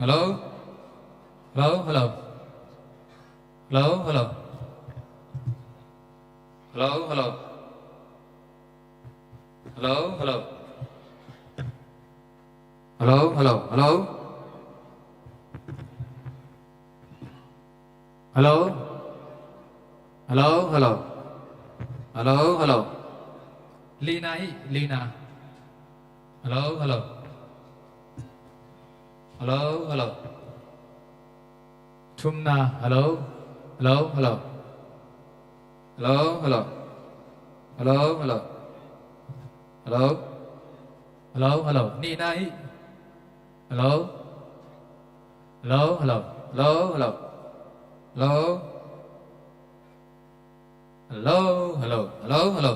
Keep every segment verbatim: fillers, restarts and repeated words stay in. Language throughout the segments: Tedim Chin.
Hello? Hello, hello. Hello, hello. Hello, hello. Hello, hello. Hello, hello, hello. Hello? Hello, hello. Hello, hello. Lina hi, Lina. Hello, hello. Hello, hello. Thumna, hello. Hello, hello. Hello, hello. Hello, hello. Hello. Hello, hello. Nihna hi. Hello. Hello, hello. Hello, hello. Hello. Hello, hello. Hello, hello.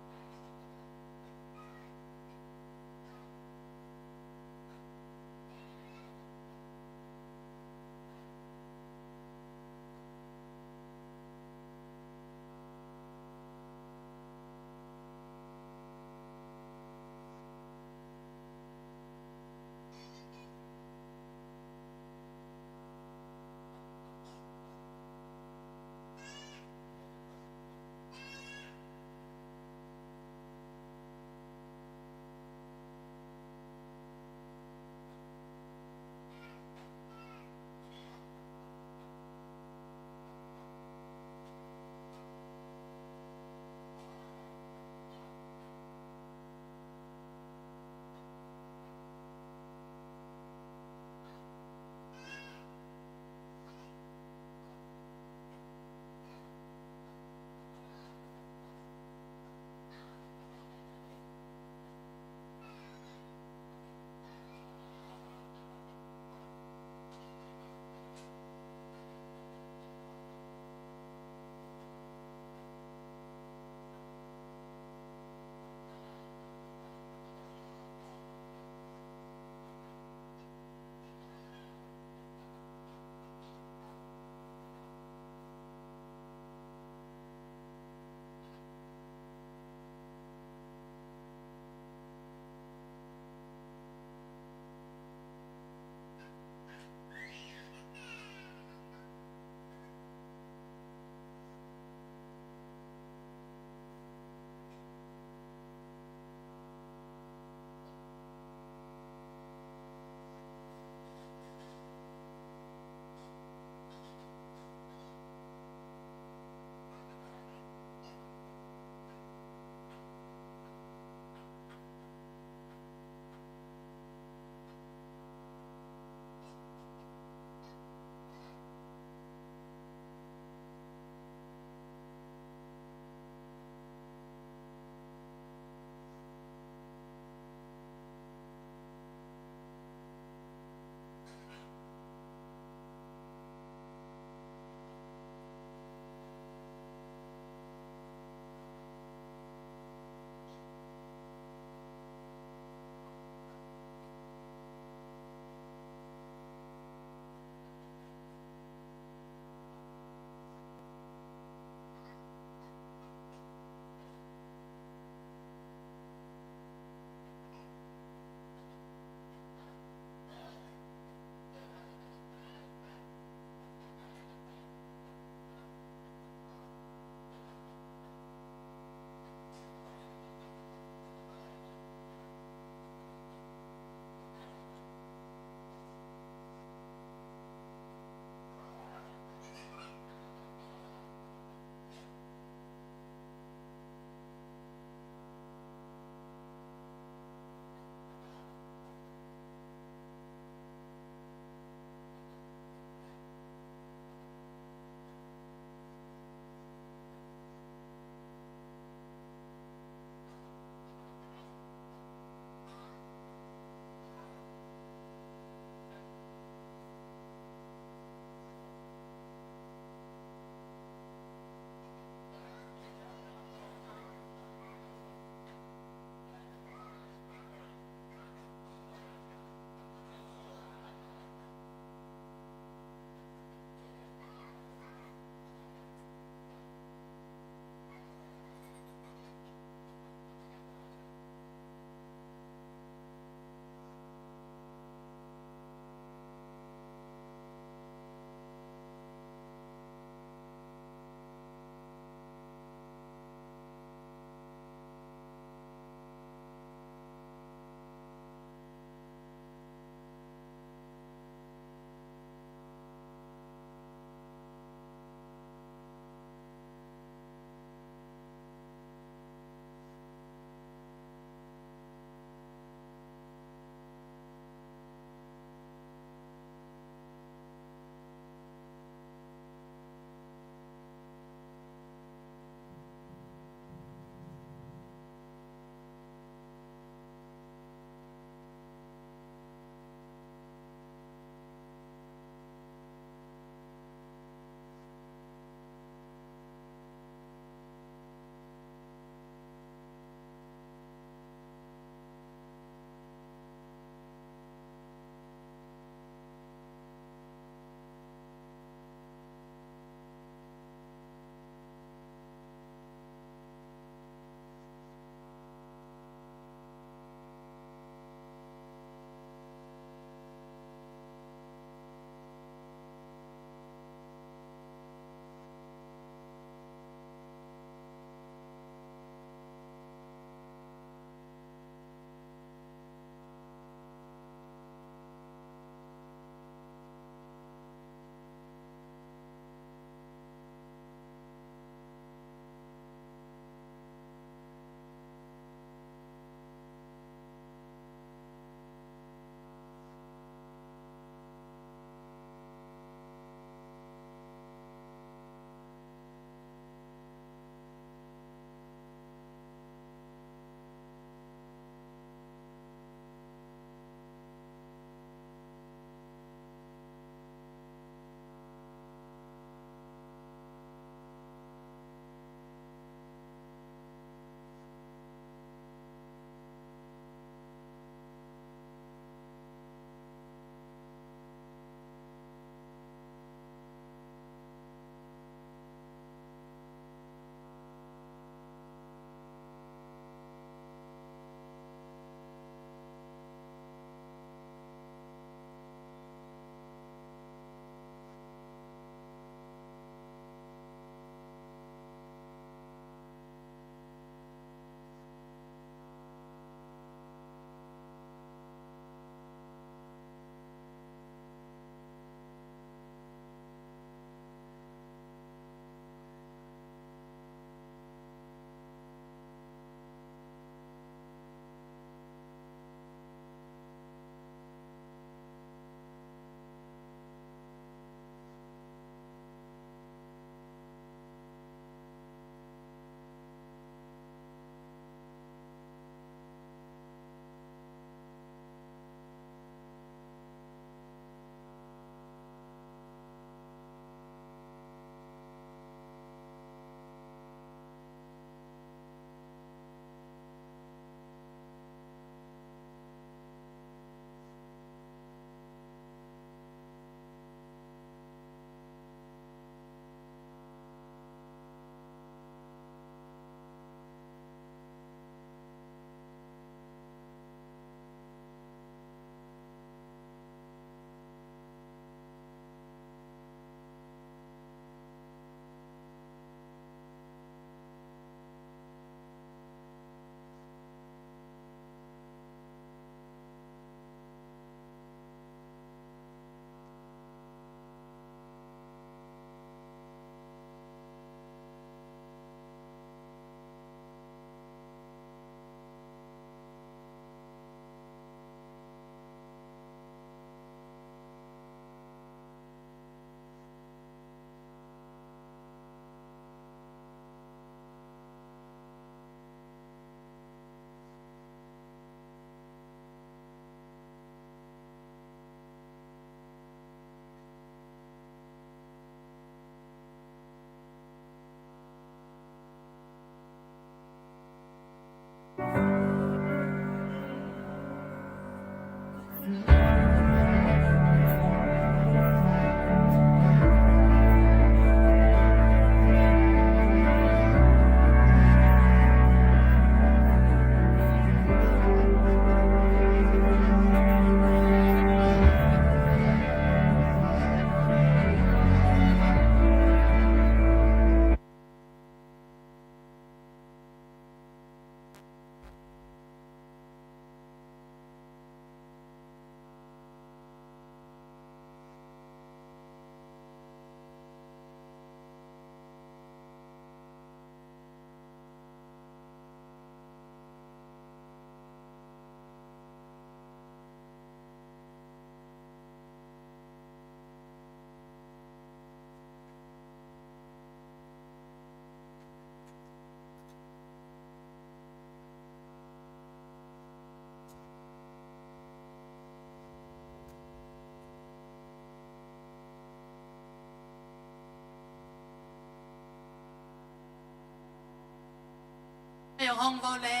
Ong vo le.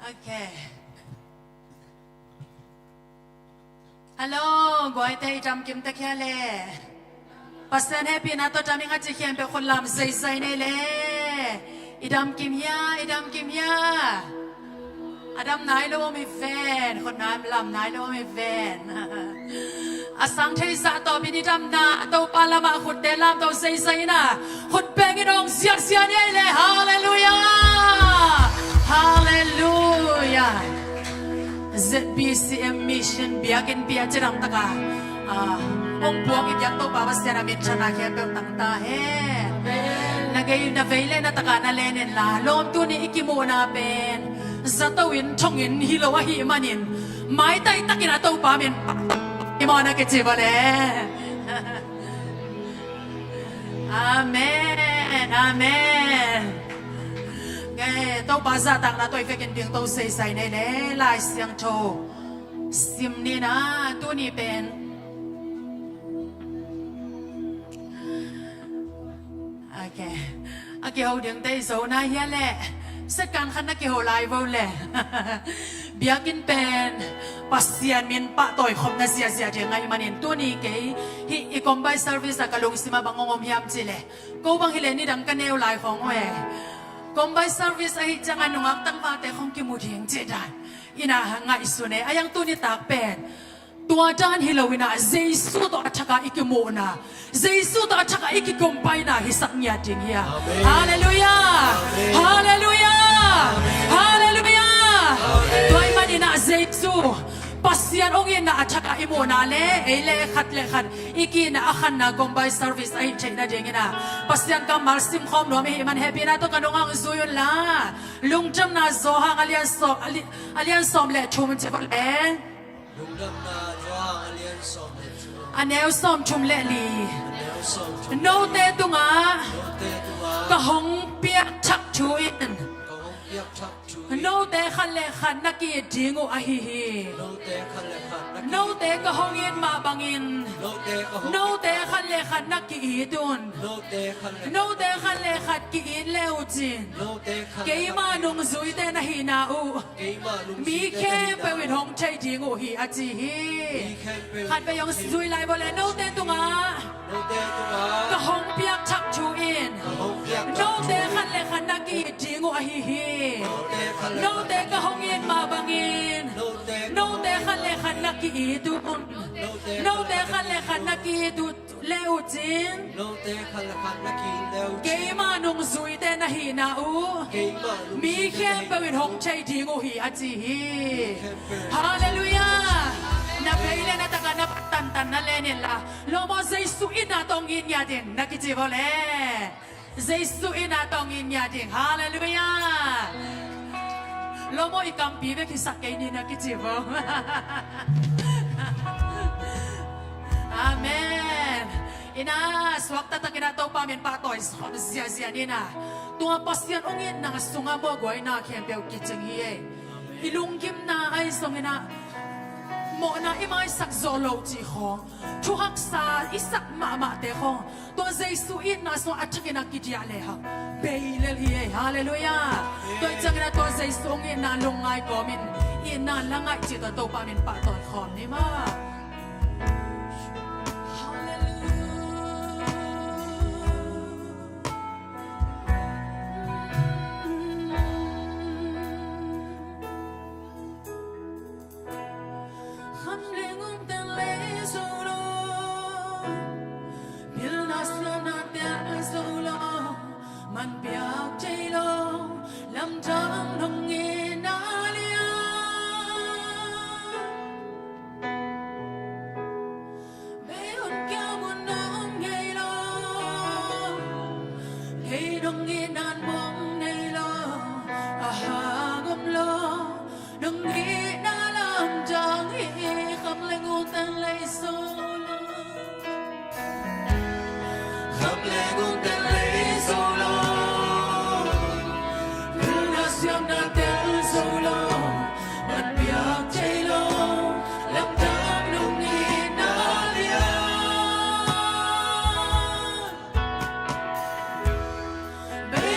Ok. Hello, guaite i damkim tek hia le. Pasian hehpihna tawh dam ing a ci khempeuh khut lam zeizai nei le. I damkim hia, i damkim hia. A dam nai lo om hi ven, khut lam nai lo om hi ven. A sang thei zah tawpin i damna Topa lamah khutte lamto zeizai in a, khut bengin ong ziahziah ni ei le. Halleluiah. Halleluiah. Z B C M Mission biakinn pia cidang taka, ah, ong puak i biak Topa Pasian a minthanna khempeuh tang ta hen. Na gei na vei le na taka na len inla, lawm, tuni i kimuhna pen zato in thong in hi lo ahih manin maitai takin a Topa min pah i mawh na kici vawle. Amen. Amen. Nge, Topa zahtakna tawh i vekin dingto seisai nei le, Lai Siangtho sim ni na, tuni pen. Ok. A kiho ding tei zo na hia le. Setkan khat na kiho lai vo le. Biakinn pen Pasian min pahtawi khopna ziazia ding ahih manin tuni kei hih i combine service a ka lungsim a bang ong om hiam cih le, ko bang hi le nidang ka neu lai khawng uh e. Combine service ahih ciang a nungak tangvalte khawng kimu ding cih dan in a ngaihsun e. A yang tuni tak pen tua dan hi lo in a, Jesu tawh a thak a i kimuhna, Jesu tawh a thak a i kicombine na hisak ngiat ding hi a. Amen. Halleluiah. Amen. Halleluiah. Amen. Halleluiah. Amen. Tua ahih manin a Jesu Pasian ong itna a thak a i muhna le, ei le khat le khat i ki-itna a khanna combine service ahih theihna dingin a, Pasian kammal simkhawm nuam i hih man hehpihna tawh ka nungah ong zui un la. Lungdamna Johan a lian sawm, a li-, a lian sawm le thum ci vawle. Lungdamna Johan a lian sawm le thum. A neu sawm thum le li. A neu sawm thum le li. Note tungah. Note tungah. Ka hong piak thak thu in. Ka hong piak thak thu in. Note khat le khat na ki-it ding uh ahi hi. Note khat le khat na ki-it. Note ka hong it mah bangin. Note ka hong it. Note khat le khat na ki-it un. Note khat le khat. Note khat le khat ki-it le uh cin. Note khat le khat. Keima nungzuite na hihna uh. Mi khempeuh in hong thei ding uh hi a ci hi. Khatvei hong zui lai vawle. Note tungah. Ka hong piak thak thu in. Note khat le khat na ki-it ding uh ahi hi. Note ka hong it mah bangin. Note khat le khat na ki-it uh. Note khat le khat na ki-it uh le uh cin. Note khat le khat na ki-it le uh cin. Keima nungzuite na hihna uh. Keima nungzuite na hihna uh. Mi khempeuh in hong thei ding uh hi a ci hi. Mi khempeuh. Halleluiah. Na bei le na taka na tantan na len inla. Lawm aw, Jesu itna tawh ong it ngiat ding na kici vawle. Jesu itna tawh ong it ngiat ding. Halleluiah. Lawm aw, i kampi bek hisak kei ni na kici vo. Amen. In a, suak taktakin a Topa min pahtawi khop ziazia ni na. Tua Pasian ong itna sungah mawhguaina khempeuh kicing hi e. I lunggimna ahi zongin a, mawhna i maisak zawh loh cih khawng, thuhaksa i sak mahmahte khawng, tua Jesu itna sungah a thakin a kidiah lehang bei lel hi e. Halleluiah. Tua hi ciangin a tua Jesu ong itna lungngai kawmin, itna la ngaih cih tua Topa min pahtawi khawm ni maw. Halleluiah. Khamleng ong tel lei zo lo, pilna suahna tel zo lo, man piak thei lo, lamdang nong itna lian. Bei hun kiang hun nong ngei lo, kei nong itna mong nei lo, a hang om lo, nong itna lamdang hi. Khamleng ong tel lei zo lo, khamleng ong tel lei zo lo, pilna suahna tel zo lo, man piak thei lo, lamdang nong itna lian. Bei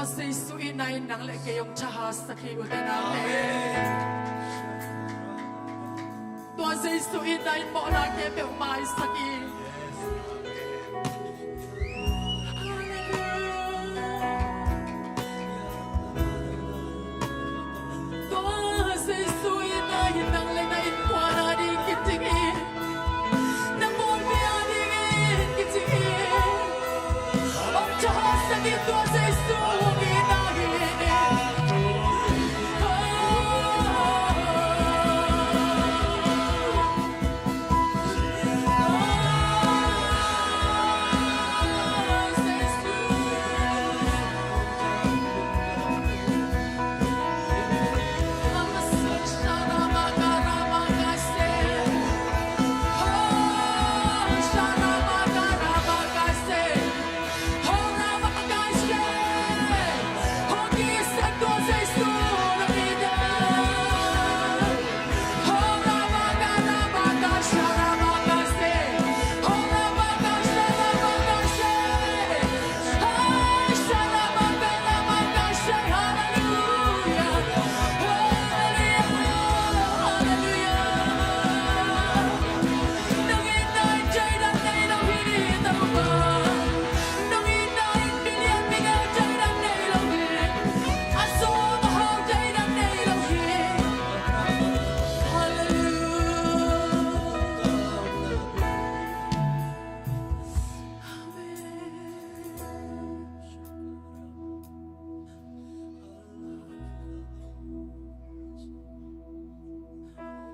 Jesuh in nang le kei hong thahatsak hi, ute naute. Tua Jesuh in mawhna khempeuh maisak hi. Tua Jesuh in nang le na innkuan ading kicing hi. Na pawlpi adingin kicing hi. Hong thahatsak in tua Jesuh hong it na hi.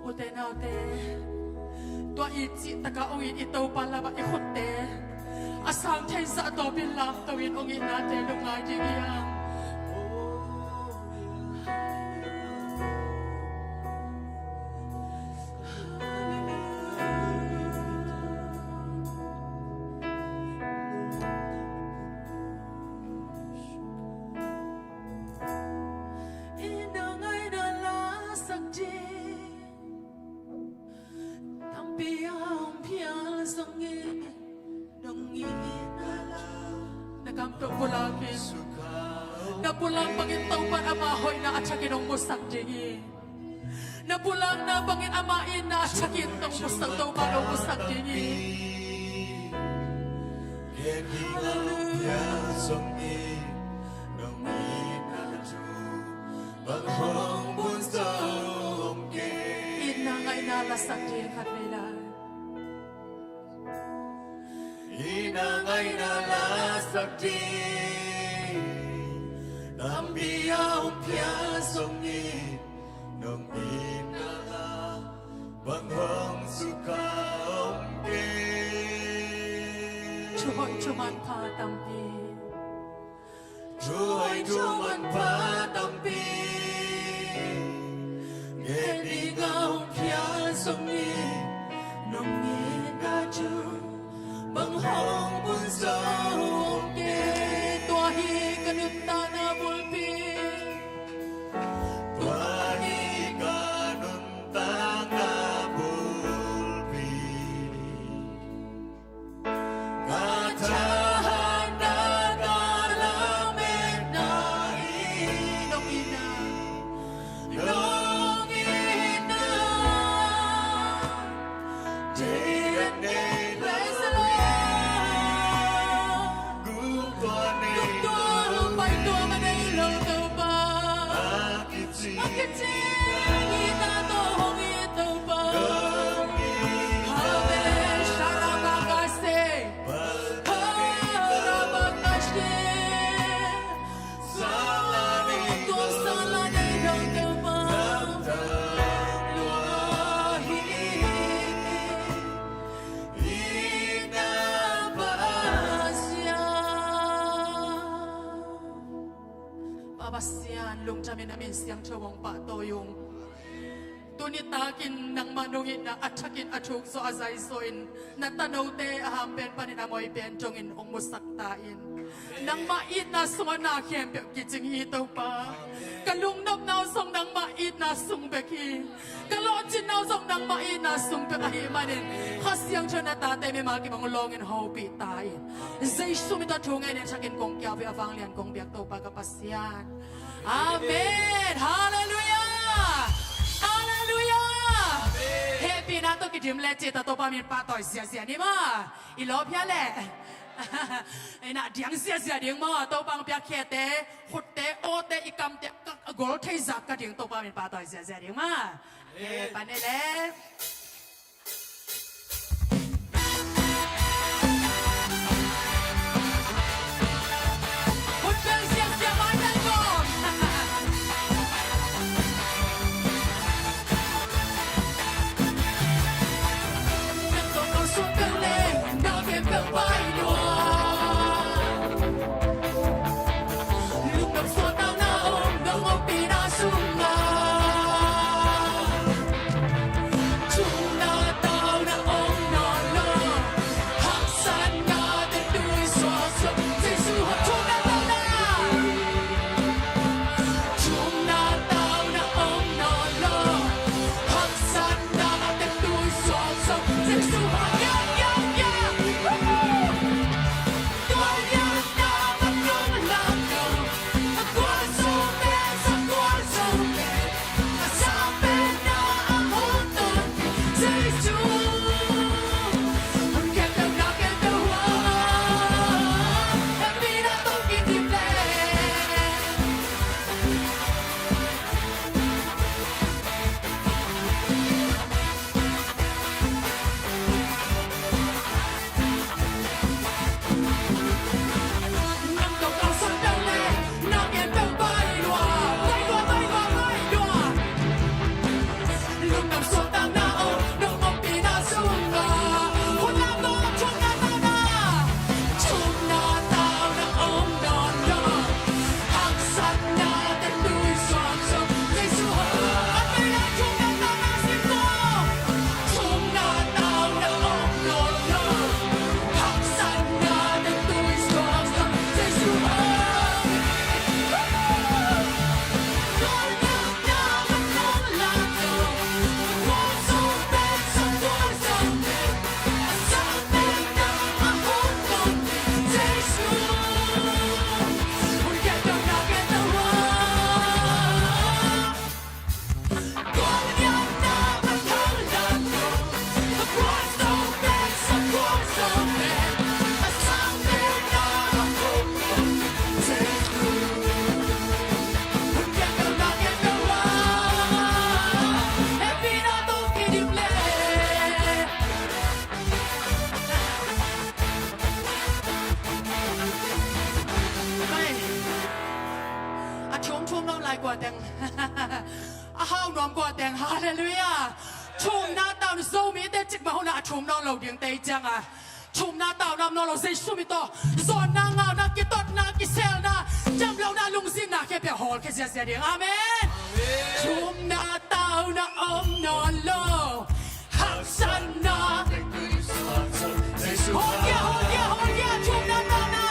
Ute naute, tua i cih takah hong it i Topa lamah i khutte a sang thei zah tawpin lamto in hong itnate lungngai ding hi hang. I na ngaihna lasak ding tampi a hong phial zongin, nong itna la na kam tawh pulak in. Na pulak bangin Topa'n ama hoihna a thakin hong musak ding hi. Na pulakna bangin ama itna a thakin hong musak, Topa'n hong musak ding hi. Hallelujah. Itna ngaihna lasak ding khat vei lai. Itna ngaihna lasak ding tampi a hong phial zongin, nong itna la bang hong sukha om kei. Thu hoih thu manpha tampi. Thu hoih thu manpha tampi nget ding a hong phial zongin, nong itna thu bang hong pun zo om kei. Tua hi ka nuntakna bulpi. Tua hi ka nuntakna bulpi. Ka thahatna, ka lametna hi. Nong itna, nong itna. Praise the Lord. Guk tua nei, guk tua, pai tua ka nei lo Topa. A kicing, a kicing itna tawh hong it Topa. Amen. Sharabakase. Sharabakase. Sala nei lo Topa. Tua hi itna Pasian. Pa Pasian, lungdamin na min siangtho hong pahtawi ung. Tuni takin nangmah nong itna a thakin a thuk zawh a zai zawhin na tanote a ham pen panin a moi pen dongin hong musak ta in. Nangmah itna sungah na khempeuh kicing hi, Topa. Ka lungnopna uh zong nangmah itna sung bek hi. Ka lawhcinna uh zong nangmah itna sung bek ahih manin, Kha Siangtho in na tate mimal kibang uh lawngin hopih ta in. Jesu min tawh thu ngen in thakin kong kiau pih, a vanglian kong biak Topa ka Pasian. Amen. Halleluiah. Halleluiah. Hehpihna tawh kidim le cih ta, Topa min pahtawi ziahziah ni maw. I lawp hia leh. Ina diang ziahziah ding maw, Topa hong piak khiate, khutte, awte, i kamte, ka, ka gol thei zah ka ding, Topa min pahtawi ziahziah ding maw. Amen. Pan e le. Khut beng ziahziah mai tan kawm. A thum thum lo lai kua teng. A hau nuam kua teng. Halleluiah. Thumna tauna Zomite cikmah hunah a thum nawn lo ding tei cianga. Thumna tauna om nawn lo, Jesu min tawh. Zawnna ngauna, kitotna, kiselna, ciamlohna, lungzinna khempeuh hawlkhia ziahziah ding. Amen. Thumna tauna om nawn lo. Haksatna. Hawlkhia, hawlkhia, hawlkhia, thumna tauna.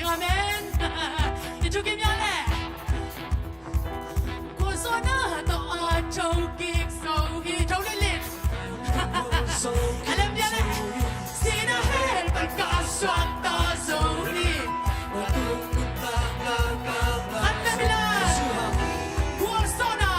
Amen. I thukim ia le. Gualzawhna tawh a thokik zo hi, tho litlit. A lem ia le. Sihna hell pan ka suakta zo hi. An na bila. Gualzawhna.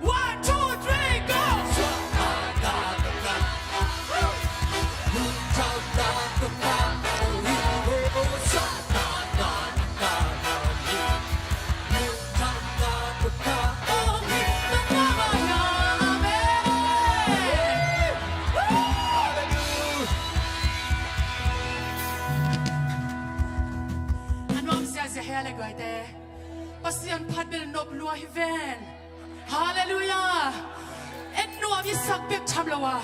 One, two, three, go! A nuam ziazia hia le guaite. Pasian phat bel nop lua hi ven. Halleluiah. En nuam i sak bek tham lo a,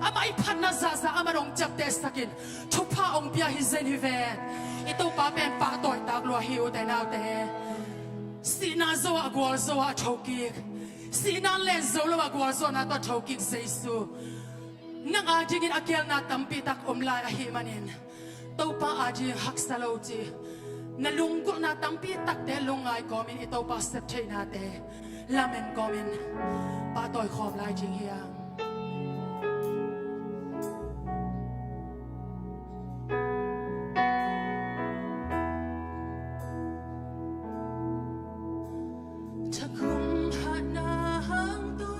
amah i phatna zahzah amah dong ciaptehsak in thupha hong pia hi zen hi ven. I Topa pen pahtawi tak lua hi, ute naute. Sihna zo ah, gualzo ah a thokik, sihna len zo lo ah gualzawhna tawh a thokik Jesu. Nang adingin a gelna tampi tak om lai ahih manin, Topa ading haksa lo ci, na lunggulhna tampi takte lungngai kawmin i Topa sep theihnate lamen kawmin pahtawi khawm lai ding hiam? Thakhum hatna hang tu,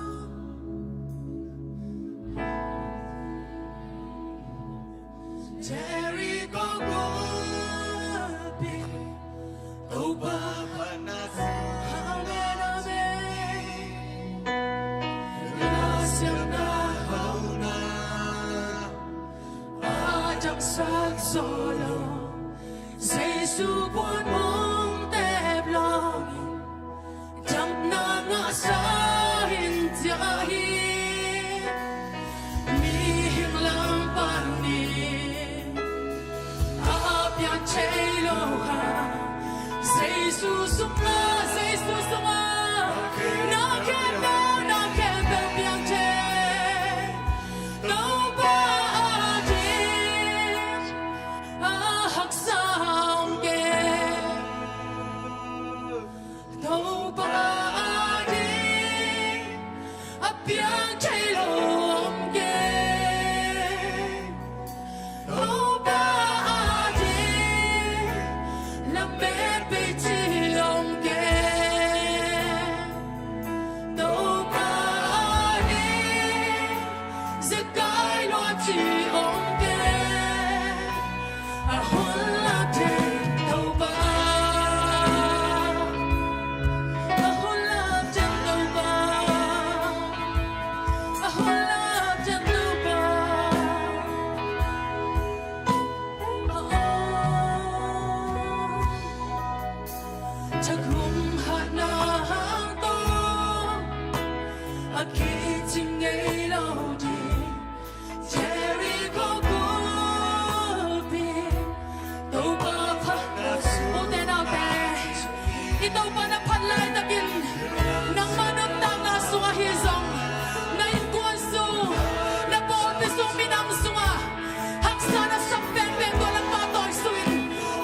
Jericho gulpi, Topa phatna. Amen, amen. Na siamna hauhna a dangsak zo lo, Jesu puan hong tep lawngin damna ngahsa in ciah hi. Mihing lam panin a piang thei lo hang, Jesu sungah, Jesu sungah na khempeuh, na khempeuh piang thei. Topa ading a haksa om kei. Topa ading a piang thei lo om kei. Topa ading lamet bei ci om kei. Topa ading zekai lua ci om kei. A hun lak thei Topa. A hun lak thei Topa. A hun lak thei Topa. Thakhum hatna hang tawh a kicing ngei lo ding. Jericho gulpi, Topa phat. Ute naute, i Topa na phat laitakin nangmah nuntakna sungah hi zong, na innkuan sung, na pawlpi sung, minam sungah haksa na sak penpen tua na pahtawi sukin,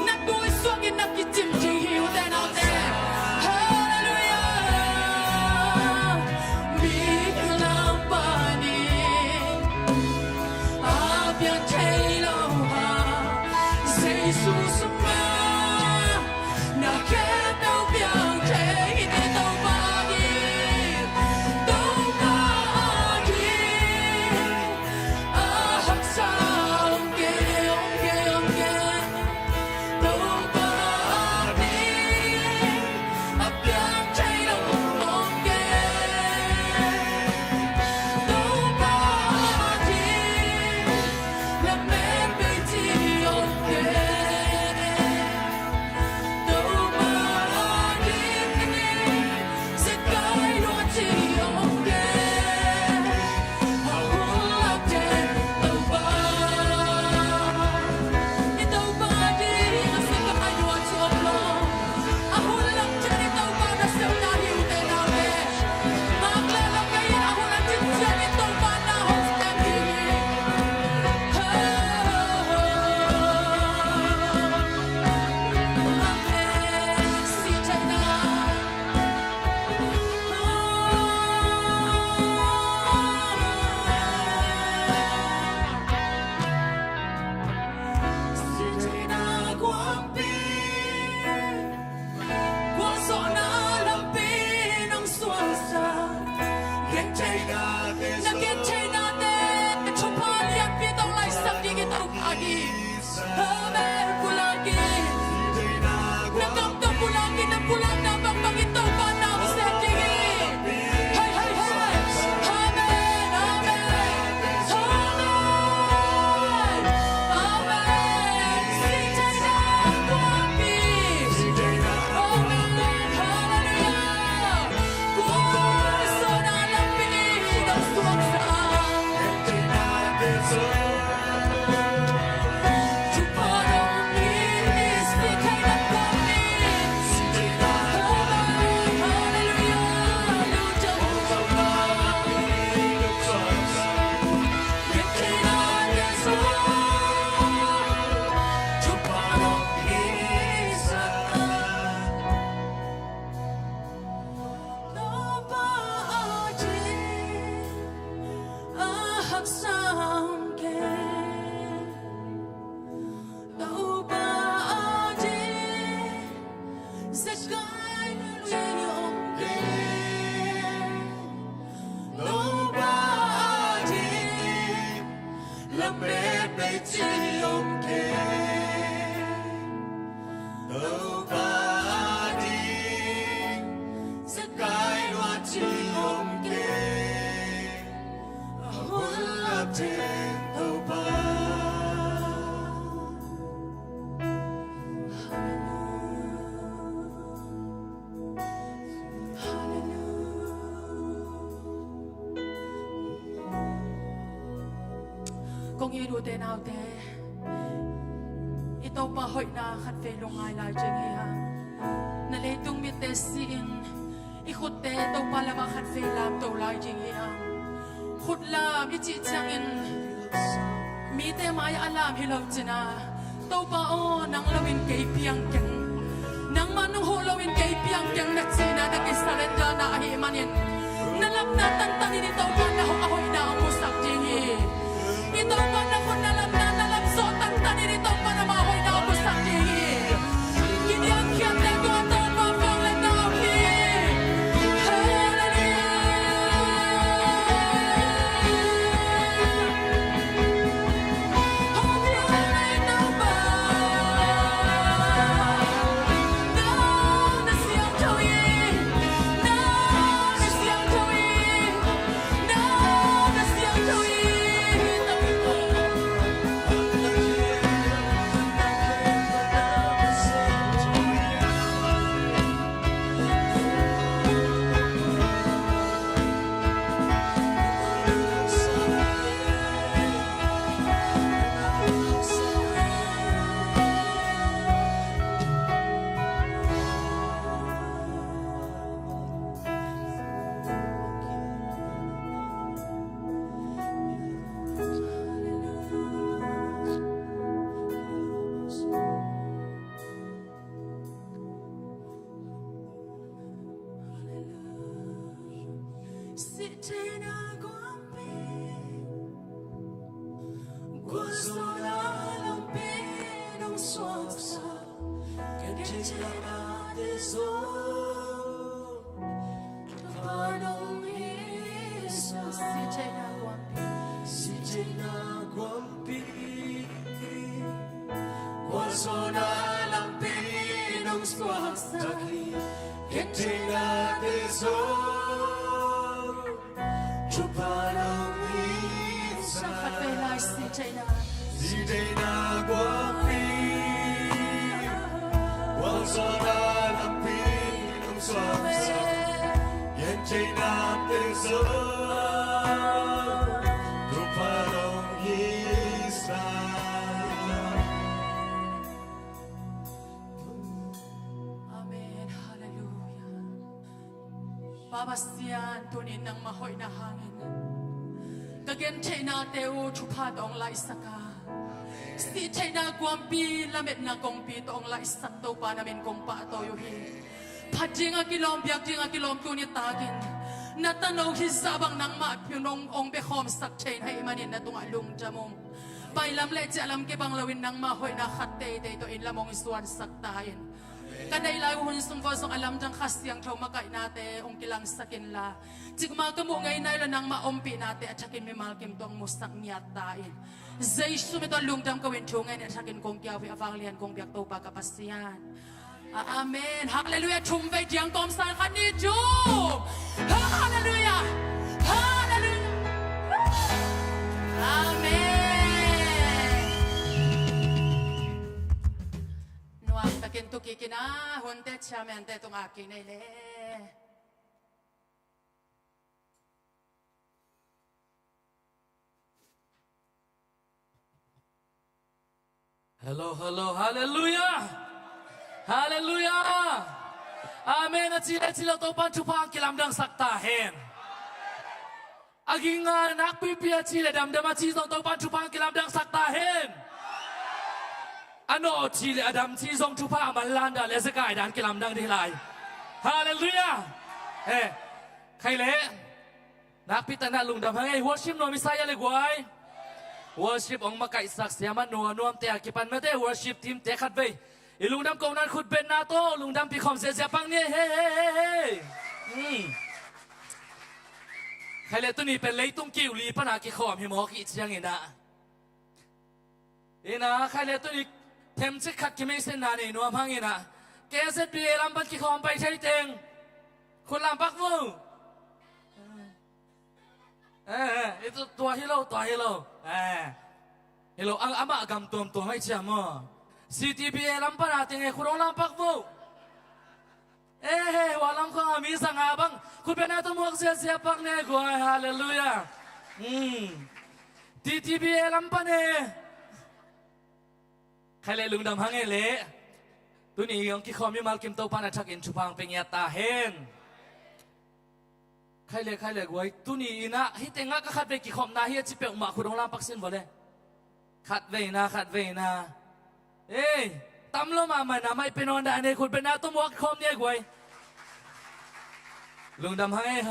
na tui suakin na kicim ding hi, ute naute. Halleluiah. Mihing lam panin a piang thei lo hang, Jesu sungah na khempeuh piang thei hi. Topa ading, Topa ading a haksa om kei, om kei, om kei. Topa ading a piang thei lo om kei. Topa ading Topa ading a haksa om kei. Topa ading zekai lua ci om kei. Topa ading lamet bei ci om kei. Topa ading zekai lua ci om kei. A hun lak thei Topa. Kong it ute naute, i Topa hoihna khatvei lungngai lai ding hi hang. Na leitung mitte si-in i khutte Topa lamah khatvei lamto lai ding hi hang. Khut lam i cih ciangin mite mai-ah a lam hi lo cin a, Topa aw, nang loin kei piang keng. Nangmah nong huh loin kei piang keng na cihna, na kisurrenderna ahih manin, na lapna tantan in i Topa na hoih, a hoihna hong musak ding hi. I Topa na khut na lapna na lapzawh tantan in i Topa na mah hoihna hong musak ding hi. Kiniamkhiatte tungah Topa vangliatna om hi. Halleluiah. Sihtheihna guampi, gualzawhna lampi nong suaksak, gentheihna te zong Topa nong hisak. Sihtheihna guampi, sihtheihna guampi, gualzawhna lampi nong suaksak hi. Gentheihna te zong Topa nong hisak. Khat vei lai, sihtheihna, sihtheihna guampi, gualzawhna lampi nong suaksak, gentheihna te zong Topa nong hisak. Amen. Halleluiah. Pa Pasian, tuni-in nangmah hoihna hangin ka gentheihnate uh thupha tawh hong laihsak a, sihtheihna guampi lametna kongpi tawh hong laihsak Topa, na min kong pahtawi uh hi. Phat dingah kilawm, biak dingah kilawm, tuni takin na tano hizah bang nangmah hong, hong biakhawmsak thei na hih manin na tungah lungdam ung. Pailam le ciahlam kibang loin nangmah hoihna khat teitei tawh inn lam hong zuansak ta in. Ka neih lai hun sung pawl zong a lamdang Kha Siangtho makaihnate hong kilangsak inla, cikmah ka muh ngei nai lo nangmah ompihnate a thakin mimal kim tawh hong musak ngiat ta in. Jesu min tawh lungdam ko in, thu ngen in, a thakin kong kiau hi, a vanglian kong biak Topa ka Pasian. Amen. Halleluiah. Thum vei diang kawmsan, khat, nih, thum. Halleluiah. Halleluiah. Amen. Nuam takin tu kik in a, hunte chairman te tungah kik nei le. Hello, hello, hallelujah. Hallelujah. Amen a ci le ci lo Topa'n thupha hong kilamdangsak ta hen. A ging a nakpipi a ci le damdam a ci zong Topa'n thupha hong kilamdangsak ta hen. A nawh ci le a dam ci zong thupha a manlan dan le a zekai dan kilamdang ding hi lai. Hallelujah. Eh, khai le nakpi takin ah lungdam hang ei. Worship nuam i sa hia le guai? Worship hong makaihsak siam a nuam nuamte a kipan mate worship teamte khatvei i lungdam kohna in khutbetna tawh lungdampih khawm ziahziah pak ni ei. Hei, hei, hei, hei, hei. Hmm. Khai le tuni pen leitung kiu li pan a kikhawm hi mawk i hih ciangin ah, in ah, khai le tuni themcik khat kimeihsetna nei nuam hangin ah, K Z B A lam pan kikhawm pai thei teng khut lam pak vo. Eh, eh, i tu, tua hi lo, tua hi lo. Eh, hi lo, ang, amah gam tuamtuam ahi ciam aw. C T B A lam pan a teng e, khut hong lam pak vo. Eh, eh, hua lam khawng a mi za nga bang khutbetna tawh muak ziahziah pak ni ei guai. Hallelujah. Hmm. T T B A lam pan e. Khai le lungdam hang ei le. Tuni hong kikhawm mimal kim Topa'n a thakin thupha hong pia ngiat ta hen. Khai le, khai le guai, tuni in ah hih teng ah ka khatvei kikhopna hi a ci peuhmah khut hong lam pak sin vo le. Khatvei na, khatvei na. Ei, tam lo mahmah na, mai pe nawn dah ni ei, khutbetna tawh muak khawm ni ei guai. Lungdam hang ei.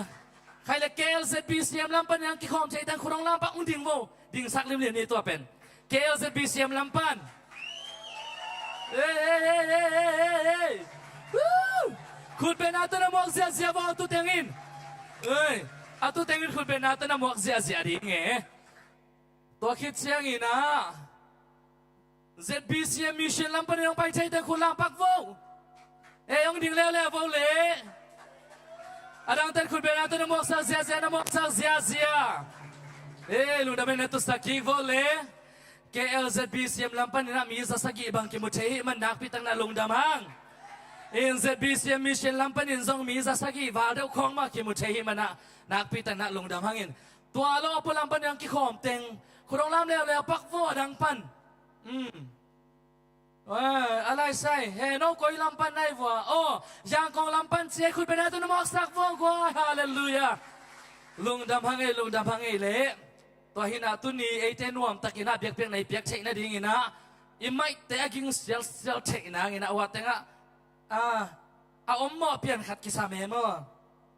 Khai le K L Z B C M lam pan in hong kikhawm thei teng khut hong lam pak, hong ding vo. Dingsak limlim ni tua pen. K L Z B C M lam pan. Ei, ei, ei. Woo! Khutbetna tawh na muak ziahziah vo a tu teng in. Ei, a tu teng in khutbetna tawh na muak ziahziah ding e. Tua khit ciangin ah Z B C M mission lam pan in hong pai thei teng khut lam pak vo. Ei, hong ding leuleu vo le. A dangte'n khutbetna tawh na muaksak ziahziah, na muaksak ziahziah. Ei, lungdam ei, na tusak kik vo le. K L Z B C M lam pan in ah mi za sagih bang kimu thei ahih man nakpi takin ah lungdam hang. In Z B C M mission lam pan in zong mi za sagih val deuh khawng mah kimu thei ahih man ah nakpi takin ah lungdam hang in. Tua lo a pua lam pan in hong kikhawm teng khut hong lam leuleu pak vo a dang pan. Hmm. Eh, a lai sai, heno koi lam pan nai vua. Oh, Yangon lam pan ci ei, khutbetna tawh na muaksak vo guai. Hallelujah. Lungdam hang ei, lungdam hang ei le. Tua hi in ah tuni eite nuam takin ah biakpiakna i piak theih nadingin ah i maihte a ging sialsial theih nangin ah hua teng ah, ah, a ommawh pian khat kisam e maw.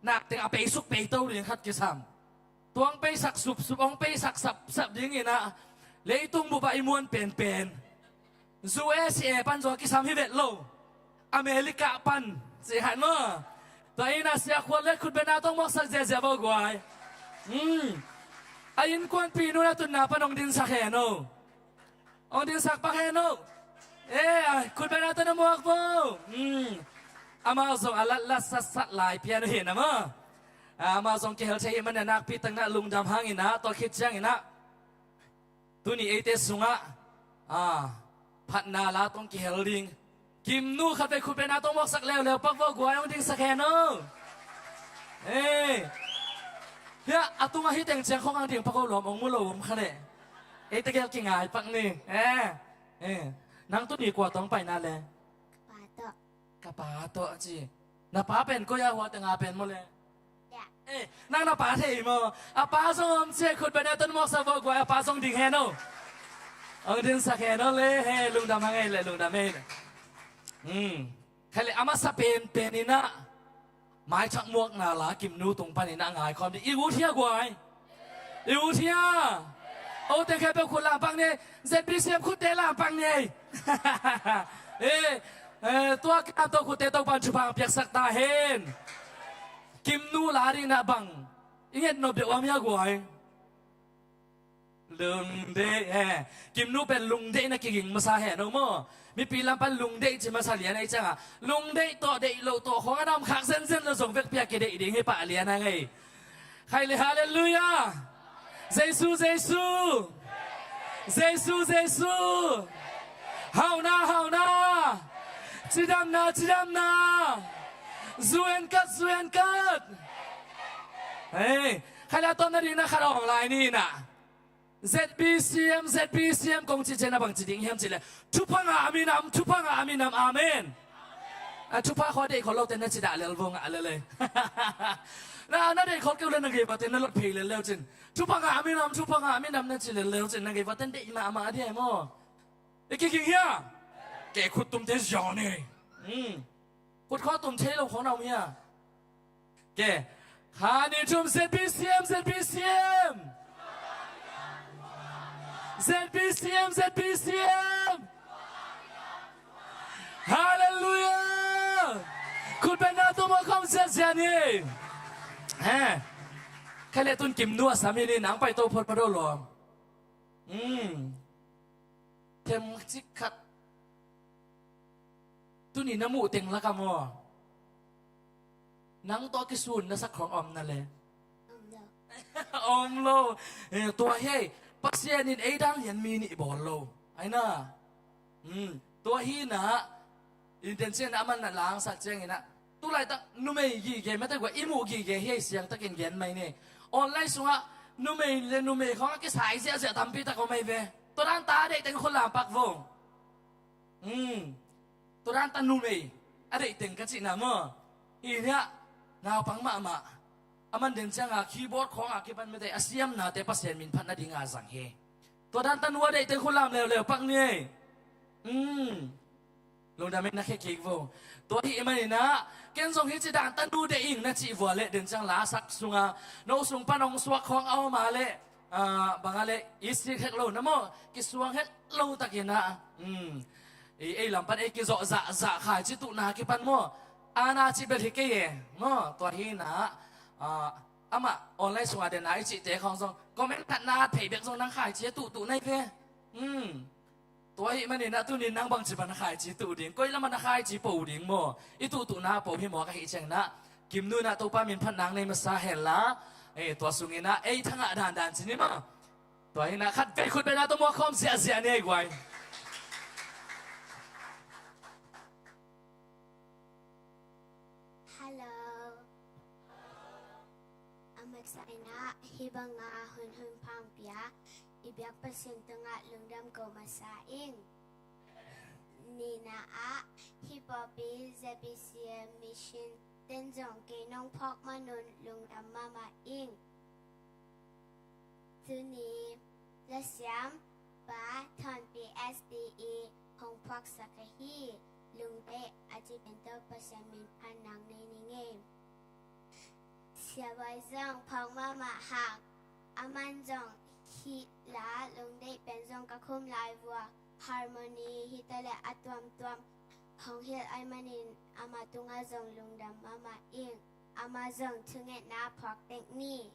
Nak teng a peisuk peito ding khat kisam. Tua hong peisak supsup, hong peisak sapsap dingin ah leitung bup ah i muan penpen U S A pan zong kisam hi vet lo. America pan cih khat maw. Tua hi in ah Sia Khual le khutbetna tawh muaksak ziahziah vo guai. Hmm. A innkuanpih nu na tutna pan hong dingsak hen o. Hong dingsak pak hen o. Eh, a khutbetna tawh na muak vo. Hmm. Amau zong a latlat satsat lai pian uh hi na maw. Ah, amau zong kihel thei ahih man a nakpi takin ah lungdam hang in ah, tua khit ciangin ah tuni eite sungah, ah, phatna la tawh kihel ding Kimnu khatvei khutbetna tawh muaksak leuleu pak vo guai, hong dingsak hen o. Eh. Hiah a tungah hih teng ciang khawng hong ding pak o, lawm hong mu lo om kha leh. Ei tegel kingai pak ni. Eh. Eh. Nang tuni kua tawh hong paina le? Ka pa tawh. Ka pa tawh a ci. Na pa pen koi a, hua teng a pen maw le? Eh, nang na pa thei maw? A pa zong om ci, khutbetna tawh muaksak vo guai, a pa zong ding hen o. Hong dingsak hen o le, he, lungdam hang ei le, lungdam ei le. Hmm. Khai le a masa penpen in ah maithak muakna la Kimnu tung panin ah ngaikhawm ding i ut hia guai? I ut hia? O, teng khempeuh khut lam pak ni. Z B C M khutte lam pak ni. Eh, eh, tua ka tawh khutte Topa'n thupha piaksak ta hen. Kimnu la ding in ah bang i nget nop deuh om hia guai? Lungdeih, eh. Kimnu pen lungdeih na kiging masa hen o maw. Mipi lam pan lungdeih ci masa lian ahih ciangah lungdeih tawh deih loh tawh khawng a na om khak zenzen lo zong vekpi a kideih ding hi pah lian hang ei. Khai le, halleluiah. Jesu, Jesu. Jesu, Jesu. Hauhna, hauhna. Cidamna, cidamna. Zu en kat, zu en kat. Hei, khai le a tawpna ding na khat awng lai ni na. Z B C M, Z B C M kong cih ciang a bang ci ding hiam cih leh, thupha ngah a minam, thupha ngah a minam, amen. A, thupha khawng deih khol lote na ci dah lel vo, ngah lel ei. Na, na deih khol kei uh leh na gei vate na lot phei lel leu cin. Thupha ngah a minam, thupha ngah a minam na ci lel leu cin, na gei vate deih mahmah ding ei maw. I kiking hia? Ke khut tum te ziau ni. Hmm. Khut khawng tum thei lo khawng na om hia? Ke. Khat, nih, thum, Z B C M, Z B C M. Z B C M, Z B C M. Halleluiah. Khut bengna tum a khawng ziahziah ni. He. Kha leh tun Kimnu a sam hi ni, nang pai to phot pha do lawm. Hmm. Themcik khat. Tuni na muh teng lak ah maw, nang tawh kisun na sak khawng om na le? Om lo. Om lo. Eh, tua hi, Pasian in ei dang lian mi nih bawl lo. Ai na. Hmm. Tua hi na. Intention a man na langsak ciangin ah, tulaitak numei gige mate guai i muh gige hi ei, siangtakin gen mai ni. Online sungah numei le numei khawng a kisai ziahziah tampi tak om ei ve. Tua dan ta deih teng khut lam pak vo. Hmm. Tua dan ta numei a deih teng ka cihna maw. Hi hiah naupang mahmah. A man den cianga keyboard khawng a kipan mate a siamnate Pasian min phat nadinga zang hi. Tua dan ta nu a deih teng khut lam leuleu pak ni ei. Hmm. Lungdam in na khia kik vo. Tua ahih manin ah, ken zong hih ci dan ta nu deih ing na cih vua leh den ciang lasak sunga, no sung pan hong suak khawng a om a leh, ah, bang a leh, i sik hek lo na maw, kisuang hek lo takin ah, um, i, ei lam pan ei kizawh zahzah khaici tuhna kipan maw, a na cih bel hi kei e, maw, tua hi na, ah, amah online sunga den a i cihte khawng zong, comment khat na at phei bek zong nang khaici a tuhtuh na hi ve. Um. Tua ahih manin ah tunin nang bangci pan khaici tuh ding, koi lam ah na khaici po ding maw? I tuhtuhna po hi maw ka hih ciangin ah, Kimnu in ah Topa min phat nang nei masa hen la, eh, tua sungin ah ei thangah dandan ci ni maw? Tua hi na khat vei khut bengna tawh muak khawm ziahziah ni ei guai. Hello. A masa in ah hih banga hun hun pha hong pia i biak Pasian tungah lungdam ko masa ing. Nihna ah hih pawlpi Z B C M mission ten zong kei nong phawk man un lungdam mahmah ing. Tuni lasiam pa Thawnpi S D i hong phuaksak ahi Lungdeih a ci pen tawh Pasian min phat nang nei ning ei. Siavuai zong phawk mahmah hang, a man zong hih la Lungdeih pen zong ka khum lai vua, harmony hi ta leh a tuamtuam hong hilh ahih manin amah tungah zong lungdam mahmah ing. Amah zong thungetna phuak tek ni.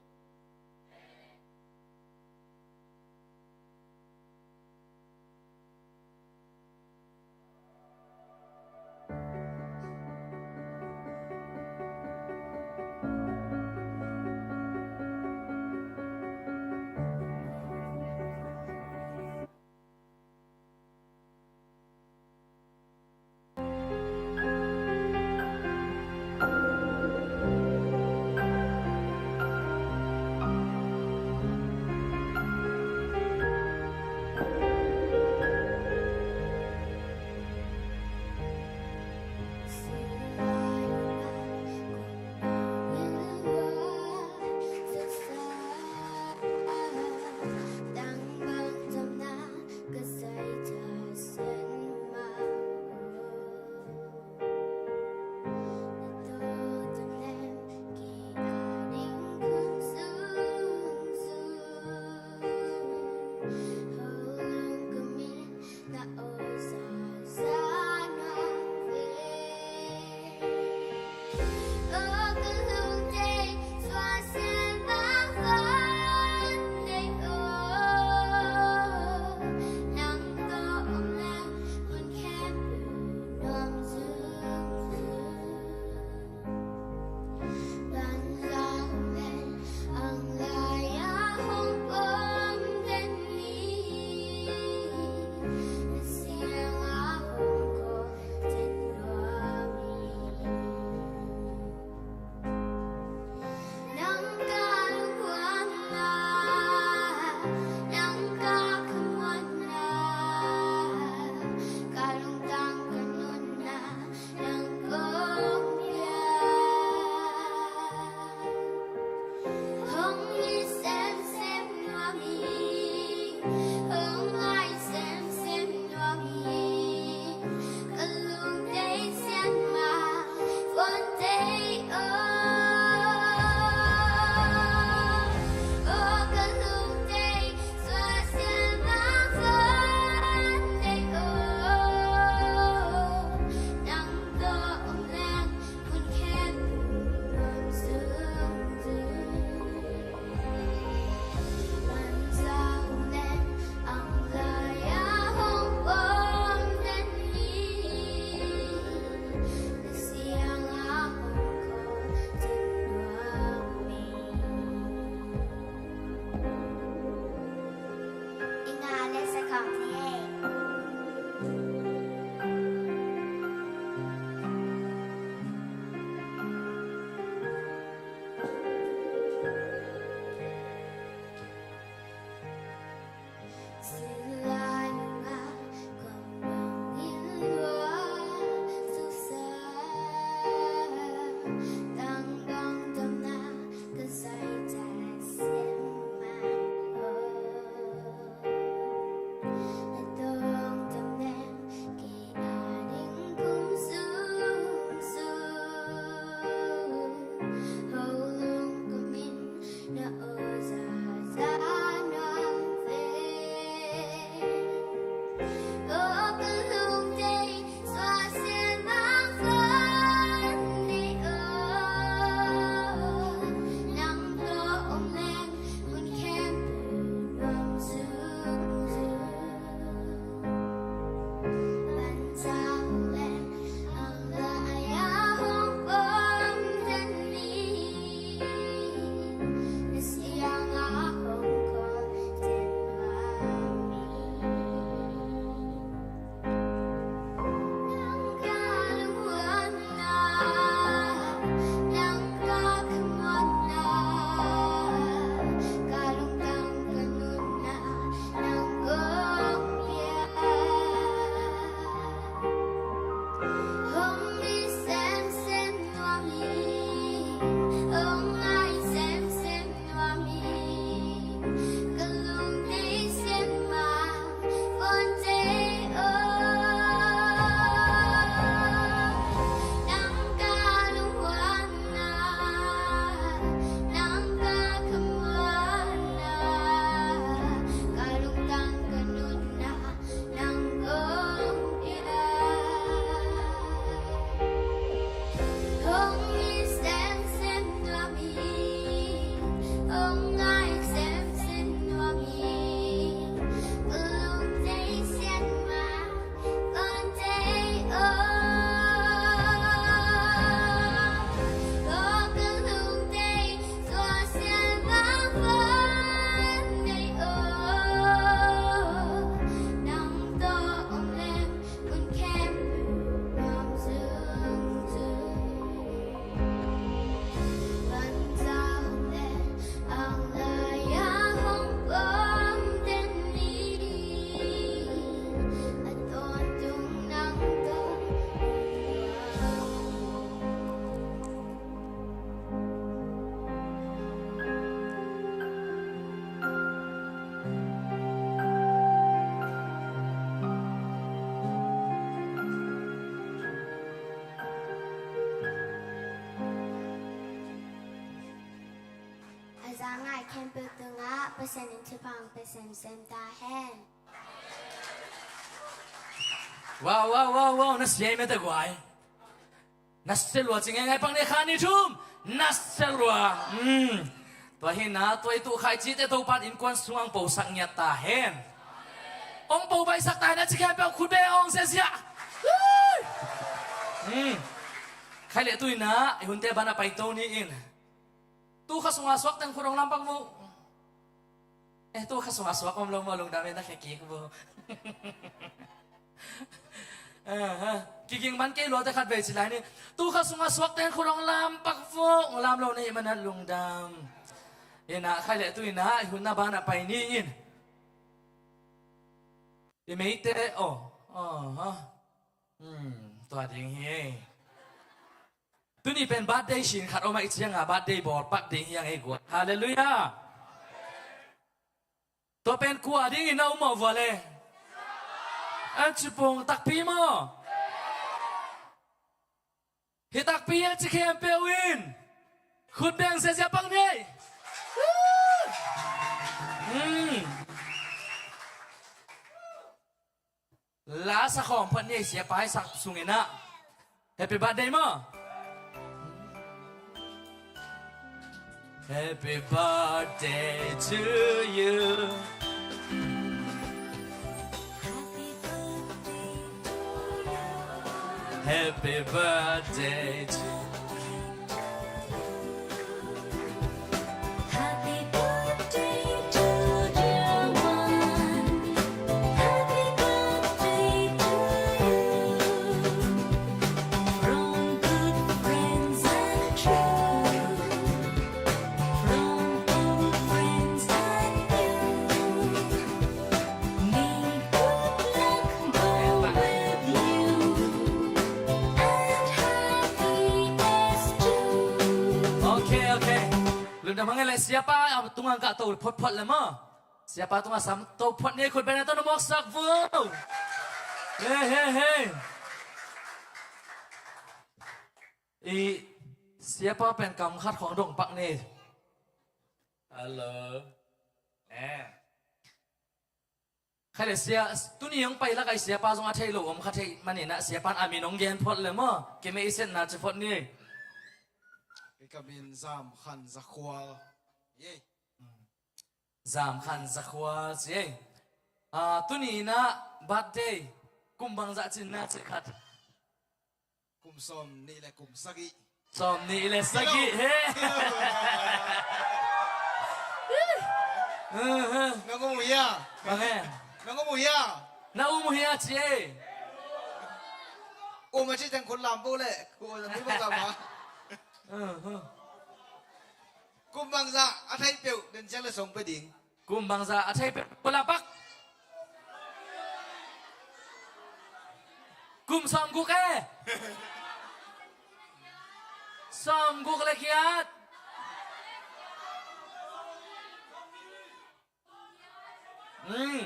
Pasian in thupha hong pia semsem ta hen. Wow, wow, wow, wow, na sia mete guai. Na sia lua ci ngeingai pang ne kha ni thum. Na sia lua. Hmm. Tua hi na, tua i tuh khai cite Topa'n innkuan sungah hong posak ngiat ta hen. Hong po baihsak ta hen a ci khempeuh khut beng hong sia sia. Hmm. Khai le tu in a, i hunte banah paito ni in. Tu kha sungah suak teng khut hong lampak vo. Eh, tu kha sungah suak om lo maw, lungdam in na khe kik vo. Aha. Kiging man kei lua te khat vei ci lai ni. Tu kha sungah suak teng khut hong lampak vo. Hong lam lo na hih manin lungdam. Ina khai le tu ina i hun na banah pai ni in. I meite, oh, oh, ha. Hmm, tua ding hi. Tuni pen birthday sin khat om a i cianga birthday bawl pak ding hi ang ei guai. Halleluiah. Tua pen kua ding in a um mawh vua le. An cipung takpi maw. Hi takpi a ci khempeuh in. Khut beng sia sia pang ni. Hmm. La sa khawm phat ni siapa i sak sungin ah. Happy birthday maw. Happy birthday to you. Happy birthday to you. Happy birthday to dear one. Happy birthday to you. From good friends and true. From old friends and new. May good luck go with you and happiness too. Okay, okay. Lungdam hang e le siapa a tunga kah to photphot le maw. Siapa tunga sam to phot ni khut beng a to na mawksak vo. Hey, hey, hey. I siapa pen kam khat khong dong pak ni. Hello. Eh. Khai le sia, tuni hong pai lak a i siapa zong a thei lo om kha thei manin ah siapa in a min hong gen phot le maw. Kei mei i setna ci phot ni. Kei ka min Zam Khan Za Khual. Ye. Zam Khan Za Khual ci ei. Ah, tuni in ah birthday kum bangzah cin na ci khat. Kum sawm nih le kum sagih. Sawm nih le sagih, he. Nang um uh hia? Bang e? Nang um uh hia? Na um uh hia ci e. Um a ci teng khut lam bo le. Ku um a mi bang lam ha. Kum bangzah a thei peuh den ciang le song pe ding. Kum bangzah a thei peuh kua lampak. Kum sawmguk e. Sawmguk le kiat. Hmm.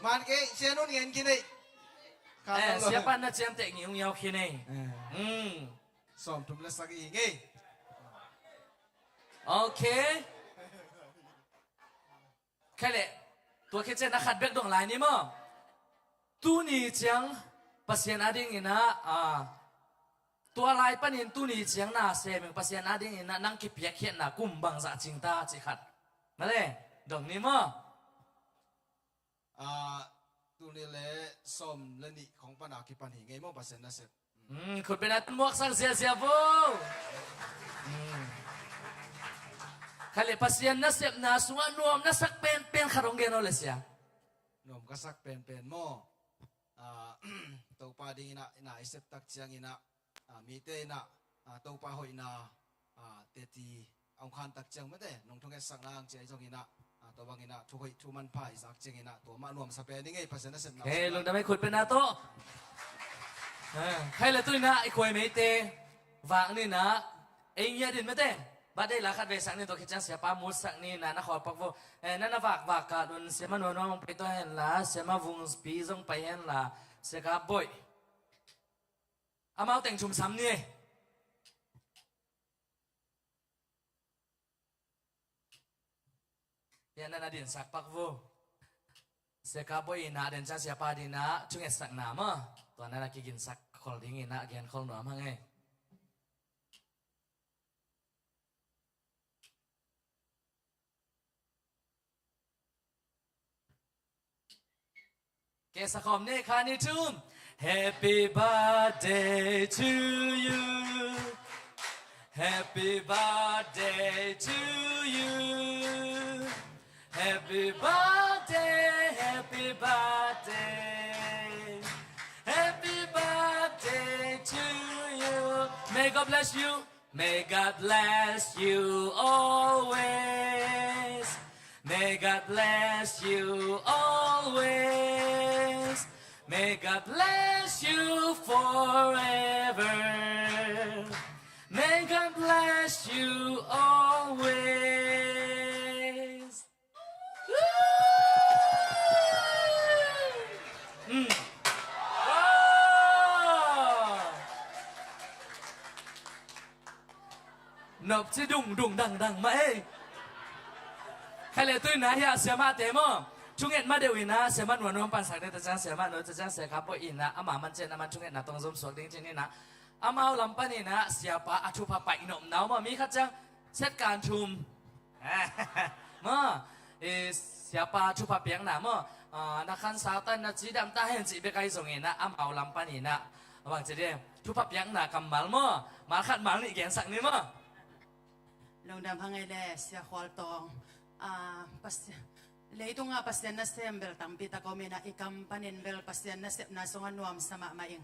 Man kei, sia nun ngen khin ei. Eh, siapa na ciamteh ngiungiau khin ei. Hmm. Sawmthum le sagih hi ngei. Okay. Khai le, tua khit ciang na khat bek dong lai ni maw. Tuni ciang Pasian adingin ah, ah, tua lai panin tuni ciang na sem in Pasian adingin ah nang kipiakkhiatna kum bangzah cing ta ci khat. Male, dong ni maw. Ah, tul nih le sawm le nih khong pan a kipan hi ngei maw Pasian nasep. Hmm, khut beng a tun muaksak ziazia vo. Hmm. Khai le Pasian nasepna sungah nuam na sak penpen khat hong gen aw le sia. Nuam ka sak penpen maw. Ah, Topa dingin ah, na i sep tak ciangin ah, ah, mite in ah, ah, Topa hoihna, ah, teci a hong khan tak ciang mate, nong thunget sakna ang ciai zongin ah, ah, tua bangin ah, thu hoih, thu manpha i zak ciangin ah, tua mah nuamsa pen i ngei Pasian nasepna. He, lungdam ei khut beng a tawh. Ah, khai le tu in ah, i khuai meite, vak ni in ah, ei ngiat in mate, birthday la khat vei sak ni tua khit ciang siapa mut sak ni in ah, na khawl pak vo. Eh, na na vak, vak kah un, siama nuanuam hong pai tua hen la, siama vungpi zong pai hen la, sia ka boih. Amau teng thum sam ni. Sia na na dinsak pak vo. Sia Kap Bawi in ah, den ciang siapa ding in ah thungetsakna maw, tua na na kiginsak khol ding in ah, gen khol nuam hang ei. Kei sa khawm ni, khat, nih, thum. Happy birthday to you. Happy birthday to you. Happy birthday, happy birthday. Happy birthday to you. May God bless you. May God bless you always. May God bless you always. May God bless you forever. May God bless you always. Mm. Wow. Nop ci dung dung dang dang mah ei. Khai le tui na hia siamahte maw. Thunget ma deuh in ah, siamah nuam nuam pansak deuh ta ciang, siamah nuam ta ciang, Sia Kap Bawi in ah, ama man cian a man thungetna tawh zom suak ding cin in ah. Amau lam pan in ah, siapa a thupha paih nopna uh maw, mi khat ciang, set kan thum. Maw, i siapa thupha piakna maw, ah, na khansa ta, na cidam ta hen cih bek ahi zongin ah, amau lam pan in ah, bang ci ding, thupha piakna kammal maw, mal khat mal nih gensak ni maw. Lungdam hang ei le, Sia Khual Tawng. Ah, Pasi-, leitungah Pasian nasem bel tampi tak om in ah, i kam panin bel Pasian nasepna sungah nuamsa mahmah ing.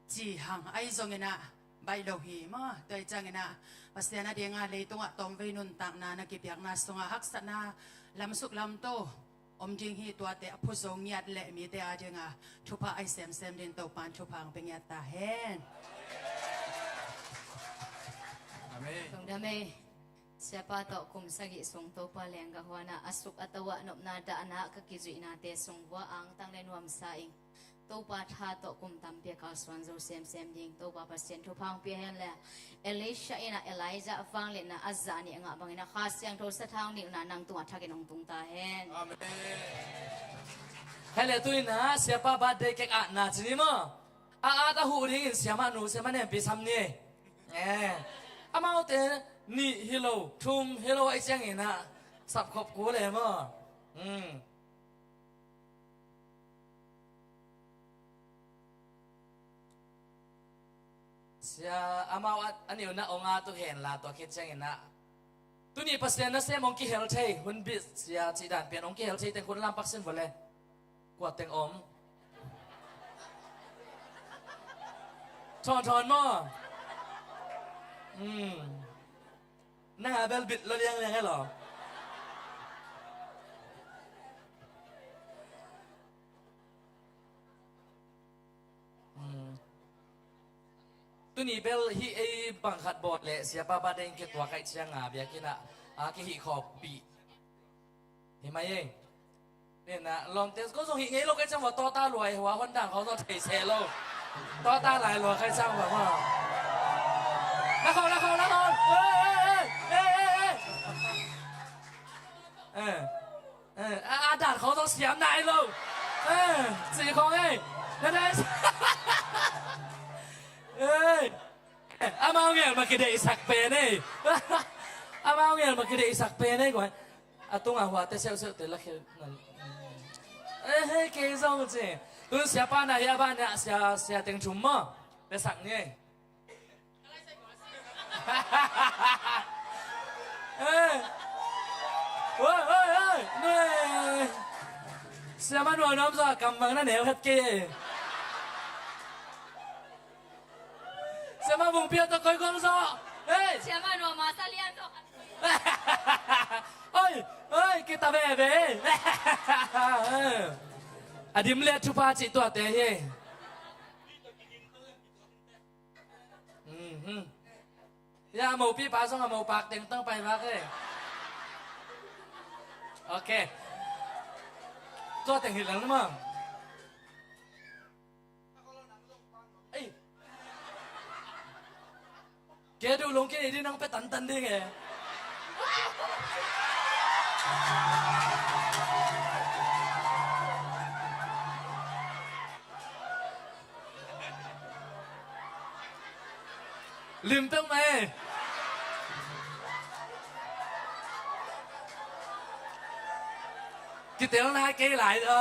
Ci hang ahi zongin ah, baih lo hi maw. Tua hi ciangin ah, Pasian a dingah leitungah tawmvei nuntakna na kipiakna sungah haksatna lamsuk lamto om ding hi. Tuate a phu zo ngiat le mite a dingah thupha ahi semsem ding Topan thupha hong pia ngiat ta hen. Amen. Lungdam ei. Siapa tawh kum sagih sung Topa lenggah huan ah, a suk a to ah nopna dahna ka kizuihnate sung vua angtang le nuamsa ing. Topa tha tawh kum tampi a kalsuan zo semsem ding Topa Pasian thupha hong pia hen le, Elisha in ah Elijah vangliatna a zah nih a ngah bangin ah, Kha Siangtho sathau nilhna nang tungah thakin hong tung ta hen. Amen. Khai le tui na, siapa birthday cake atna ci ni maw. A at a huh dingin siamah nu, siamah nempi sam ni. Eh. Amaute nih hi lo, thum hi lo ahi ciangin ah, sapkhop kul e maw. Hmm. Sia, amau a, a niu na ong a tu hen la, tua khit ciangin ah, tuni Pasian nasem ong kihel thei, hun bit sia cih dan pen ong kihel thei teng khut lam pak sin vua le. Kua teng om. Thawn thawn maw. Hmm. Nang a bel bit lo liangliang e law. Hmm. Tuni bel hih ei bang khat bawl leh siapa birthday in kituak ahih ciangin biakinn ah a kihih khawmpih hi mai ei. Nen ah lawmte ko zong hih ngei lo ka hih ciang vua, tawta luai hua hon dan khawng zong thei se lo. Tawta lai lua ka hih ciang vua maw. Na khawng, na khawng, na khawng. Ei, ei, ei, ei, ei. Eh. Eh, a, a dan khawng zong siam nai lo. Eh, ci khawng ei. Na dai. Eh. Eh, amau ngel ma kideihsak pen ei. Amau ngel ma kideihsak pen ei, guai. A tungah huate seuhseuh te la khel. Eh, hei, kei zong ci. Tun siapa na hia ba na sia, sia teng thum maw. Pe sak ni ei. Eh. Oi, oi, oi. Nui. Siamah nuam nuam zaw, kam bang na neu het kei ei. Siamah Bungpi a tawh koi gol zaw. Ei. Siamah nuam a sa lian zaw. Oi, oi, kita veve. A dim le thupha cih tuate hi. Mhm. Ya, a mopipa zong a mopak teng tawh pai vak e. Ok. Tua teng hi lel maw. Ei. Ke duh lungkin i di nang pe tantan ding e. Lim peuhmah e. Kitelna kei lai a.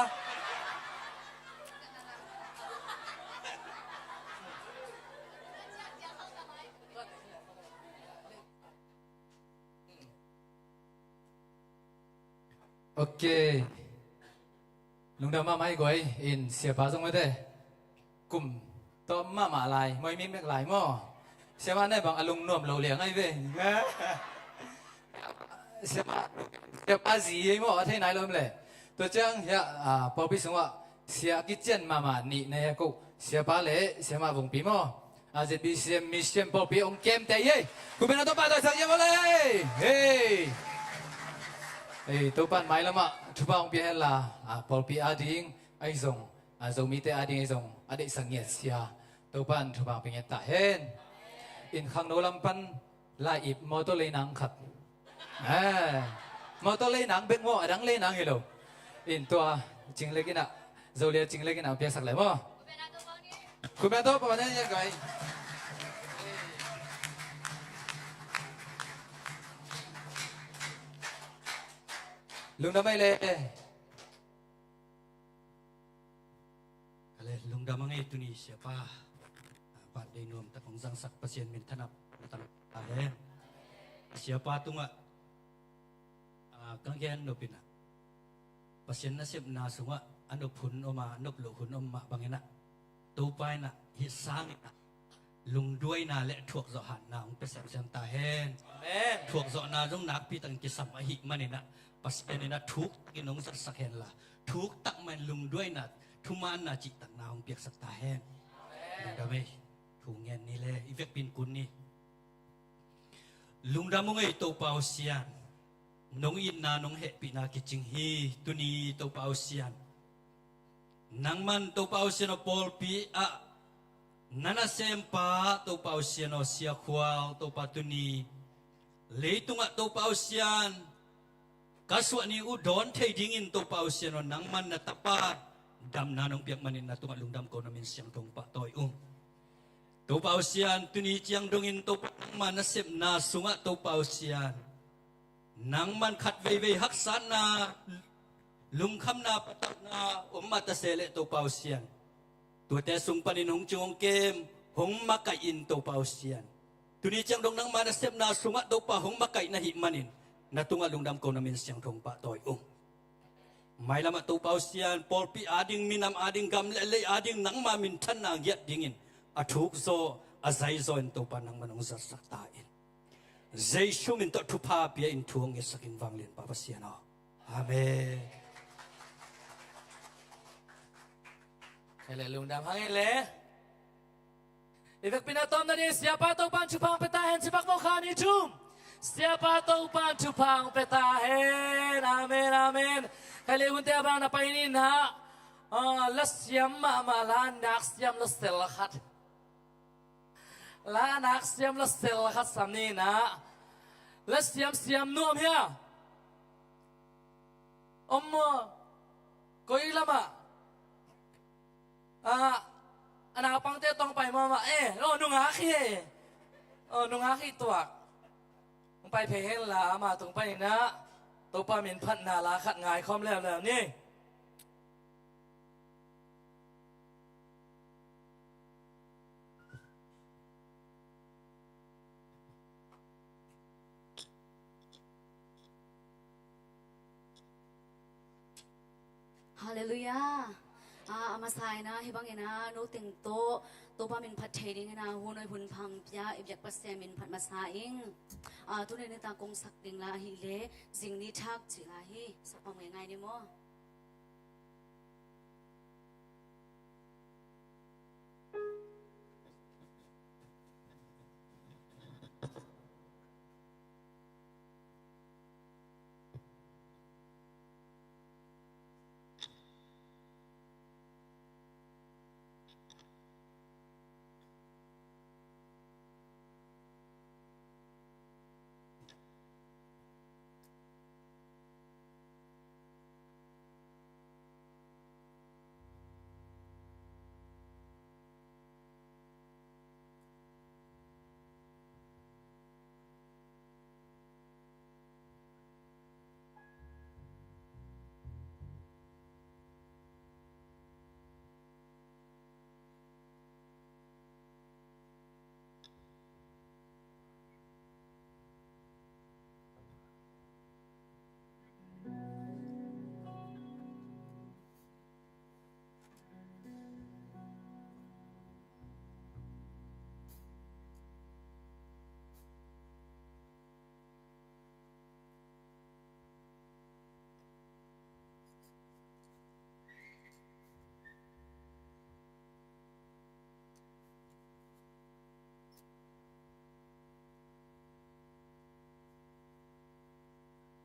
Ok. Lungdam mahmah hi guai in siapa zong mate. Kum tawm mahmah lai, moi mikmek lai maw. Siapa ne bang a lungnuam lo liang ai ve. Siapa, siapa zi hi maw, a thei nai lo om le. Tua ciang hiah, ah, pawlpi sungah sia a kician mahmah nih na hi a ko. Siapa le siamah Vungpi maw. A Z B C M Mission pawlpi hong kemte hi ei. Kumen a Topa tawh sak hiam aw le. Hei. Hei, Topan mailamah thupha hong pia hen la, a, pawlpi ading ahi zong, a, Zomite ading ahi zong a deihsak ngiat sia. Topan thupha hong pia ngiat ta hen. In khangno lam pan lai ip mawtaw lei nang khat. Eh, mawtaw lei nang bek maw, a dang lei nang hi lo. In tua Cing Lek in ah, Zolia Cing Lek in ah piaksak lai maw. Kumen a Topa ne ya gai. Lungdam ei le. Ka le lungdam a ngei tuni siapa. Pat dei nuam tak hong zangsak Pasian min thanop na tang ta hen. Siapa tungah, ah, ka gen nop in ah, Pasian nasepna sungah a nop hun om a, a nop loh hun om mah bangin ah, Topa in ah hih sangin ah lungduaina le thuakzawh hatna hong pia semsem ta hen. Amen. Thuakzawhna zong nakpi takin kisam ahih manin ah, Pasian in ah thuk takin hong zatsak hen la, thuk tak mahin lungduaina, thumaanna cihtakna hong piaksak ta hen. Amen. Lungdam ei. Thu ngen ni le, i vekpi in kun ni. Lungdam ung ei Topa aw Sian. Nong itna nong hehpihna kicing hi tuni Topa aw Sian. Nangman Topa aw Sian aw pawlpi ah na nasempa Topa aw Sian aw Sia Khual Topa tuni leitungah Topa aw Sian ka suah ni uh dawn thei dingin Topa aw Sian aw nangman na tapa damna nong piak manin na tungah lungdam ko na min siangtho pahtawi ung. Topa aw Sian, tuni ciang dongin Topa nangma nasepna sungah Topa aw Sian, nangman khat veivei haksatna, lungkhamna, patauhna om mah ta se leh Topa aw Sian, tuate sung panin hong cing hong kem, hong makaih in Topa aw Sian. Tuni ciang dong nangma nasepna sungah Topa hong makaih na hih manin na tungah lungdam ko na min siangtho pahtawi ung. Mailamah Topa aw Sian, pawlpi ading, minam ading, gam le lei ading nangma minthanna ngiat dingin a thukzaw a zaizaw in Topa nangman hong zatsak ta in. Jesu min tawh thupha pia in thu hong ngetsak in vanglianpa Pasian aw. Amen. Hei le lungdam hang hei le. I vekpi in a tawm nading Siapa Topan thupha hong pia ta hen, ci bak maw kha ni thum. Siapa Topan thupha hong pia ta hen. Amen, amen. Kei le hunte a bang na pai ni na. Ah, la siam mahmah la nak siam la sel khat. La nak siam la sel khat sam ni na. La siam siam nuam hia. Om maw. Koi lamah. Ah, a naupangte tawng pai mahmah e, aw nungak hi e. Aw nungak hi tuak. Hong pai phei hen la ama tung pai na. Topa min phatna la khat ngai khawm leuleu ni. Halleluiah. Ah, a masa in ah hih bangin ah no teng tawh Topa min phat thei dingin ah hun hoih hun pha hong pia i biak Pasian min phat masa ing. Ah, tuni nitak kong sak ding la ahih leh zing ni thak cih la hi. Sak pam ngeingai ni maw?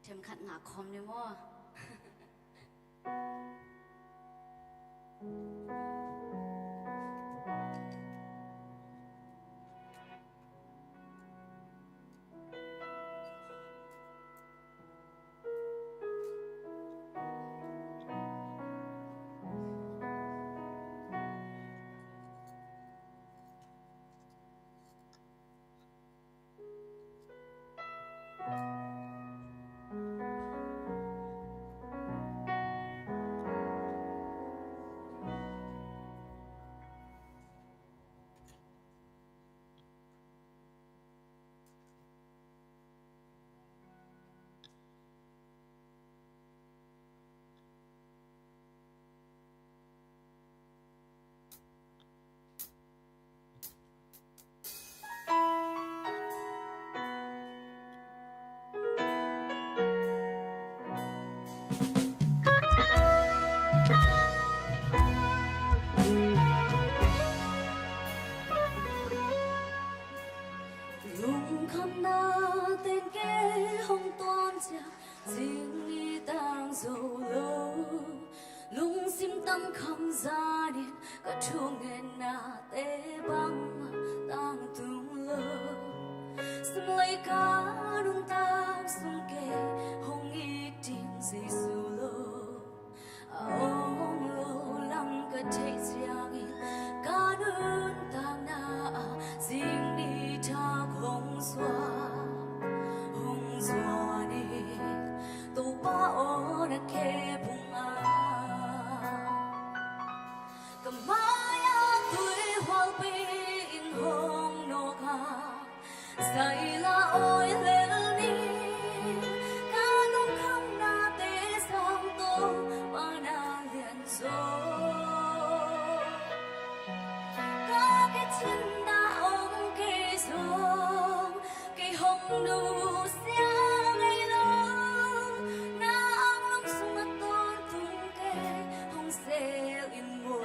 Themkhat ngah khawm ni maw? Lungkhamna ten kei hong tuam ciang, zing ni tang zo lo. Lungsim tam kham zanin ka thungetnate bangmah tangtung lo. Sum lei ka nuntak sung kei hong it ding Jesu lo. A om lo lam ka theih ciangin ka nuntakna ah zing ni thak hong zuan, hong zuan in Topa aw na khe bung a, ka mai-ah tuihualpi in hong nawk a, zaila awi lel ni, ka lungkhamnate sang Topa na lian zaw. Ka kicin na om kei zong, kei hong nusia ngei lo, na anglung sung a tawntung kei hong sel in maw.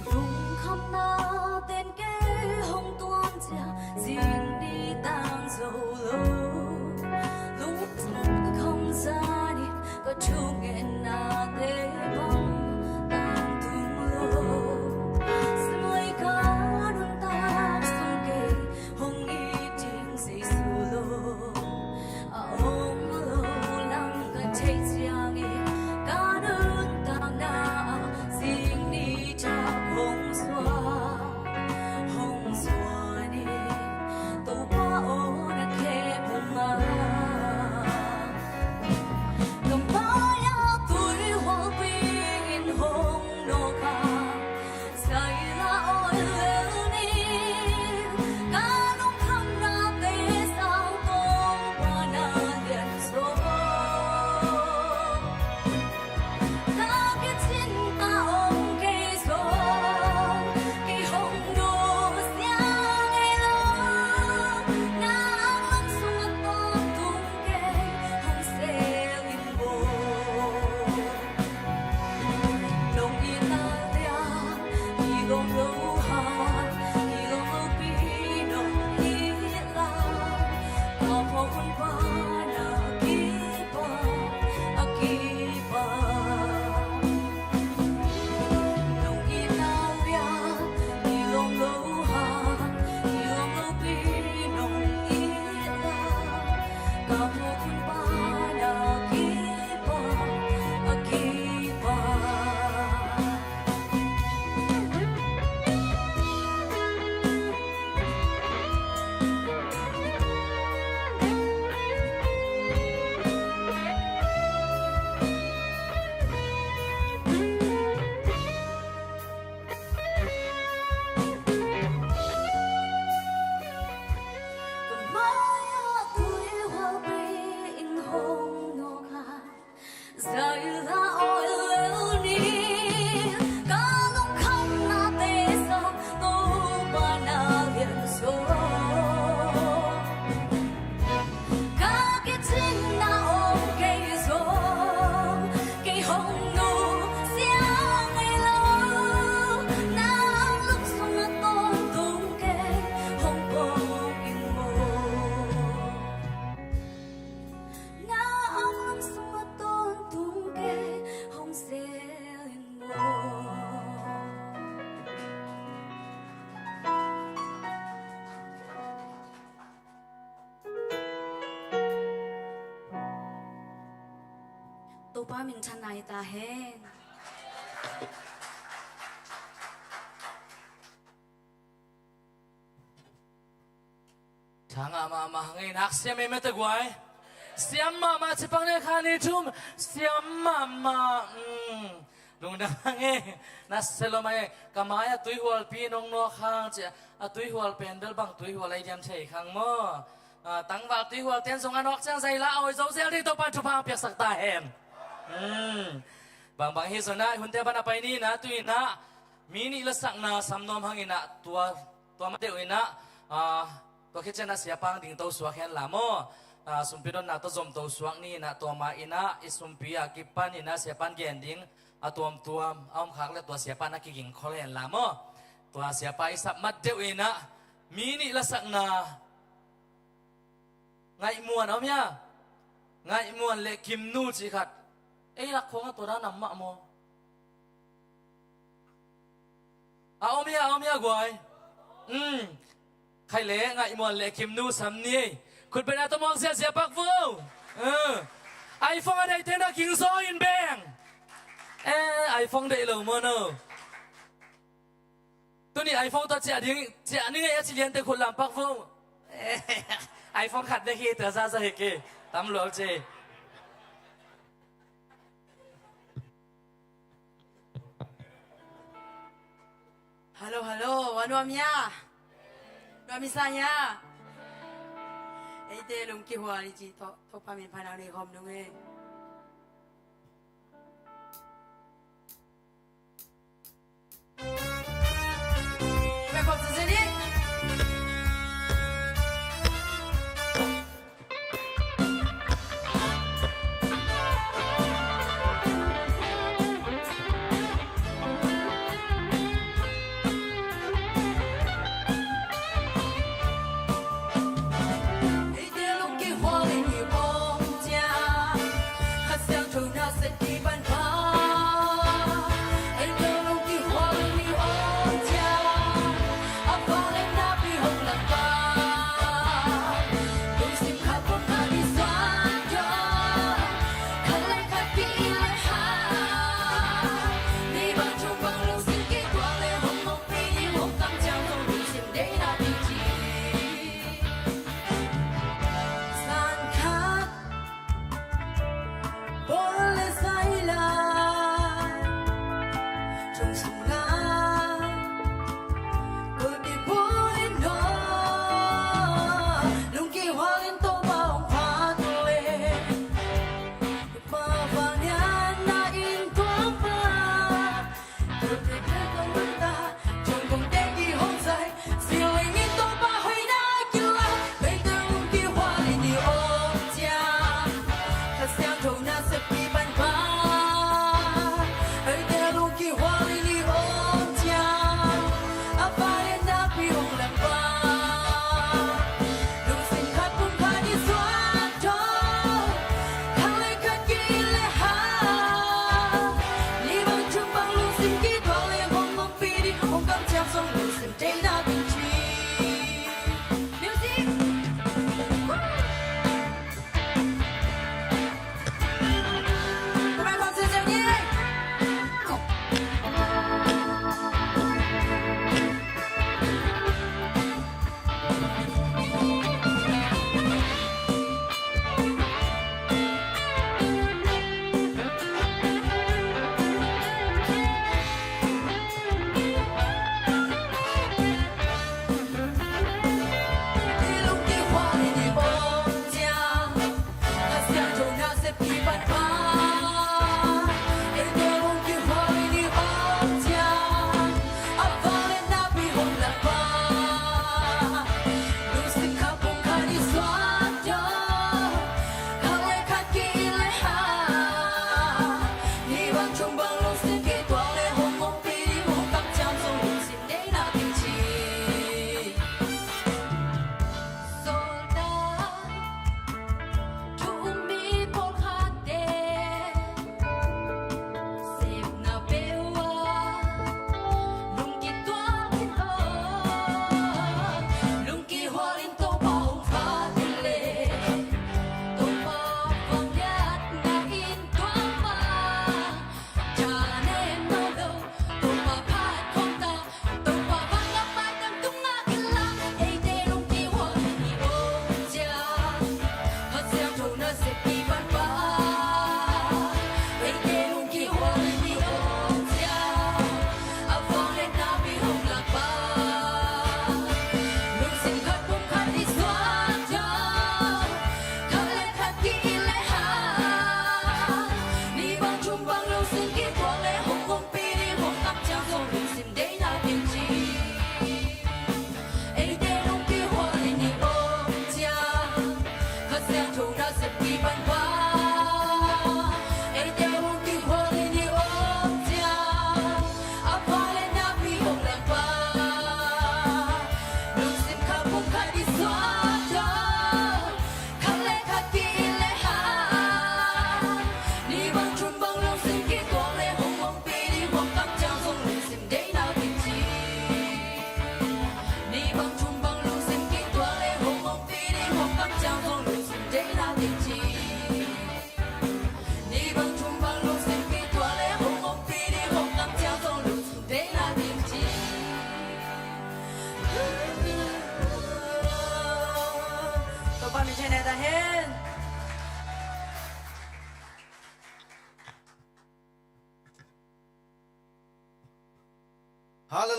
Lungkhamna ten kei hong tuam ciang, zing ni tang zo lo. Lungkhamna zanin ka thungetnate bang tangtung lo. Sum lei ka nuntak sung kei hong it ding Jesu lo. A om lo lam ka theih ciangin ka nuntakna ah zing ni thak hong zuan, hong zuan in Topa aw na khe bung a, ka mai-ah tuihualpi in hong nawk a, zaila awi lel ni, ka lungkhamnate sang Topa na lian zaw. Ka kicin ka om kei zong, kei hong nusia ngei lo, na anglung sung a tawntung kei hong sel in maw. Nong itna lian, i lawm lo hang, i lawm lopi nong it lai, ka phawk hun pan a kipak, a kipak. Nong itna lian, i lawm lo hang, i lawm lopi nong it lai, ka phawk hun pan a kipak, a kipak. Pa min thanai ta hen. Thangah mahmah hang ei, nak siam ei mete guai. Siam mahmah cipang ne kha ni thum. Siam mahmah. Mm. Lungdam hang ei. Na se lo mai. Ka mai a tuihualpi nong nawk hang ci a, tuihual pen bel bang tuihual ei diam thei khang maw. Ah, tangval tuihual ten zong a nawk ciang zai la a oi zo zel ding Topan thupha piaksak ta hen. Mm. Bangbang hi zong na hunte ban a pai ni na tu in ah mi nih lasakna sam nuam hang in ah tua, tua ma deuh in ah, ah, tua khit ciang a siapa hong ding to suak hen la maw. Ah, sumpi dotna tawh zom to suak ni in ah tua ma in ah i sumpi a kipan in ah siapa hong gen ding a tuamtuam a om khak le tua siapa hong kiging khol hen la maw. Tua siapa i sap ma deuh in ah mi nih lasakna Ngaihmuan a om hia? Ngaihmuan le Kimnu cih khat. Ei lak khawng a tua dan a om mah maw? A om hia, a om hia guai? Um. Khai le Ngaihmuan le Kimnu sam ni. Khut beng a tawh muang ziahziah pak vo. Uh. iPhone a deihte na kingzaw in beng. Eh, iPhone deih lo maw no? Tuni iPhone tawh ciah ding, ciah ni ngei a ci liante khut lam pak vo. iPhone khat bek hi, tua zaza hi kei. Tam lual ci. Hello, hello, a nuam hia? Nuam i sa hia? Eite lungkihual i cih tawh, Topa min phatna nei khawm nung e.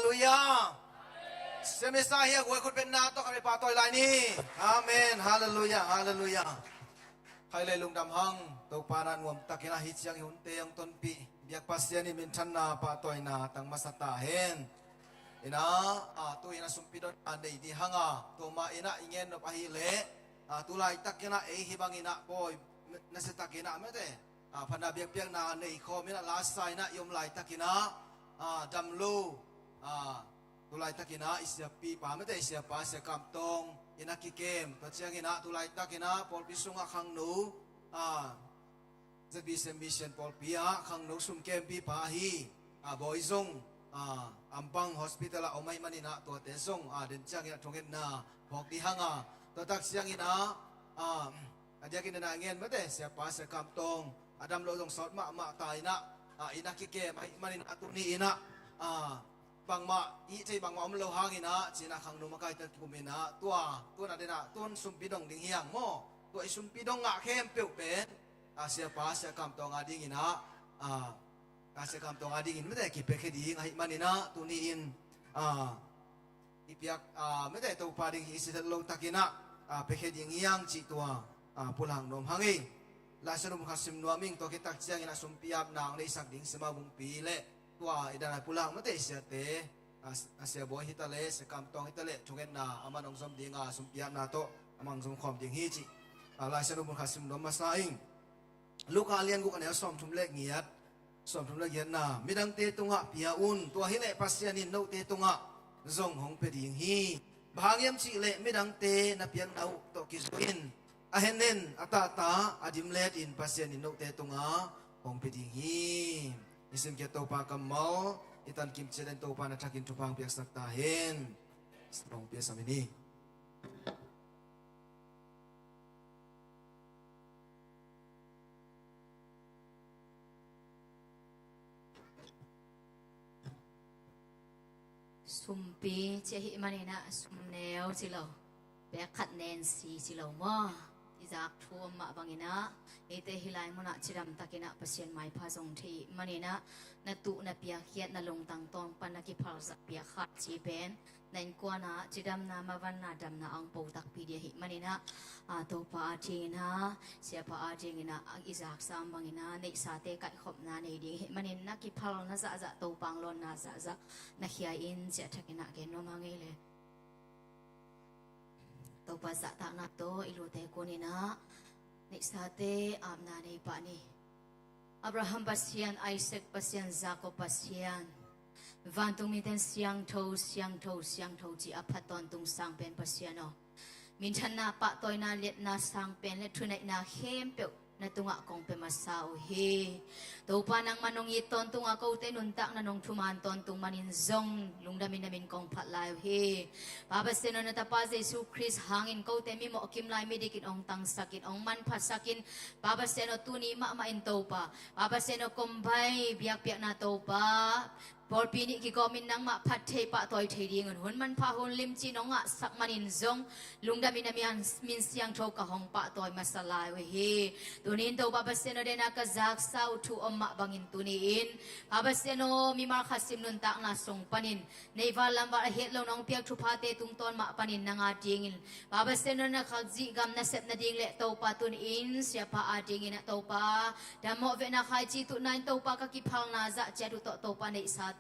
Halleluiah. Siamisa hi a guai khut betna tawh khat vei pahtawi lai ni. Amen. Halleluiah. Halleluiah. Khai le lungdam hang, Topa na nuamtakin a hi ciang i hunte hong tonpih biak Pasian in minthanna pahtawina tang masa ta hen. Ina, a, tu ina sumpi don a nei di hanga, tua ma ina i ngen nop ahi le, a, tu laitak ina ei hi bang ina pawi, nasiatak ina mete, a, phatna biakpiakna nei khawm ina lasa ina i om laitak ina, a, dam lo, a, tu laitak ina i siapi pa mete i siapa Sia Kam Tawng ina kikem, tua ciang ina tu laitak ina pawlpi sunga khangno, a, Z B C Mission pawlpi ah khangno sumkempi pa hi, a, bawi zong, a, Ampang Hospital ah om ahih manin ah tuate zong, a, den ciangin ah thungetna phawk di hanga, tua tak ciangin ah, a, a diakin na ngen mate, siapa Sia Kam Tawng a dam lo zong sawt mahmah ta in ah, a, ina kikem ahih manin ah tuni in ah, a, bangmah i thei bangmah om lo hangin ah, cina khangno makaite kum in ah, tua, tua na den ah, tun sumpi dong ding hiang maw? Tua i sumpi dong ngah khempeuh pen, a, siapa Sia Kam Tawng a dingin ah, a, a, Sia Kam Tawng a dingin mete kipiakhia ding ahih manin ah, tuni in, a, i piak, a, mete Topa ding hi si lo takin ah, a, piakhia ding hiang cih tua, a, pulhang nuam hang ei. Laisiangtho mun khat sim nuam ing, tua khit tak ciangin a sumpi apna hong neihsak ding sim a bungpi le tua i dan a pulhang mate i siate, a, a sia bawi hita le, Sia Kam Tawng hita le, thungetna a man hong zom ding a sumpi apna tawh a man hong zom khawm ding hi cih, a, Laisiangtho mun khat sim nuam masa ing. Luka a lian guk a neu sawmthum le giat, sawmthum le giatna, midangte tungah pia un, tua hileh Pasian in note tungah zong hong pia ding hi. Bang hang hiam cihleh midangte na piakna uh tawh kizui in, a hennen, a tahta, a dimlet in Pasian in note tungah hong pia ding hi. I simkhiat Topa kammal i tan kim ciat in Topa na thakin thupha hong piaksak ta hen. Hong piasak in hi. Sumpi ci ahih manin ah sumneu ci lo, pek khat nen si ci lo maw? I zak thu om mah bangin ah, eite hih lai munah cidam takin ah Pasian maipha zong thei ahih manin ah, na tuh na piakkhiat na lungtang tawng pan na kiphal zah piak khat ci pen, na innkuan ah cidamna, mavanna, damna a hong po takpi ding ahih manin ah, a, Topa a dingin ah, siapa a dingin ah, a i zaksa om bangin ah, neihsate kaihkhopna nei ding ahih manin na kiphal na zahzah, Topa hong lawnna zahzah na khia in ci a thakin ah gen nuam hang ei le. Topa zahtakna tawh i lute kunin ah neihsate apna nei pah ni. Abraham Pasian, Isaac Pasian, Jacob Pasian, vantung miten siangtho, siangtho, siangtho ci a phat tawntung sang pen Pasian aw, minthanna, pahtawina, liatna, sang pen le thuneihna khempeuh na tungah kong pia masa uh hi. Topa nangman nong it tawntung a, kote nuntakna nong thuman tawntung manin zong lungdamin na min kong phat lai uh hi. Pa Pasian aw, na Tapa Jesu Khrist hangin kote mimawh kim lai midik in hong tangsak in, hong manphasak in, Pa Pasian aw, tuni mahmah in Topa, Pa Pasian aw, kombai biakpiakna Topa, pawlpi nih kigawmin nangmah phat thei, pahtawi thei dingun hun manpha hun limci nong ngahsak manin zong lungdamin na min, min siangtho ka hong pahtawi masa lai uh hi. Tuni in Topa Pasian aw, dena ka zaksa uh thu om mah bangin tuni in, Pa Pasian aw, mimal khat sim nuntakna sung panin, neival lamval a het lo nong piak thuphate tungtawn mah panin nang a dingin, Pa Pasian aw, na khakzih gam na sep nading le Topa tuni in siapa a dingin ah Topa, dammawh vehna khaici tuhna in Topa ka kiphalna zah ciat uh tawh Topa neihsate,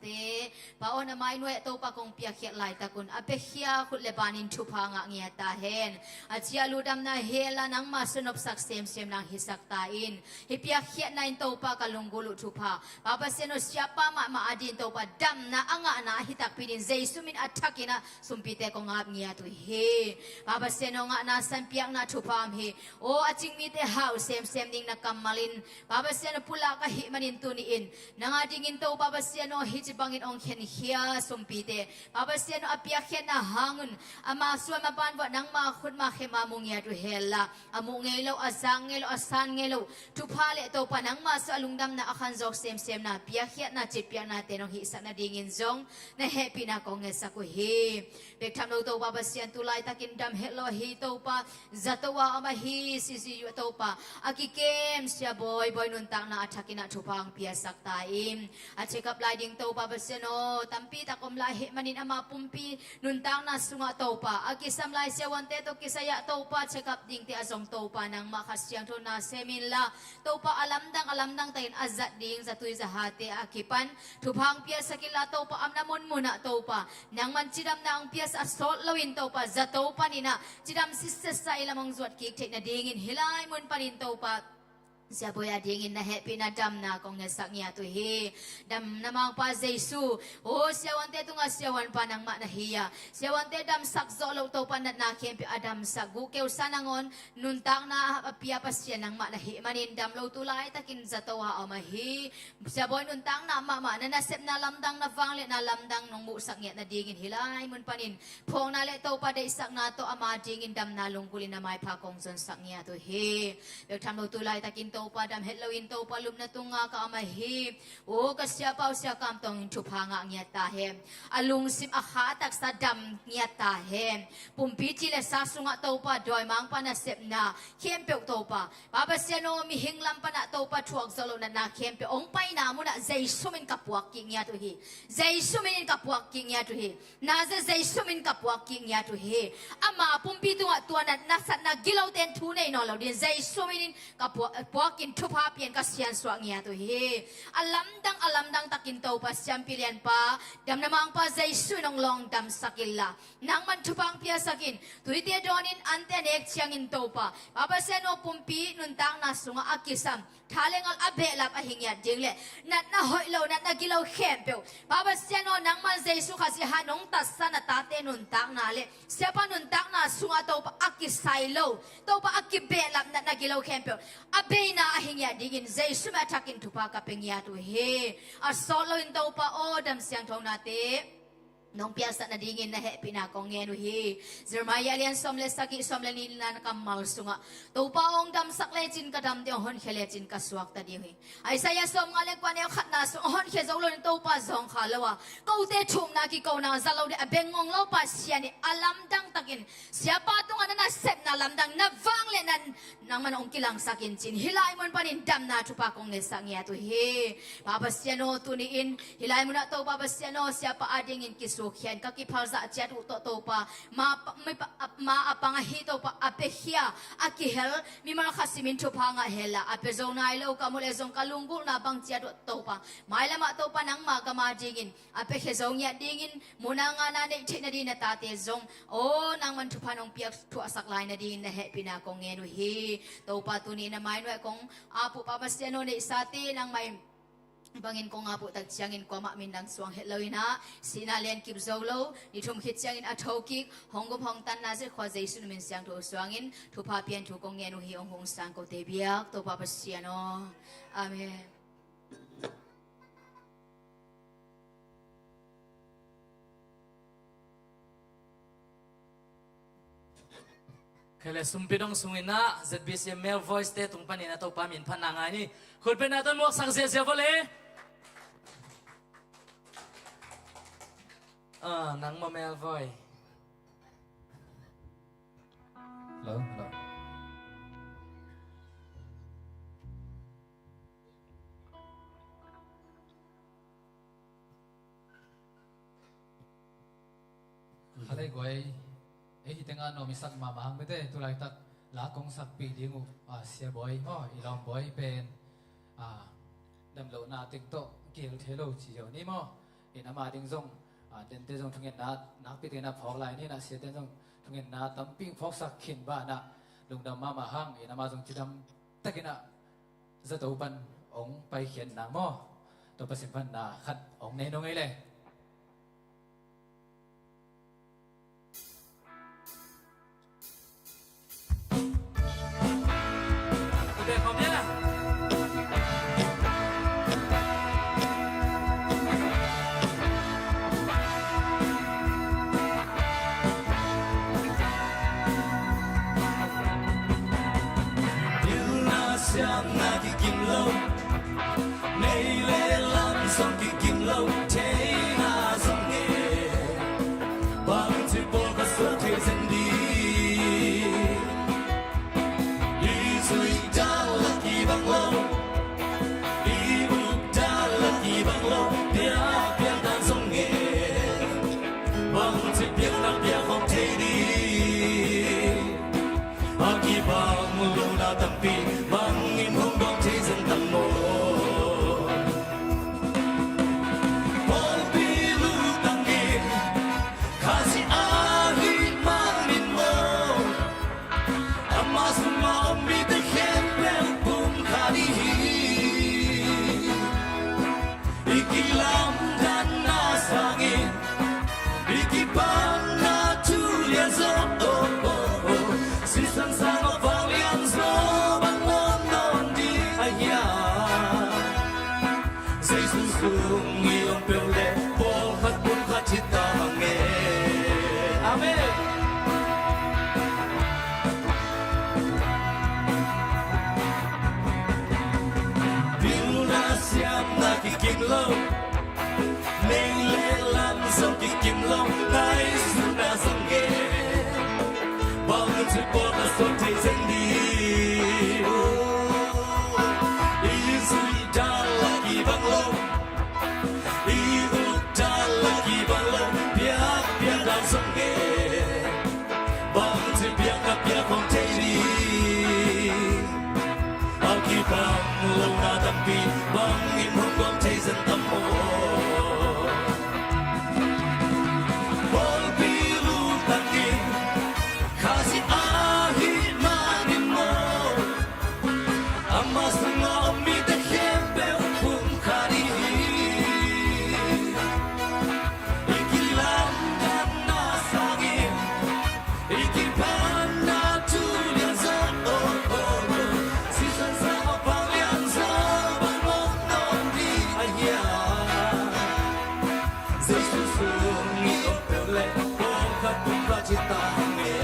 Pa aw, na mai nuai ah Topa kong piakkhiat laitak un a piakhia khut le banin thupha ngah ngiat ta hen. A ciah luhdamna hel a nangma sunopsak semsem nang hisak ta in, hih piakkhiatna in Topa ka lunggulh uh thupha, Pa Pasian aw, siapa mahmah a din Topa damna a ngahna ahi takpi din Jesu min a thakin ah sumpite kong ap ngiat uh hi. Pa Pasian aw, ngahna san piakna thupha om hi. Aw, a cing mite hau semsem ding na kammal in, Pa Pasian aw, pulak ahih manin tuni in nang a dingin Topa Pasian aw, hih ci bangin hong khenkhia sumpite, Pa Pasian aw, a piakkhiatna hangun ama suan mapan vuah nangma khutma khema mu ngiat uh hel a, a muh ngei lo, a zak ngei lo, a san ngei lo thupha le Topa nangma suah lungdamna a khanzawk semsemna, piakkhiatna, citpiaknate nong hihsak nadingin zong na hehpihna kong ngetsak uh hi. Bek tham lo Topa Pasian, tu laitakin dam het lo ahi Topa, zato a om ahi sisi uh Topa, a kikem sia bawi, bawi nuntakna a thakin ah thupha hong piasak ta in, a check up lai ding Topa Pa Pasian aw, tampi tak om lai ahih manin ama pumpi nuntakna sungah Topa, a kisam lai siavuante tawh kisai-ah Topa, check up dingte ah zong Topa nangmah Kha Siangtho na sem inla, Topa a lamdang a lamdang takin a zat ding zatui zahate a kipan thupha hong piasak inla, Topa a omna munmunah Topa nangman cidamna hong piasak, a sawt loin Topa zato paninah cidam sitsetsa i lam hong zuat kik theih nadingin hih lai mun panin Topa Siabawi adingin na hehpihna damna kong ngetsak ngiat uh hi. Damna mangpa Jesu, aw siavuante tungah siavuanpa nangmah na hi a, siavuante damsak zawh loh Topa natna khempeuh a damsak guhkeusa nangawn nuntakna a pia Pasian nangmah na hih manin damlo tu laitakin zato a om ahi. Siabawi nuntakna mahmah na nasepna lamdang na vangliatna lamdang nong muhsak ngiat nadingin hih lai mun panin phawkna le Topa deihsakna tawh ama dingin damna lunggulhin na maipha kong zonsak ngiat uh hi. Bek tham lo tu laitakin Topa dam het loin Topa lupna tunga ka om ahi. Aw ka siapa uh Sia Kam Tawng in thupha ngah ngiat ta hen. A lungsim a kha a taksa dam ngiat ta hen. Pumpi ci le sa sungah Topa dawimangpa nasepna khempeuh Topa, Pa Pasian aw, mihing lam panah Topa thuak zawh loh natna khempeuh hong paina munah Jesu min ka puak kik ngiat uh hi. Jesu min in ka puak kik ngiat uh hi. Nazareth Jesu min ka puak kik ngiat uh hi. Ama pumpi tungah tua natna satna gilote in thu nei nawn lo dingin Jesu min in ka puak, puakin thupha pian ka siansuah ngiat uh hi. A lamdang a lamdang takin Topa siampi lianpa damna mangpa Jesu in hong lawng damsak inla, nangman thupha hong piasakin, tuite dawnin ante a nek ciangin Topa, Pa Pasian aw, pumpi nuntakna sungah a kisam tha le ngal a behlap ahi ngiat ding le natna hoih lo natna gilo khempeuh, Pa Pasian aw, nangman Jesu Khazih han hong tatsa na tate nuntakna le siapa nuntakna sungah Topa a kisai lo, Topa a kibehlap natna gilo khempeuh a beina ahi ngiat dingin Jesu min a thakin thupha ka pia ngiat uh hi. A sawt loin Topa aw, dam siangtho nate nong piaksak nadingin na hehpihna kong ngen uh hi. Jeremiah lian sawm le sagih, sawm le nihna kammal sungah, Topa aw, hong damsak lecin ka dam ding, hong honkhia lecin ka suakta ding uh hi. Isaiah sawmnga le kua, neu khatna sung, hong honkhia zo loin Topa zawngkhal lo a, kote thumna kikona za lo ding a bengngong lo Pasian hi. A lamdang takin siapa tungah na nasepna lamdang na vangliatna nangman hong kilangsak in cin hih lai mun panin damna thupha kong ngetsak ngiat uh hi. Pa Pasian aw, tuni-in hih lai munah Topa Pasian aw, siapa adingin kisukkhia in ka kiphalzah ciat uh tawh Topa, ma, ma, ma a pang ahi Topa, a piakhia, a kihel mimal khat simin thupha ngah henla, a pia zo nai lo ka muh le zong ka lunggulhna bang ciat uh Topa, mailamah Topa nangma gam adingin a piakhia zo ngiat dingin muna ngana neih theih nading na tate zong, aw, nangman thupha nong piak thuahsak lai nadingin na hehpihna kong ngen uh hi. Topa tuni na mainuai kong ap uh Pa Pasian aw, neihsate nangmah in bangin kong ap uh tak ciangin kuamah min dang suang het loinah, sihna lian kip zo lo, ni thum khit ciangin a thokik hong gup hong tanna zet khua Jesu na min siangtho suangin thupha pian thu kong ngen uh hi. Hong hong sang kote biak Topa Pasian aw. Amen. Kei le sumpi dong sungin ah Z B C M Male Voice te tung panin a Topa min phatna ngai ni. Khutbetna tawh muaksak ziazia vawle. Ah, nang maw Male Voice? Hello, hello. Khalei guai, ei hi tengah nuam i sak mahmah hang bete, tulaitak la kong sakpih ding uh, ah, Sia Bawi maw, i lawm Bawi pen, ah, damlohna teng tawh gel thei lo ci zo ni maw. In ama ding zong, ah, dente zong thungetna nakpi tengin a phawk lai ni, na siate zong thungetna tampi phawksak khin banah lungdam mahmah hang, in ama zong cidam takin ah zato pan ong paikhiat nang maw. Tua Pasian phatna khat ong nei nong ei le. Pilna siamna kikim lo, nei le lam zong kikim lo, theihna zong nge, bangci pawl ka suak thei zen ding. I zuih dan la kibang lo, i buk dan la kibang lo, pia pia Bang lo na tampi bangin hong gawm thei zen tam aw. Pawlpi lutangin Khazih ahih manin maw, ama sunga om mite khempeuh pumkhat i hi. I kilamdanna sangin i kipanna thu lianzaw, oh, oh, oh. Sisan sang a pang lianzaw bang om nawn ding a hiam? Jesu sung i om peuh leh pawlkhat pumkhat hi ta hang e.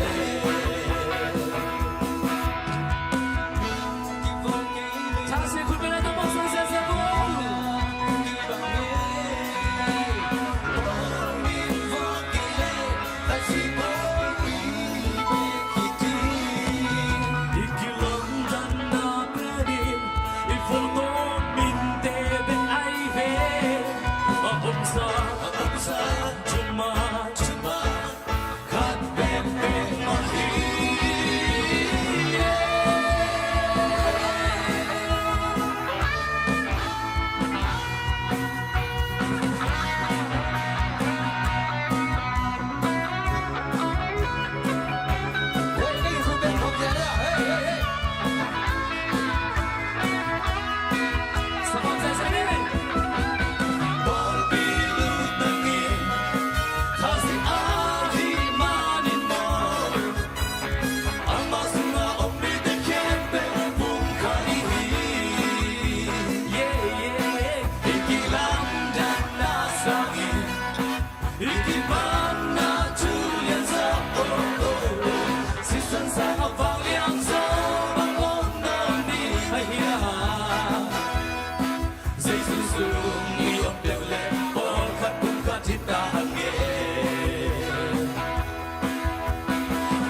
Jesu sung i om peuh leh pawlkhat pumkhat hi ta hang e.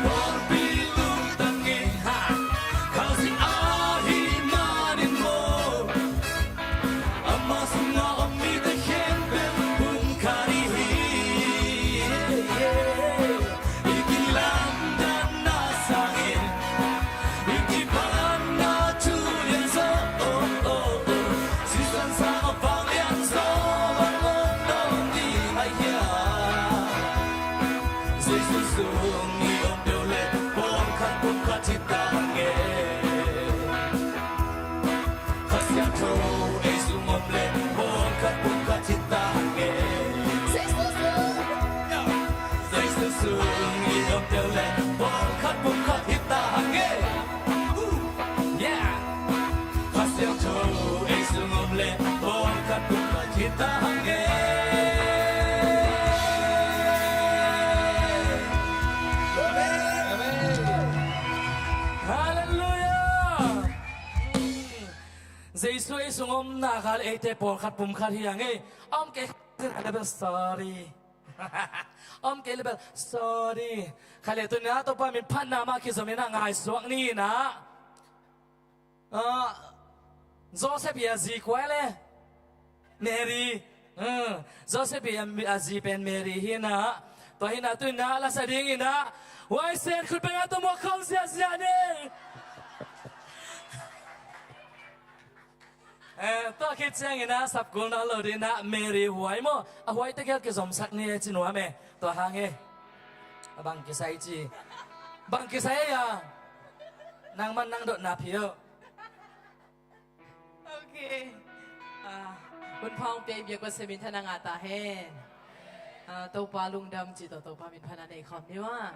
Pawlpi lutangin, ha, Khazih ahih manin maw, ama sunga om mite khempeuh pumkhat i hi. I kilamdanna sangin i kipanna thu lianzaw, oh, oh, oh. Sisan sang a pang lianzaw bang om nawn ding a hiam? Jesu sung i om peuh leh pawlkhat pumkhat hi ta hang e. Kha Siangtho ei sung om leh pawlkhat pumkhat hi ta hang e. Jesu sung, Jesu sung i om peuh leh pawlkhat pumkhat hi ta hang e. Yeah. Kha Siangtho ei sung om leh pawlkhat pumkhat hi ta hang e. Amen. Amen. Halleluiah. Jesu ei sung om nak leh eite pawlkhat pumkhat hi hang e. A om kei leh bel sorry. A om kei leh bel sorry. Kha leh tuni-in ah Topa min phatna mah kizom in ah ngaihsuak ni in ah. Ah, Joseph i a zi kua leh Mary. Hmm, Joseph i a, a zi pen Mary hi in ah. Tua hi in ah tuni-in ah la sa ding in ah huaisen khut beng a tua muak khawm ziahziah ni. Eh, tua khit ciangin ah sapkul nawn lo ding in ah Mary huai maw, a huaite gel kizomsak ni e ci nuam e. Tua hang e. A bang kisai ci. Bang kisai e a. Nangman nang dotna phi o. Ok. Ah, hun pha hong pia i biak Pasian minthanna ngah ta hen. Ah, Topa lungdam ci tawh Topa min phatna nei khawm ni maw.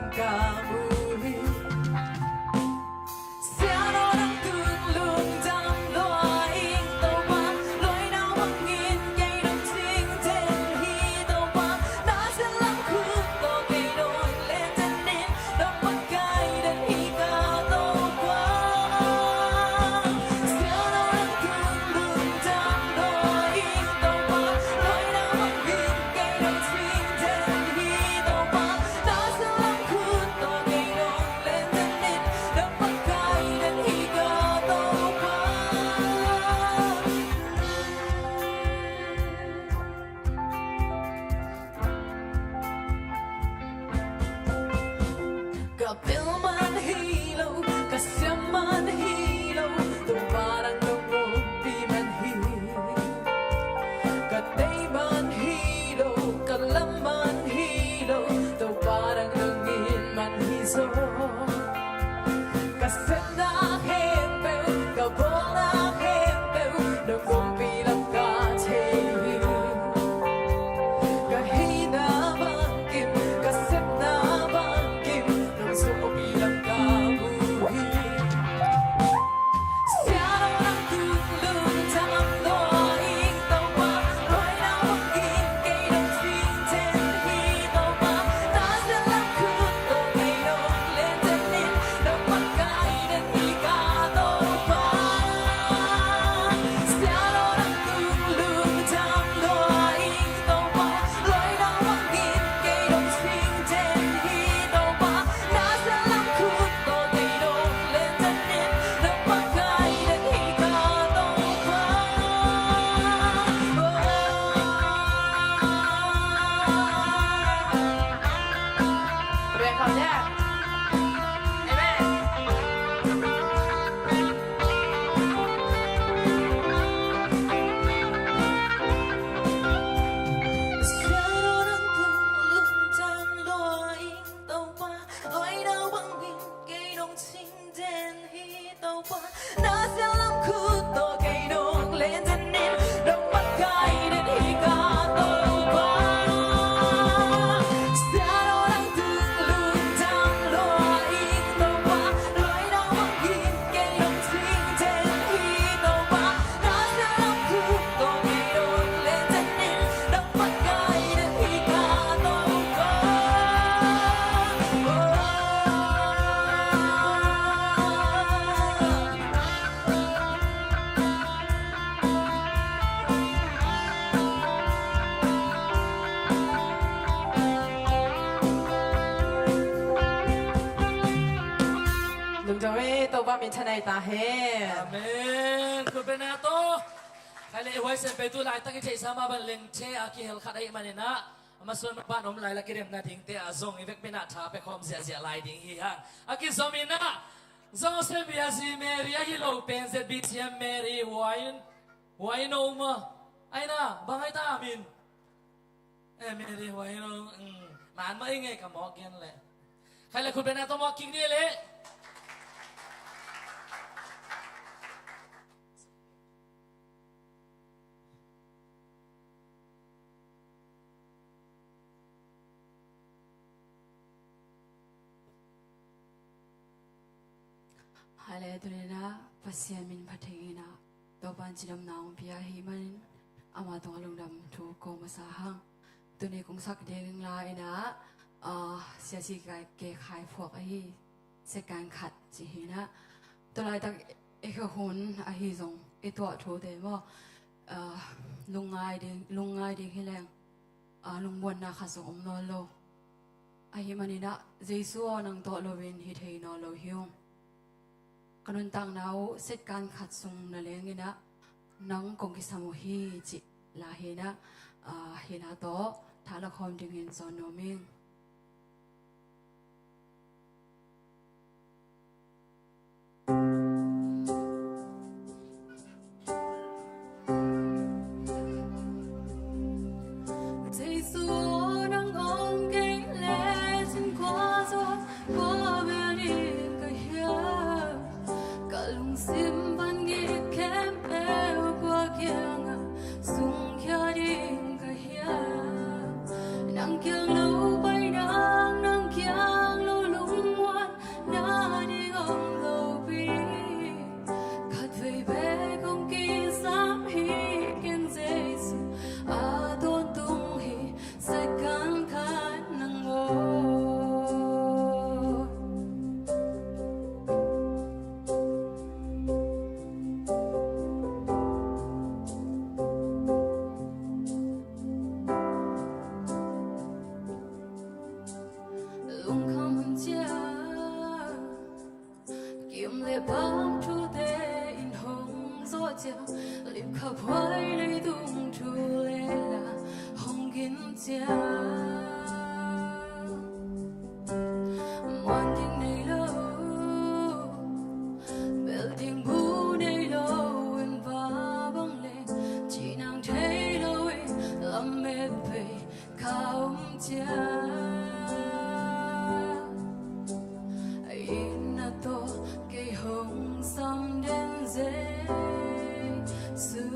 Ka mu hi. Siangtho dang tung lungdam lua ing Topa, lawina bangin kei dong cingden hi Topa, na sianglam khut tawh kei dong lenten in, dong makaih den hi ka Topa. Siangtho dang tung lungdam lua ing Topa, lawina bangin kei dong cingden hi Topa, ka pel man hi lo, ka siam man hi lo, Topa nang nong ompih man hi. Ka tei man hi lo, ka lam man hi lo, Topa nang nong it man hi zaw. Ka sepna khempeuh, ka bawlna khempeuh, nong ompih lam ka thei hi. Ka heina bangkim, ka sepna bangkim, nong zong ompih lam ka mu hi. Lungdam e, Topa min thanai ta hen. Amen. Khutbetna tawh. Khai le, huaisen peutu laitak i theihsa mah bang lengthe a kihel khat ahih manin ah, a masuan mah pan om lai la kidemna dingte ah zong i vekpi in ah tha pia khawm ziahziah lai ding hi hang. A kizom in ah, Joseph bia zi Mary ahi lo pen Z B C M Mary Huaino, Huaino mah. Ai na, bang ai ta min. Eh, Mary Huaino, mm, man mah i ngei ka mawk gen leh. Khai le khutbetna tawh mawk kik ni leh. Hallelujah, Pasian min phatthei in ah, Topa in cidamna hong pia ahih manin, ama tungah lungdam thu ko masa hang. Tuni kong sak ding lai in ah, ah, siasi kai, ke khai phuak ahi, second khat ci hi in ah. Tua laitak i kha hun ahi zong, i tuah thute maw, ah, lungngai ding, lungngai ding hi leng, ah, lungmuanna khat zong om nawn lo. Ahih manin ah, Jesu aw nang tawh loin hi thei nawn lo hi ung. Ka nuntakna uh second khat sung na leng in ah, nang kong kisam uh hi cih la hi in ah, ah, hi la tawh, tha la khawm dingin zawn nuam ing. Jesu aw nang om kei leh cin kua zaw, kua bel ding ka hiam? Ka lungsim pan gik khempeuh kua kiangah sungkhia ding ka hiam? Nang kiang lo pai Cia, lipkhaphuai leitung thu le la hong gin cia. Muan ding nei lo, bel ding bu nei lo, in va bang leng, ci nang thei lo in, lamet pei ka om cia. Inn a tawh kei hong sam den Jesu,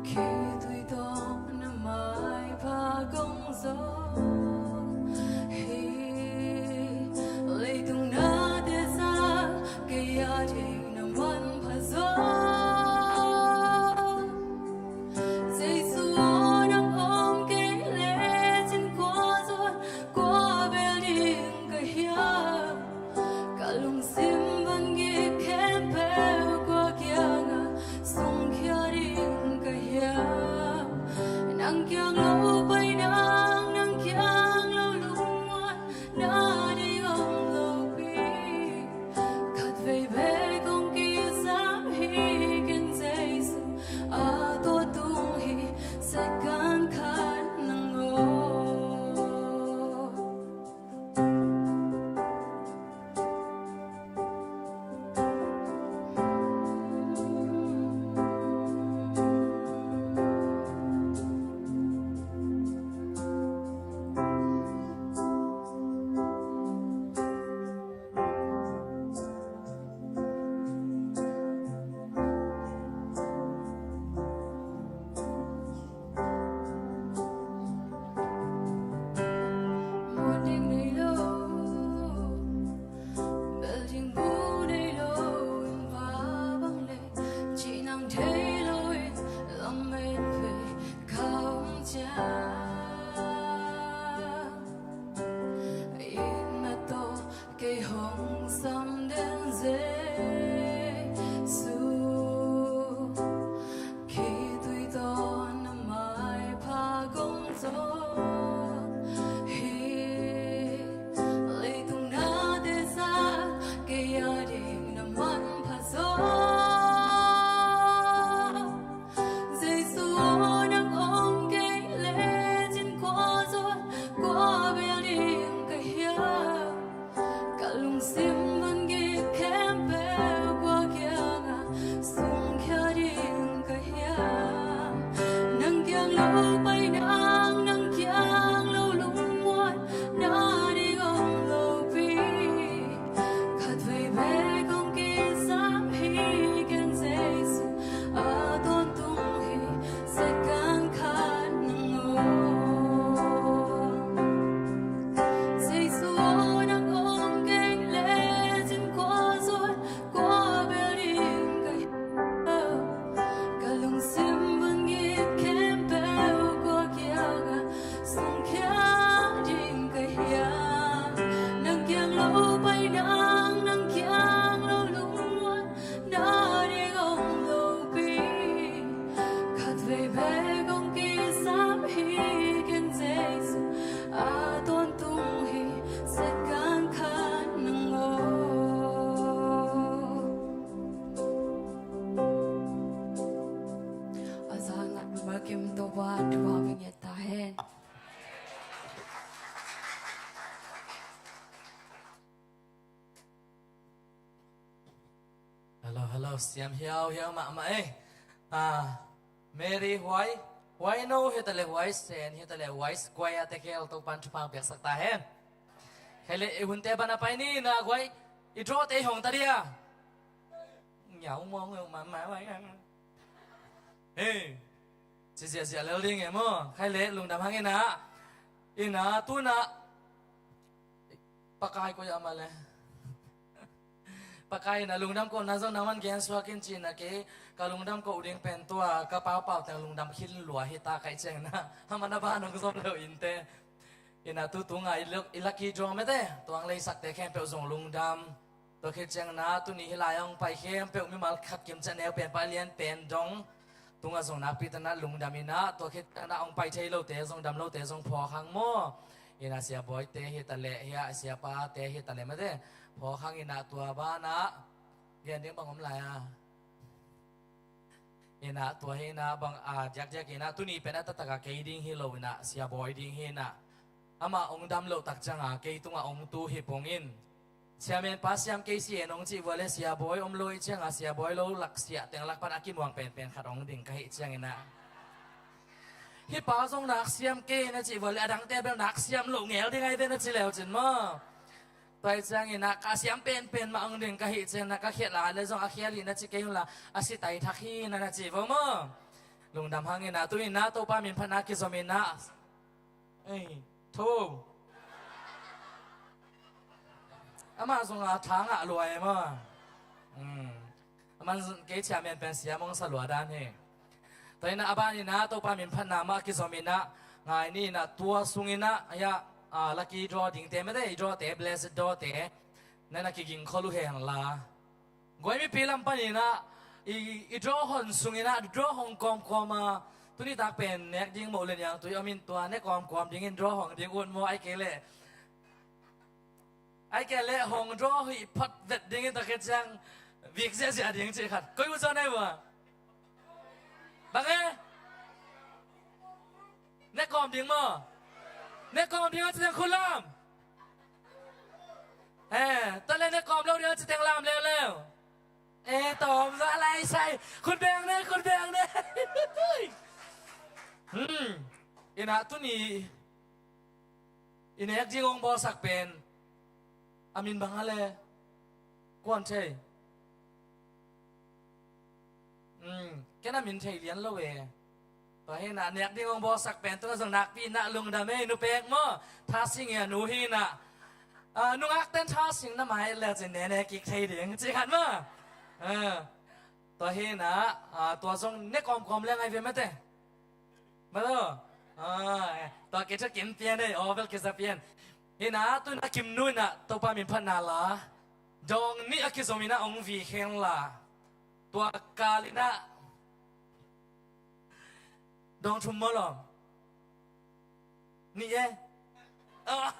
khitui tawh na maipha kong zaw hi. Leitung nate zah kei a ding na manpha zaw. Jesu aw, nang om kei lecin kua zawn, kua bel ding ka hiam? Ka lungsim van gik khempeuh kua kiangah sungkhia ding ka hiam? Nang kiang lo pai nang, nang kiang lo lungmuan na ding om lopi. Khatvei bek kong kisam hi ken Jesu, a tawntung hi second khat nang aw. Muan ding nei lo, bel ding bu nei lo, in va bang leng, ci nang thei lo in, lamet pei ka om cia. Inn a tawh kei hong sam den Jesu, khitui tawh na maipha kong zaw hi. Leitung nate zah kei a ding na manpha zaw. Jesu aw, nang om kei lecin kua zawn, kua bel ding ka hiam? Ka lungsim van gik khempeuh kua kiangah sungkhia ding ka hiam? Nang kiang lo pai nang, nang kiang lo lungmuan na ding om lopi. Khatvei bek kong kisam hi ken Jesu, a tawntung hi second khat nang aw. Jesu aw, nang om kei lecin kua zawn, kua bel ding ka hiam? Ka lungsim van gik khempeuh kua kiangah sungkhia ding ka hiam? Nang kiang lo pai nang, nang kiang lo lungmuan na ding om lopi. Khatvei bek kong kisam hi ken Jesu, a tawntung hi second khat nang aw. A za ngat ma kim to ba tu ba nget ta hen. Hello, hello, siam hiau hiau mahmah ei. Ah, Mary Huai, Huai No hi ta le, Huai Sen hi ta le, Huai Square te khel Topan thupha piaksak ta hen. Khai le, i hunte bana pai ni na, Huai, i draw te hong ta dia. Ngiau mong mong mahmah. Hey, ci ziahziah lel ding e maw. Khai le, lungdam hang ina. Ina, tuna. Pakai ko ya ma le. Pakai na lungdam ko na zong na man gen suak in ci na ke, ka lungdam ko ding pen tua, ka pau pau teng lungdam khin lua hi ta kai ceng na. Hama na ba nong zom leu in te. Ina tu tunga i lak, i lucky draw mete, tuang leisak te khempeuh zong lungdam. Tua khit ciang na, tuni hi lai a hong pai khempeuh mimal khat kim ciang neu pen pai lian pen dong. Tunga zong nakpi tana lungdam ina, tua khit ciang na hong pai thei lote zong dam lote zong phawk hang maw. Ina Sia Bawi te hi ta leh, hia Sia Pa te hi ta leh mate. Phawk hang ina tua bana. Gen ding bang om lai a. Inah tua hi inah bang a diakdiak inah tuni pen a taktak a kei ding hi lo inah Sia Bawi ding hi inah amah ong dam loh tak cianga kei tungah ong tu hi pong in. Chairman pa siam kei si e nong cih vua le Sia Bawi om lo ih cianga Sia Bawi lo lak siah teng lak pan a kimuang penpen khat ong ding ka hih ciang inah hih pa zong nak siam kei na cih vua le a dangte bel nak siam loh ngel ding ai ve na ci leu cin maw? Tua ih ciang inah ka siam penpen mah ong ding ka hih ciang inah ka khial a le zong a khial hi na ci kei un la a si tai thak hi na na ci vo maw? Lungdam hang inah tu inah Topa min phatna kizom inah. Ei, tho. Amah zong a tha ngah lua e maw? Hmm. Aman kei chairman pen siam ong sa lua dan hi. Tua inah a ban inah Topa min phatna mah kizom inah ngai ni inah tua sung inah a, lucky draw dingte mete i draw te, blessed draw te na na kiging khol uh hen la. Guai mipi lam pan inah i, i draw hon sung inah draw hong kawmkawm a tuni tak pen nek ding moh le niang tui om in tua ne kawmkawm dingin draw hong ding ut maw ai kei leh ai kei leh hong draw hih phot vet dingin tua khit ciang vik ziahziah ding cih khat koi uh zaw nai vua? Bang e? Ne kawm ding maw? Ne kawm ding a ci teng khut lam. Eh, tua le ne kawm lo ding a ci teng lam leuleu. Eh, tawm za lai sai. Khut beng ne, khut beng ne. Hmm. Inah tuni i nek ding ong bawlsak pen a min bang a le kuan thei. Ken a min thei lian lo e. Tua hi inah nek ding ong bawlsak pen tungah zong nakpi inah lungdam e, nu pek maw? Tha Sing e, a nu hi inah. Ah, nungak ten Tha Sing na mai le cin ne ne kik thei ding ci khat maw? Ah, tua hi inah, ah, tua zong ne kawmkawm le ngai ve mate. Malo. Ah, eh, tua kei thu Kim Pian e, aw bel kei za pian. Hi inah tu inah Kim nu inah Topa min phatna la dawng nih a kizom inah ong vik hen la. Tua kal inah dawng thum maw lawm? Nih e? Oh,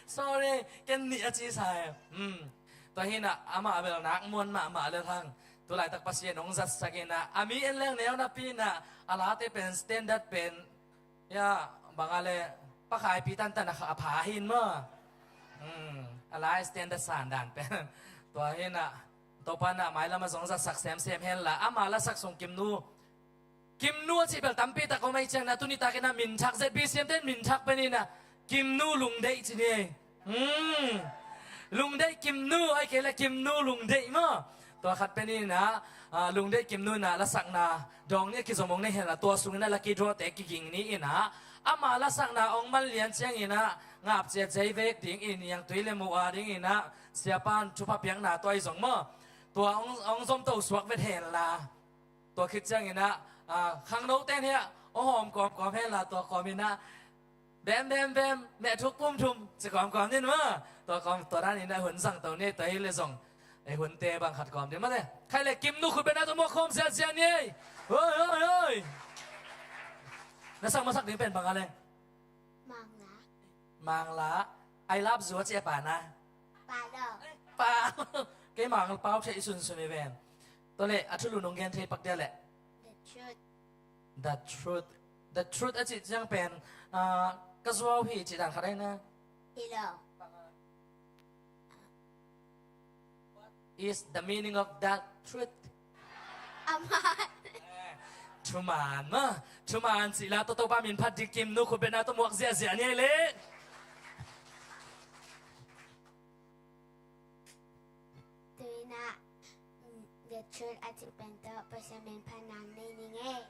sorry, ken nih a ci sa e. Hmm. Tua hi inah amah bel nak muan mahmah le thang. Tulaitak Pasian ong zatsak inah a mi en leng neu napi inah a late pen standard pen ya, bang a le pakhaipi tantan a kha a pha hin maw? Hmm. A lai standard san dan pen. Tua hi inah Topa inah mailam a zong zatsak semsem hen la ama lasak sung Kim nu. Kim nu a cih bel tampi tak om a ih ciang inah tuni tak inah min thak Z B C M ten min thak pen inah Kim nu Lungdeih ci ni. Hmm. Lungdeih Kim nu ai kei le Kim nu Lungdeih maw? Tua khat pen inah, ah, Lungdeih Kim nu inah lasakna dawng nih a kizom ong nei hen la tua sung inah lucky draw te kiging ni inah ama lasakna ong man lian ciang inah ngap ciat zei vek ding in yang tui le muh a ding inah siapan thupha piakna tua i zong maw? Tua ong, ong zom to suak vet hen la. Tua khit ciang inah, ah, khangno ten hiah ong hawm kawmkawm hen la tua kawm inah bem bem bem meh thuk pum thum ci kawmkawm nin maw? Tua kawm tua dan inah hun zang to ni tua hi le zong ei hunte bang khat kawm ding mate. Khai le Kim nu khut bena tua muak khawm ziahziah ni ei. Hoi hoi hoi. Na sak masak ding pen bang a le? Mangla. Mangla. I love you a ci a pa na. Pa lo. Pa. Kei Mangla pau thei i sunsun i ven. Tua le a thulu nong gen thei pak dia le. The truth. The truth. The truth a cih ciang pen, ah, ka zuau hi cih dan khat ahi na. Hi lo. Is the meaning of that truth? A man. Thuman maw? Thuman cih la tawh Topa min phat ding Kim nu khut bena tawh muak ziahziah ni ei le. Tuina, mm, the truth a cih pen tawh Pasian min phat nang nei ning ei.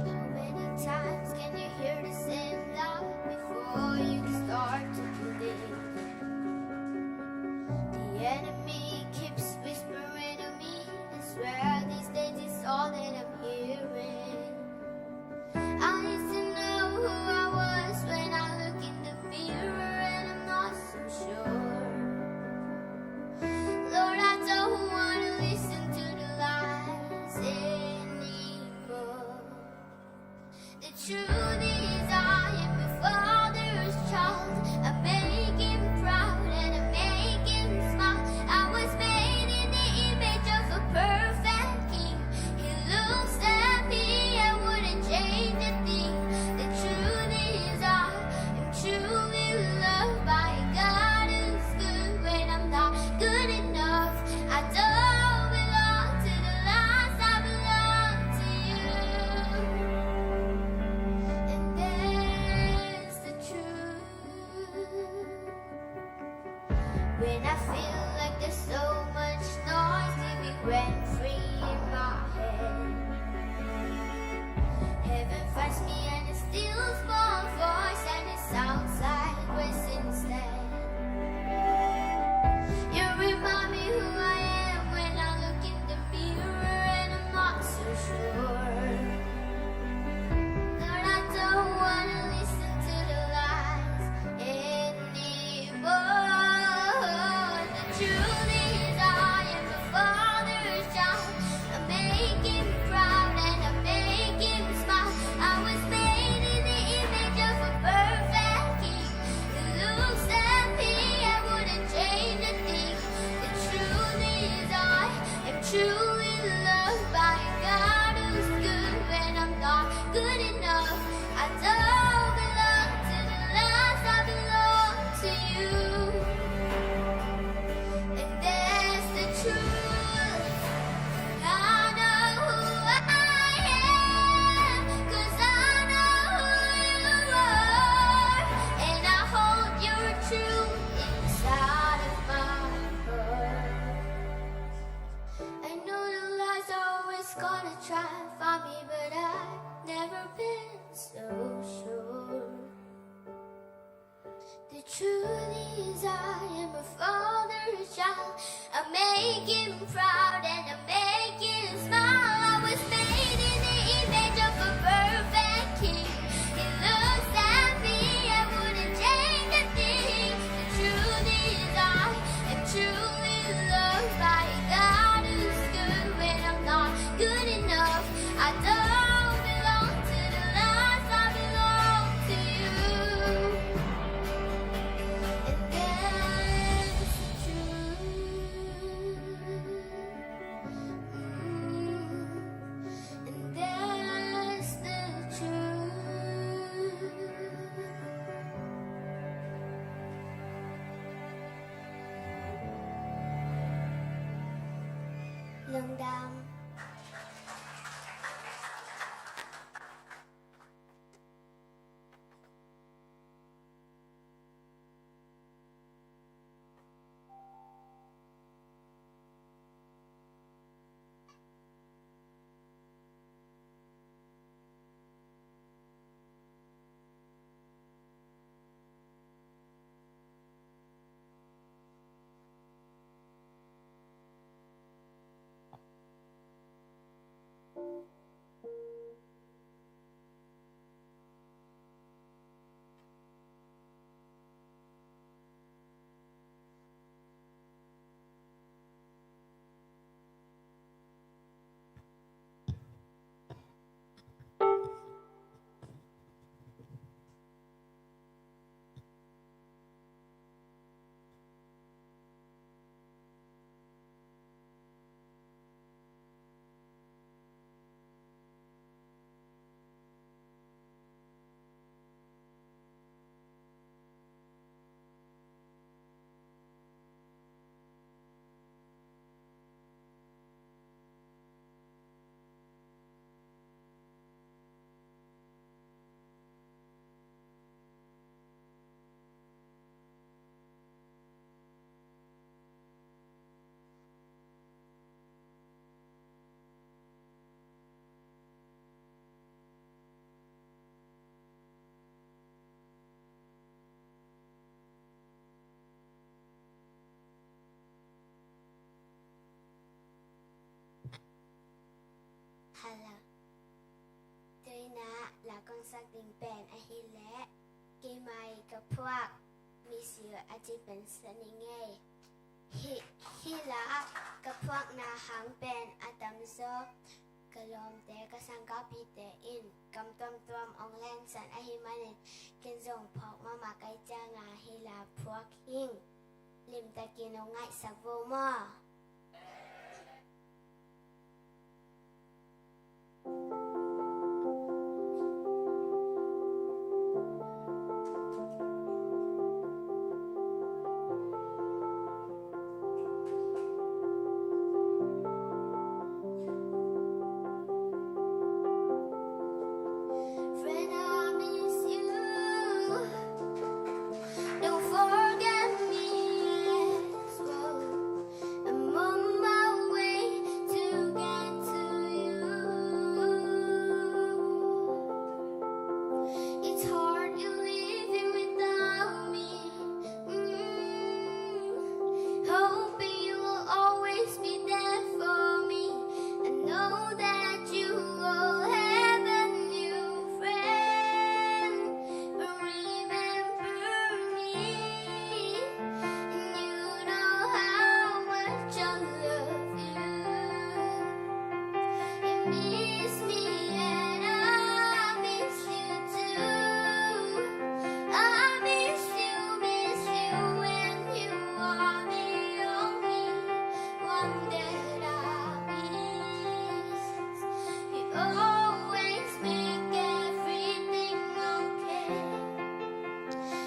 How many times can you hear the same lie before you start to believe? The enemy keeps whispering to me, I swear these days it's Rent free in my head. Heaven finds me and a still small voice, and it sounds like we're since then. You remind me who I am when I look in the mirror, and I'm not so sure that I don't wanna listen to the lies anymore. The truth is, I am a father's child. I make him proud and I make him smile. I was made in the image of a perfect king. He looks at me, I wouldn't change a thing. The truth is, I am truly loved by a God who's good, and I'm not good enough. I don't belong to the lies, I belong to you. And that's the truth. I know who I am, 'cause I know who you are, and I hold your truth inside of my heart. I know the lies are always gonna try and find me, but I've never been so sure. The truth is, I am a father's child. I make him proud and I make him smile. I was made in the image of a perfect king. He looks at me, I wouldn't change a thing. The truth is, I am truly loved by a God who's good when I'm not good enough. I don't belong to the lies, I belong to you. And that's the truth. Mm, and that's the truth. Lungdam. Hello. Tuina la kong sak ding pen ahih leh, keimah ka phuak Miss You a ci pen sa ning ei. Hih, hih la ka phuakna hang pen a tamzaw ka lawmte, ka sangkahpihte in kam tuamtuam hong lensan ahih manin ken zong phawk mahmah ka hih ciangin hih la phuak ing. Limtakin hong ngaihsak vo maw. Friend, I miss you. Don't forget me as well. Miss me and I miss you too. I miss you, miss you, and you are the only one that I miss. You always make everything okay.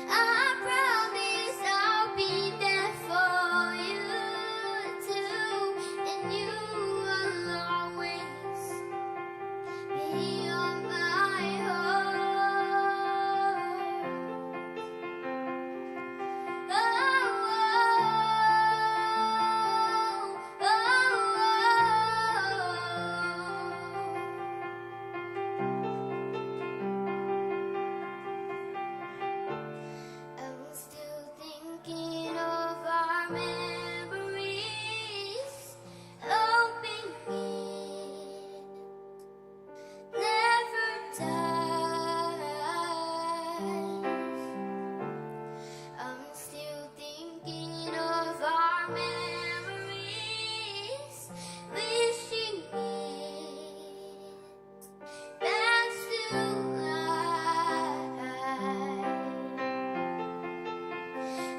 I promise I'll be there for you too, and you will always be on my heart. Oh, oh, oh, oh, oh. I'm still thinking of our memories, hoping it never dies. I'm still thinking of our memories, wishing it back to life.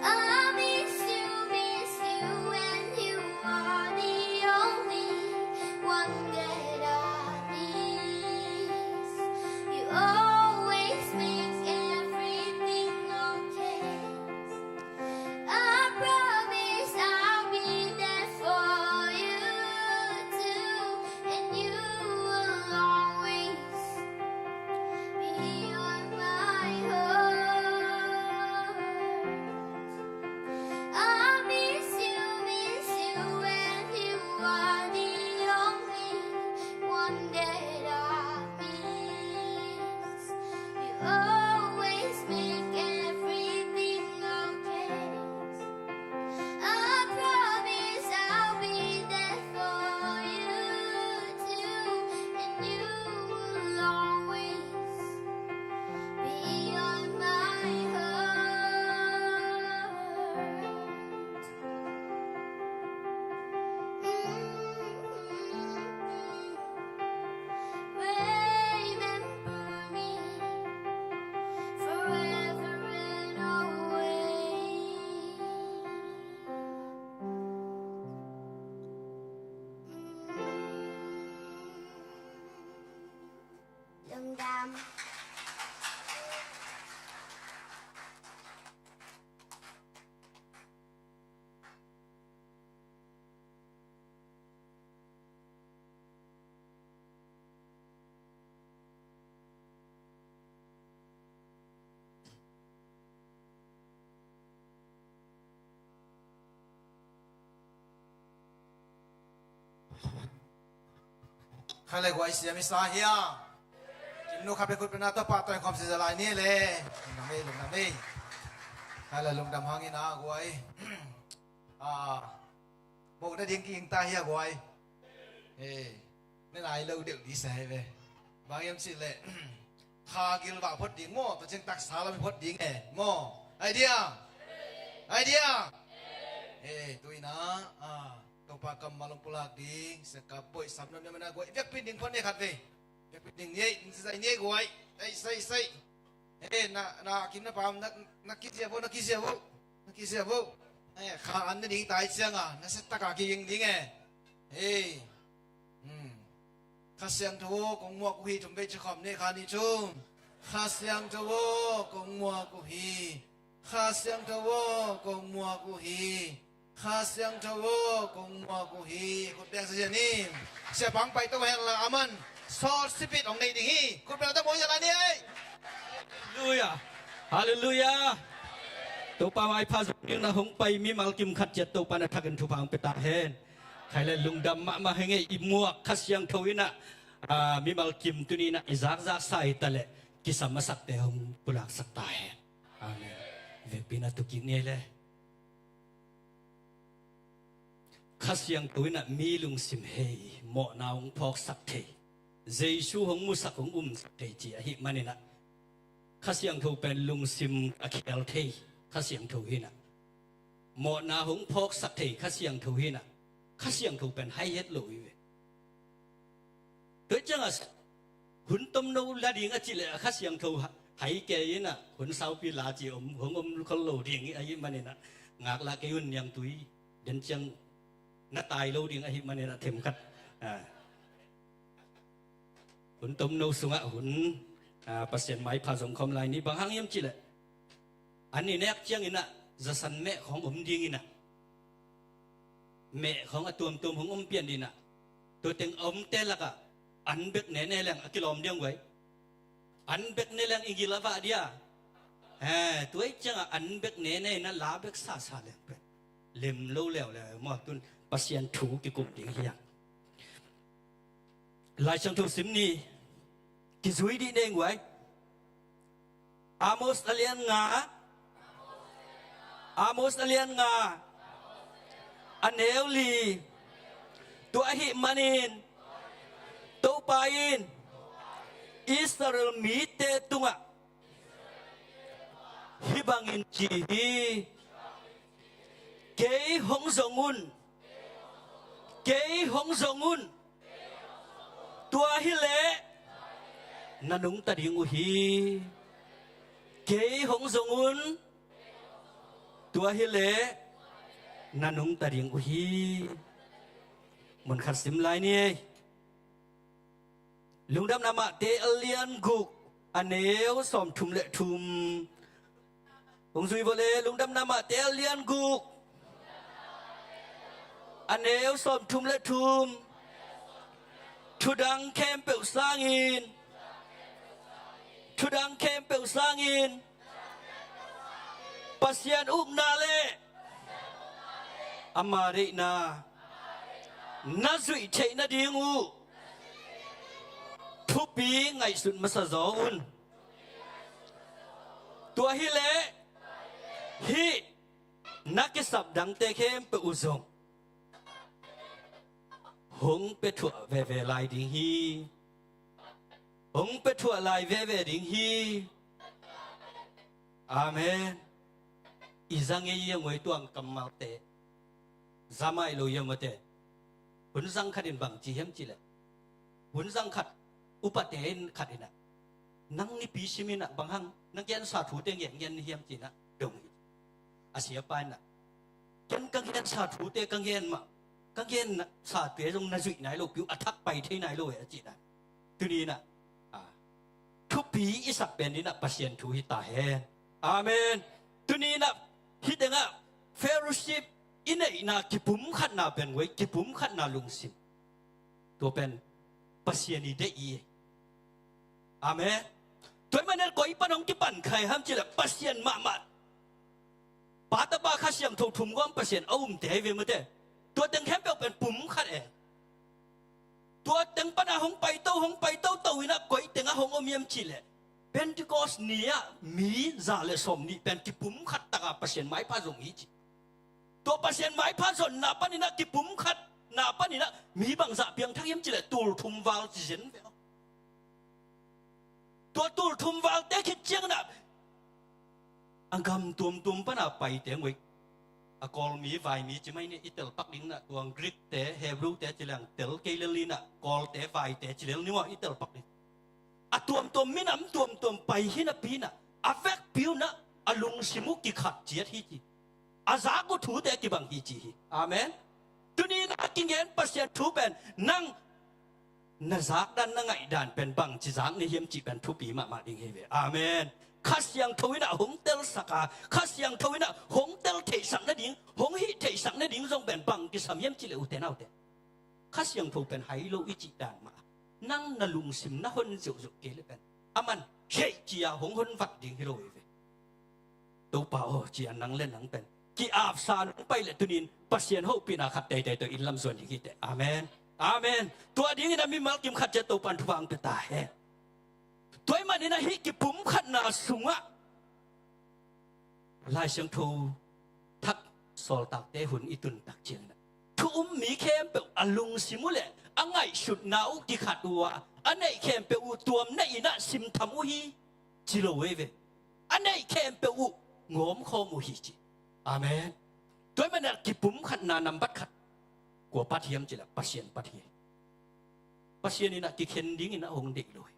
I miss you, miss you, and you are the only one that I miss. You always make everything okay. I promise I'll be there for you too, and you will always be on my heart. I miss you, miss you, and you are the only one that I miss. You always make everything okay. I promise I'll be there for you too, and you will always be on my heart. Mm-hmm. Remember me forever and always. Lungdam. Kha le guai, siam i sa hia? Kim nu kha pe khut pe na, Topa tawh khawm si za lai ni le. Lungdam ei, lungdam ei. Kha le lungdam hangin a guai. Ah, bawh nading ki-ing ta hia guai? Eh, na nai lo deuh ding sa hi ve. Bang hiam cih leh, kha gilvah phot ding maw, tua ciang taksa lam i phot ding e maw? Idea? Idea? Eh, tu-in ah, ah, Topa kammal hong pulak ding, siakap boih sam nuam nuam na guai. Vekpi ding phot ni khat ve. Vekpi ding ni ei, ni zai ni ei guai. Ei, sai, sai. Eh, na, na kim na pam, na, na kizia vo, na kizia vo. Na kizia vo. Eh, kha an na ding tai ciang a, na set taka kiging ding e. Ei. Hmm. Kha Siangtho aw, kong muak uh hi, thum vei ci khawm ni, kha ni thum. Kha Siangtho aw, kong muak uh hi. Kha Siangtho aw, kong muak uh hi. Kha Siangtho aw, kong muak uh hi. Khut beng sa zia ni. Siapa hong pai to hen la, aman sawt sipit hong nei ding hi. Khut beng ta maw, zia la ni ei. Halleluiah. Halleluiah. Topa maipha zong in a hong pai mimal kim khat ciat Topa na thakin thupha hong pia ta hen. Khai le lungdam mahmah hi ing ei, i muak Kha Siangtho in ah, ah, mimal kim tuni in ah i zakzak sa hi ta leh kisam a sakte hong pulaksak ta hen. Amen. Vekpi na tu kik ni ei le. Kha Siangtho in ah mi lungsim hei, mawhna hong phawksak thei, Jesu hong musak, hong umsak thei ci ahih manin ah, Kha Siangtho pen lungsim a khial thei Kha Siangtho hi in ah, mawhna hong phawksak thei Kha Siangtho hi in ah, Kha Siangtho pen hai het lo hi ve. Tua ciangah hun tomno la ding a cih leh a Kha Siangtho hai kei inah hun saupi la ci om, hong om khol lo ding ahih maninah ngaklah kei un niangtui. Den ciang na tai lo ding ahih maninah themkhat hun tomno sungah hun Pasian maipha zong khawm lai ni. Bang hang hiam cih leh an i nek cianginah zasan meh khawng om dinginah meh khawng a tuamtuam hong om pian dinah tua teng a omte lakah an bek nene leng a kilawm diang guai. An bek ne leng i gil a vah dia. He, tua i ciangah an bek nene inah la bek sasa leng pen lem lo leuleu maw. Tun Pasian thu kikum ding hiang. Lai Siangtho sim ni. Kizui dih nei guai. Amos a lian nga. Amos a lian nga a neu li. Tua ahih manin Topa in Israel mite tungah hih bangin ci hi. Kei hong zong un. Kei hong zong un. Tua hileh na nungta ding uh hi. Kei hong zong un. Tua hileh na nungta ding uh hi. Munkhat sim lai ni ei. Lungdamna Mate a lian guk a neu sawmthum le thum. Hong zui vawh le Lungdamna Mate a lian guk a neu sawmthum le thum. Thudang khempeuh sangin, thudang khempeuh sangin Pasian ukna le ama deihna na zuih theih nading uh thupi ngaihsut masa zaw un. Tua hileh hih na kisap dangte khempeuh uh zong hong pia thuah veve lai ding hi. Hong pia thuah lai veve ding hi. Amen. I za ngei ia ngoi tuang kammalte za mai lo ia mate. Hun zang khat in bang ci hiam cih leh hun zang khat upate in khat inah nang nipi sim inah bang hang na gensa thute ngen ngen hiam ci inah dong hi. A siapa inah ken ka gensa thute ka ngen mah ka gensa thute zong na zuih nai lo piu a thak pai thei nai lo e a ci inah. Tuni inah thupi i sak pen inah Pasian thu hi ta hen. Amen. Tuni inah hih tengah fellowship i neihna kipumkhatna pen guai kipumkhatna lungsim. Tua pen Pasian i deih i. Amen. Tua i manin koi pan hong kipan khai ham cih leh Pasian mahmah. Pa Tapa Kha Siangtho thum guam Pasian a umte hi ve mate. Tua teng khempeuh pen pumkhat e. Tua teng pana hong paito hong paito to inah koi tengah hong om hiam cih leh Pentecost ni-ah mi za le sawm nih pen kipumkhat taka Pasian maipha zong hi ci. Tua Pasian maipha zonna paninah kipumkhatna paninah mi bangzah piangthak hiam cih leh tul thum val ci zen ve aw. Tua tul thum valte khit cianginah a gam tuamtuam pana paite ngoi a Kawlmi Vaimi ci mai ni i telpak dinginah tuang Greek te Hebrew te ci leng tel kei lel inah Kawlte Vaite ci lel ni maw i telpak ding. A tuamtuam minam tuamtuam pai hi napi inah a vekpi unah a lungsim uh kikhat ciat hi ci. A zak uh thute kibang hi ci hi. Amen. Tuni inah a kingen Pasian thu pen nang na zakdan na ngaihdan pen bangci zak na hiam cih pen thupi mahmah ding hi ve. Amen. Kha Siangtho inah hong telsak a Kha Siangtho inah hong tel theihsak nading hong hih theihsak nading zong pen bang kisam hiam cih leh ute naute Kha Siangtho pen hai lo i cih dan mah nang na lungsim na hon zeuhzeuh kei le pen aman hei cia hong hon vat ding hi lo hi ve. Topa aw cia nang le nang pen ki-apsa nong pai le tunin Pasian hopihna khat teitei tawh inn lam zuan ding hi teh. Amen. Amen. Tua dingin a mimal kim khat cia Topan thupha ang pia ta hen. Tua i manin ahi kipumkhatna sungah Lai Siangtho thak sawltakte hun i tun tak ciangin thu um mi khempeuh a lungsim uh le a ngaihsutna uh kikhat uh a a neih khempeuh uh tuam na innah simtham uh hi ci lo ei ve. A neih khempeuh uh ngawmkhawm uh hi ci. Amen. Tua i manin a kipumkhatna nambat khat kua pat hiam cih leh Pasian pat hi. Pasian in ah kikhen dingin ah hong deih lo hi.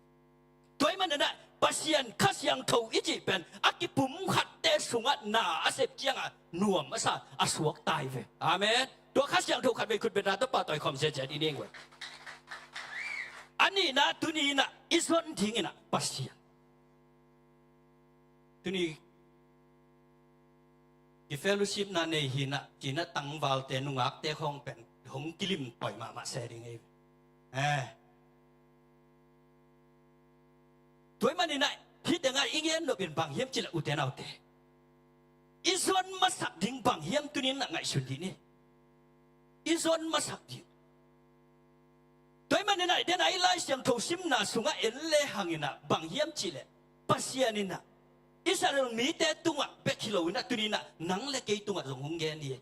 Tua ahih manin ah Pasian Kha Siangtho i cih pen a kipumkhatte sungah na a sep ciangah nuam a sa a suakta hi ve. Amen. Tua Kha Siangtho khatvei khut beng a tapa tawi khawm ziahziah i ning ve. A nihna tuni in ah i zon dingin ah Pasian. Tuni kifellowshipna nei hi in ah, ci-in ah tangvalte nungakte khawng pen hong kilim pawi mahmah se ding hi. Eh. Tua ahih manin ah hih tengah i gen nop in bang hiam cih leh ute naute, i zon masak ding bang hiam tuni in ah ngaihsun dih ni. I zon masak ding. Tua ahih manin ah, den a i Lai Siangtho simna sungah en le hang in ah bang hiam cih leh Pasian in ah Israel mite tungah bek hi lo in ah tuni in ah nang le kei tungah zong hong gen hi.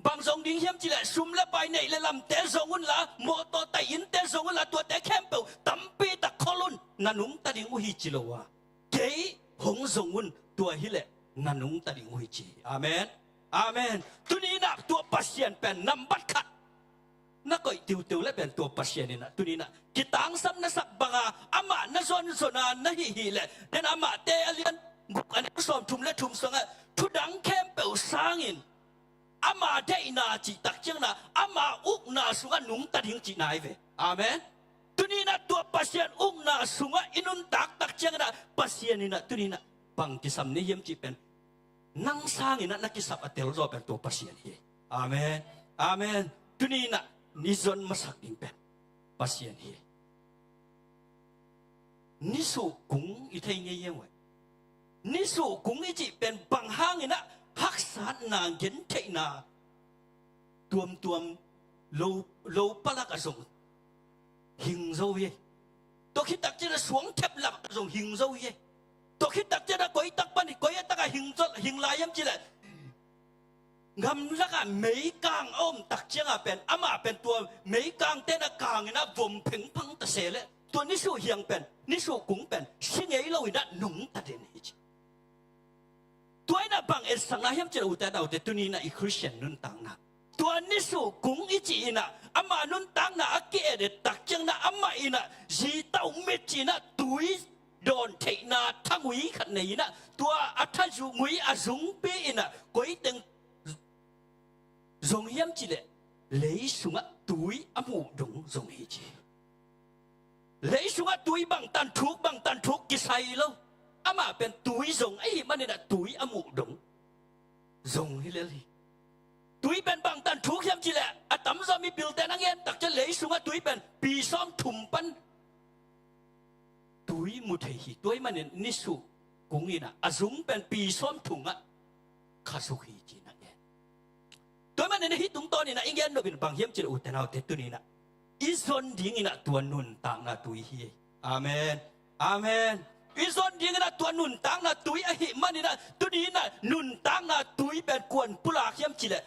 Bang zong ding hiam cih leh sum le pai, neih le lamte zong un la, mawtaw tai innte zong un la, tuate khempeuh tampi tak khol un, na nungta ding uh hi ci lo a, kei hong zong un, tua hi leh na nungta ding uh hi ci hi. Amen. Amen. Tuni in ah tua Pasian pen nambat khat na koih tiuteu le pen tua Pasian in ah tuni in ah kitangsam na sak bang a, amah na zonzon a na hih hi leh, den amahte a lian guk a neu sawmthum le thum sungah, thu dang khempeuh sangin ama deihna cih tak ciangin ah ama ukna sungah nungta ding cihna hi ve. Amen. Tuni in ah tua Pasian ukna sungah i nuntak tak ciangin ah Pasian in ah tuni in ah bang kisam na hiam cih pen nang sangin ah na kisap a telzaw pen tua Pasian hi. Amen. Amen. Tuni in ah i zon masak ding pen Pasian hi. Nisuh kung i thei ngei hiam uh? Nisuh kung i cih pen bang hangin ah haksatna, gentheihna tuamtuam lo, lo palak ah zong hing zo hi. Tua khit tak ciangin ah suangthep lak ah zong hing zo hi. Tua khit tak ciangin ah koi tak pan, koi a tak ah hing zo, hing lai hiam cih leh, gamlak ah meikang a om tak ciangin ah pen, amah pen tua meikangte na kangin ah vom phengphang ta se leh, tua nisuh hiang pen, nisuh kung pen si ngei lo in ah nungta den hi ci. Tua in ah bang etsakna hiam cih leh ute naute, tuni in ah i Khristian nuntakna, tua nisuh kung i cih in ah ama nuntakna a ki-et et tak ciangin ah amah in ah zi tauh mit ci-in ah tui dawn theihna thangui khat nei in ah, tua a thangui a zungpi in ah koi teng zong hiam cih leh lei sungah tui a muh dong zong hi ci. Lei sungah tui bangtan thuk, bangtan thuk kisai lo. Amah pen tui zong ahih manin ah tui a muh dong zong hi lel hi. Tui pen bangtan thuk hiam cih leh a tamzaw mipilte na ngen tak ciang lei sungah tui pen pi sawmthum pan tui mu thei hi. Tua ahih manin nisuh kung in ah a zung pen pi sawmthum ah khasuk hi ci-in ah ngen. Tua ahih manin ah hih tungtawn in ah i gen nop in bang hiam cih leh ute naute, tuni in ah i zon ding in ah tua nuntakna tui hi. Amen. Amen. I zon ding in ah tua nuntakna tui ahih manin ah tuni in ah nuntakna tui pen kua'n pulak hiam cih leh,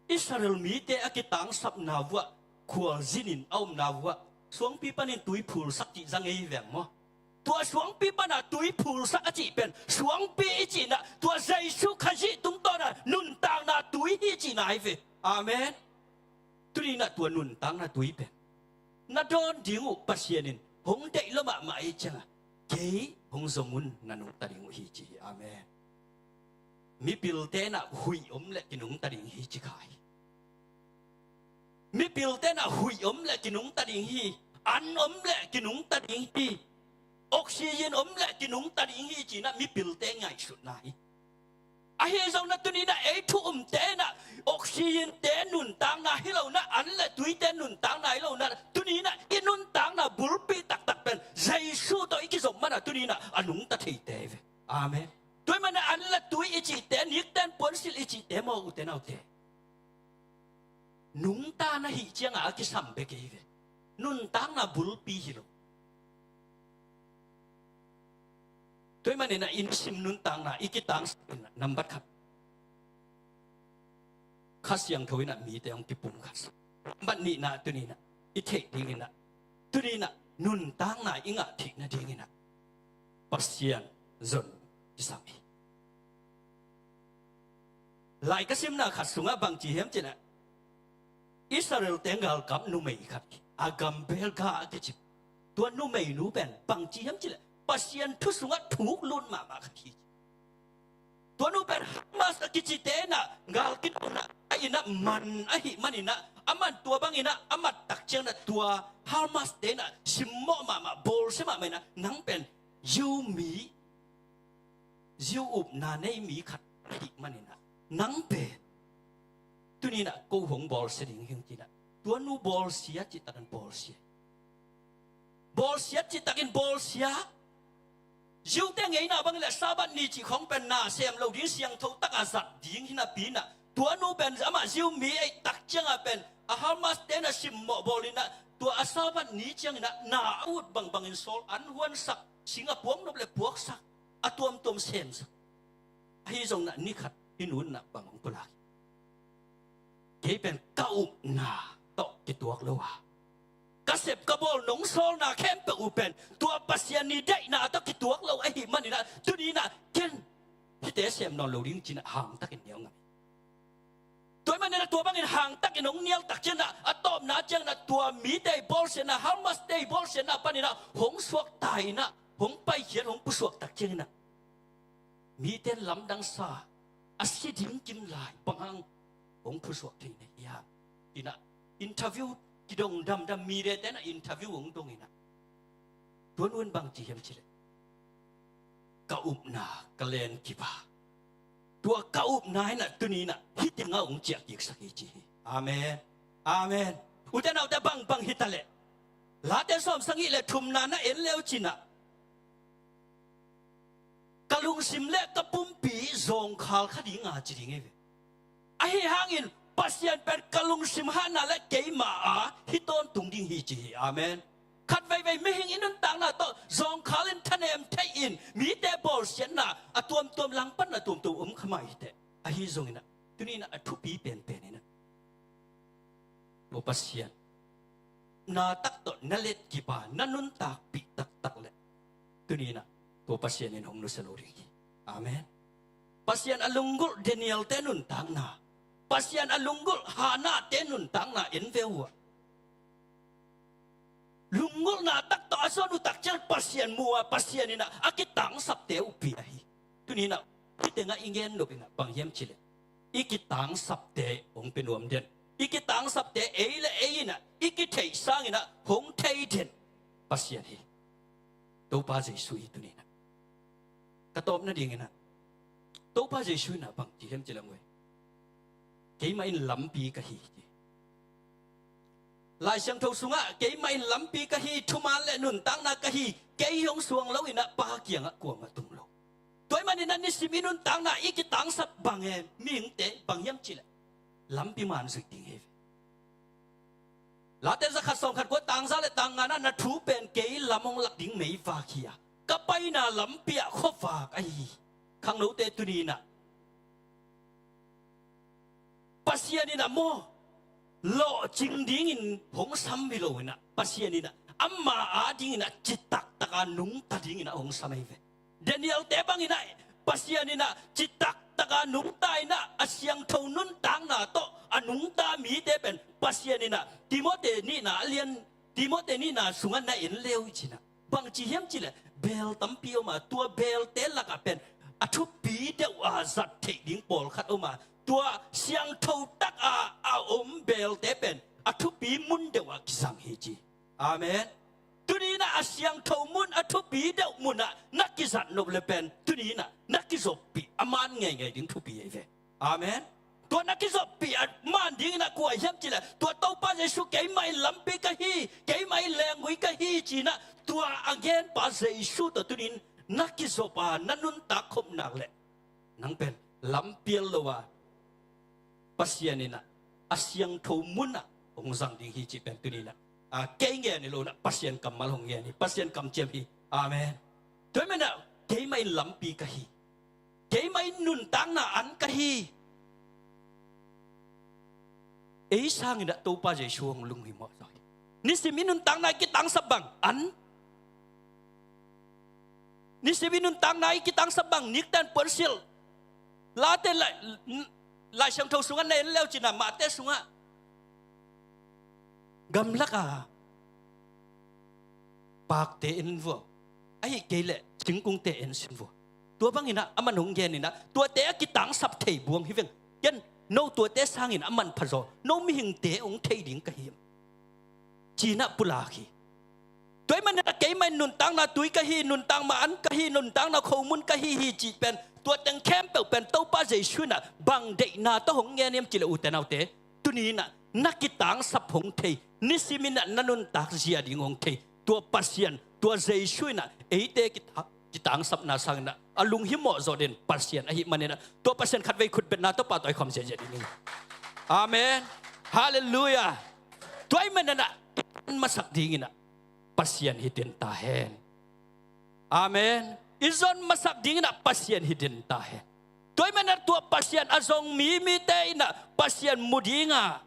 Israel mite a kitangsapna vuah khualzin in a omna vuah suangpi panin tui phulsak cih za ngei veng maw? Tua suangpi pana tui phulsak a cih pen, suangpi i cih in ah tua Jesu Khazih tungtawn ah nuntakna tui hi cihna hi ve. Amen. Tuni in ah tua nuntakna tui pen na dawn ding uh Pasian in hong deih lua mahmah ahih ciangah kei hong zong un, na nungta ding uh hi ci hi. Amen. Mipilte in ah huih om leh kinungta ding hi ci kha hi. Mipilte in ah huih om leh kinungta ding hi. An om leh kinungta ding hi. Oxygen om leh kinungta ding hi ci-in ah mipilte ngaihsutna hi. Ahi zong in ah tuni in ah ei thu umte in ah oxygen-te nuntakna hi lo in ah, an leh tuite nuntakna hi lo in ah, tuni in ah i nuntakna bulpi taktak pen Jesu tawh i kizom man ah tuni in ah a nungta theite hi ve. Amen. Tua ahih manin ah an leh tui i cihte, nikten puansilh i cihte maw, ute naute, nungta na hih ciangah a kisam bek hi ve. Nuntakna bulpi hi lo. Tua ahih manin ah i nisim nuntakna i kitangsap in ah nambat khat, Kha Siangtho in ah mite hong kipumkhat sa. Nambat nihna, tuni in ah i theih ding in ah, tuni in ah nuntakna i ngah theih nading in ah Pasian zon kisam hi. Lai ka simna khat sungah bang ci hiam cih leh, Israel-te galkap numei khat hi. A gambel ga a kici. Tua numeinu pen bangci hiam cih leh Pasian thu sungah thuk lut mahmah khat hi. Tua nu pen Hamas a kicite inah gal kinawhna a inah man ahih maninah, aman tua banginah a mat tak cianginah tua Hamas-te inah simmawh mahmah, bawlsia mahmah inah, nang pen Jew mi, Jew upna nei mi khat ahih maninah, nang pen tuni inah ko hong bawlsia ding hi hong ci inah, tua nu bawlsia cihtakin bawlsia. Bawlsia cihtakin bawlsia. Jew-te ngeina bang leh Sabbath ni cih khong pen na sem lo ding, siangtho takah zat ding hi napi inah, tua nu pen amah Jew mi ahih tak ciangah pen a Hamas-te inah simmawh bawl inah, tua a Sabbath ni cianginah na a ut bangbangin sawl, an huansak, sing a puak nop leh puaksak, a tuamtuam semsak. Ahi zongin ah ni khat hih nu in ah bang hong pulak hi. Kei pen ka upna tawh kituak lo a, ka sep ka bawl nong sawlna khempeuh uh pen tua Pasian i deihna tawh kituak lo ahih maninah, tuni inah ken hihte sem nawn lo ding ci inah hangtakin nial ngam hi. Tua ahih maninah tua bangin hangtakin hong nial tak cianginah, a tawpna cianginah tua mite i bawlsiatna, Hamas-te i bawlsiatna paninah hong suakta inah, hong paikhiat, hong pusuak tak cianginah, mite lamdangsa, a si ding kim lai, bang hang hong pusuak thei na hiam inah interview kidong damdam, mite-te inah interview hong dong inah, tua nu in bangci hiam cih leh, ka upna ka len kip a, tua ka upna inah tuni inah hih tengah hong ciah kiksak hi ci hi. Amen. Amen. Ute naute, bangbang hi ta leh, Late sawm sagih leh thumna na en le uh ci inah, ka lungsim leh ka pumpi zawngkhal kha ding a ci ding hi ve. Ahi hangin Pasian pen ka lungsim hatna leh keima a hih tawntung ding hi ci hi. Amen. Khat veivei mihing i nuntakna tawh zawngkhal in, thanem thei in, mite bawlsiatna a tuamtuam, langpanna tuamtuam om kha mah hi teh. Ahi zongin ah, tuni inah a thupi penpen inah, tua Pasian na tak tawh na letkip a, na nuntakpih taktak leh, tuni inah tua Pasian in hong nusia lo ding hi. Amen. Pasian a lunggulh Daniel-te nuntakna, Pasian a lunggulh Hannah-te nuntakna en ve uh ah, lunggulhna tak tawh a zon uh tak ciang Pasian mu a, Pasian inah a kitangsapte uh pia hi. Tuni inah hih tengah i gen nop inah bang hiam cih leh, i kitangsapte hong pia nuam den, i kitangsapte ei leh ei inah i kitheih sanginah hong thei den Pasian hi. Topa Jesu hi tuni inah. Ka tawp nading inah, Topa Jesu inah bangci hiam cih leh, ngoi, keimah in lampi ka hi ci. Lai Siangtho sungah keimah in lampi ka hi, thuman leh nuntakna ka hi, kei hong suang lo inah Pa kiangah kuamah tung lo. Tua ahih maninah nisim i nuntakna i kitangsap bang e, mihingte, bang hiam cih leh, lampi man zuih ding hi ve. Late zakhat sawmkhat kua, tang za leh tang ngana, na thu pen kei lam hong lak ding meivak hi a, ka paina lampi ah khuavak ahi hi. Khangnote, tuni inah Pasian inah maw, lawhcing dingin hong sam hi lo inah, Pasian inah ama adingin ah citaktak a nungta dingin ah hong sam ahi ve. Daniel-te bangin ah Pasian inah citaktak a nungta inah, a siangtho nuntakna tawh a nungta mite pen Pasian inah Timoti nihna a lian, Timoti nihna sungah na en le uh hi ci inah, bangci hiam cih leh, beel tampi om a, tua beelte lakah pen a thupi deuh a zat theih ding pawlkhat om a, tua siangtho tak a a om beelte pen a thupi mun deuh ah kizang hi ci. Amen. Tuni inah a siangtho mun, a thupi deuh munah na kizat nop leh pen, tuni inah na kizoppih a man ngeingei ding thupi ahi ve. Amen. Tua na kizoppih a man ding inah kua hiam cih leh, tua Topa Jesu, keimah in lampi ka hi, keimah in lenggui ka hi ci inah, tua a genpa Jesu tawh tuni in na kizop a, na nuntak khop nak leh, nang pen lampial lo a, Pasian inah a siangtho munah hong zang ding hi cih pen tuni inah, a, kei ngen hi lo inah, Pasian kammal hong ngen hi, Pasian kamciam hi. Amen. Tua ahih manin ah, keimah in lampi ka hi, keimah in nuntakna an ka hi. Ei sangin ah Topa Jesu hong lunghimawh zaw hi. Nisim i nuntakna i kitangsap bang an, nisim i nuntakna i kitangsap bang, nikten puansilh. Late Lai, Lai Siangtho sungah na en le uh ci inah, Mate sungah, gamlak a pakte en vua, ahi kei leh singkungte en sin vua. Tua bangin ah aman hong genin ah tuate a kitangsap thei buang hi veng. Ken no tuate sangin a manpha zaw no mihingte hong thei ding ka hi, ci-in ah pulak hi. Tua ahih manin ah keimah in nuntakna tui ka hi, nuntakna an ka hi, nuntakna khomun ka hi hi cih pen, tua teng khempeuh pen Topa Jesu in ah bang deihna tawh hong ngen hiam cih leh, ute naute, tuni in ah na kitangsap hong thei, nisimin ah na nuntak zia ding hong thei tua Pasian, tua Jesu in ah eite kita-, kitangsapna sangin ah a lunghimawh zawh den Pasian ahih manin ah, tua Pasian khatvei khutbetna tawh pahtawi khawm ziahziah ding hi. Amen. Halleluiah. Tua ahih manin ah i zon masak dingin ah Pasian hi den ta hen. Amen. I zon masak dingin ah Pasian hi den ta hen. Tua ahih manin ah tua Pasian a zong mi, mite in ah Pasian mu ding a,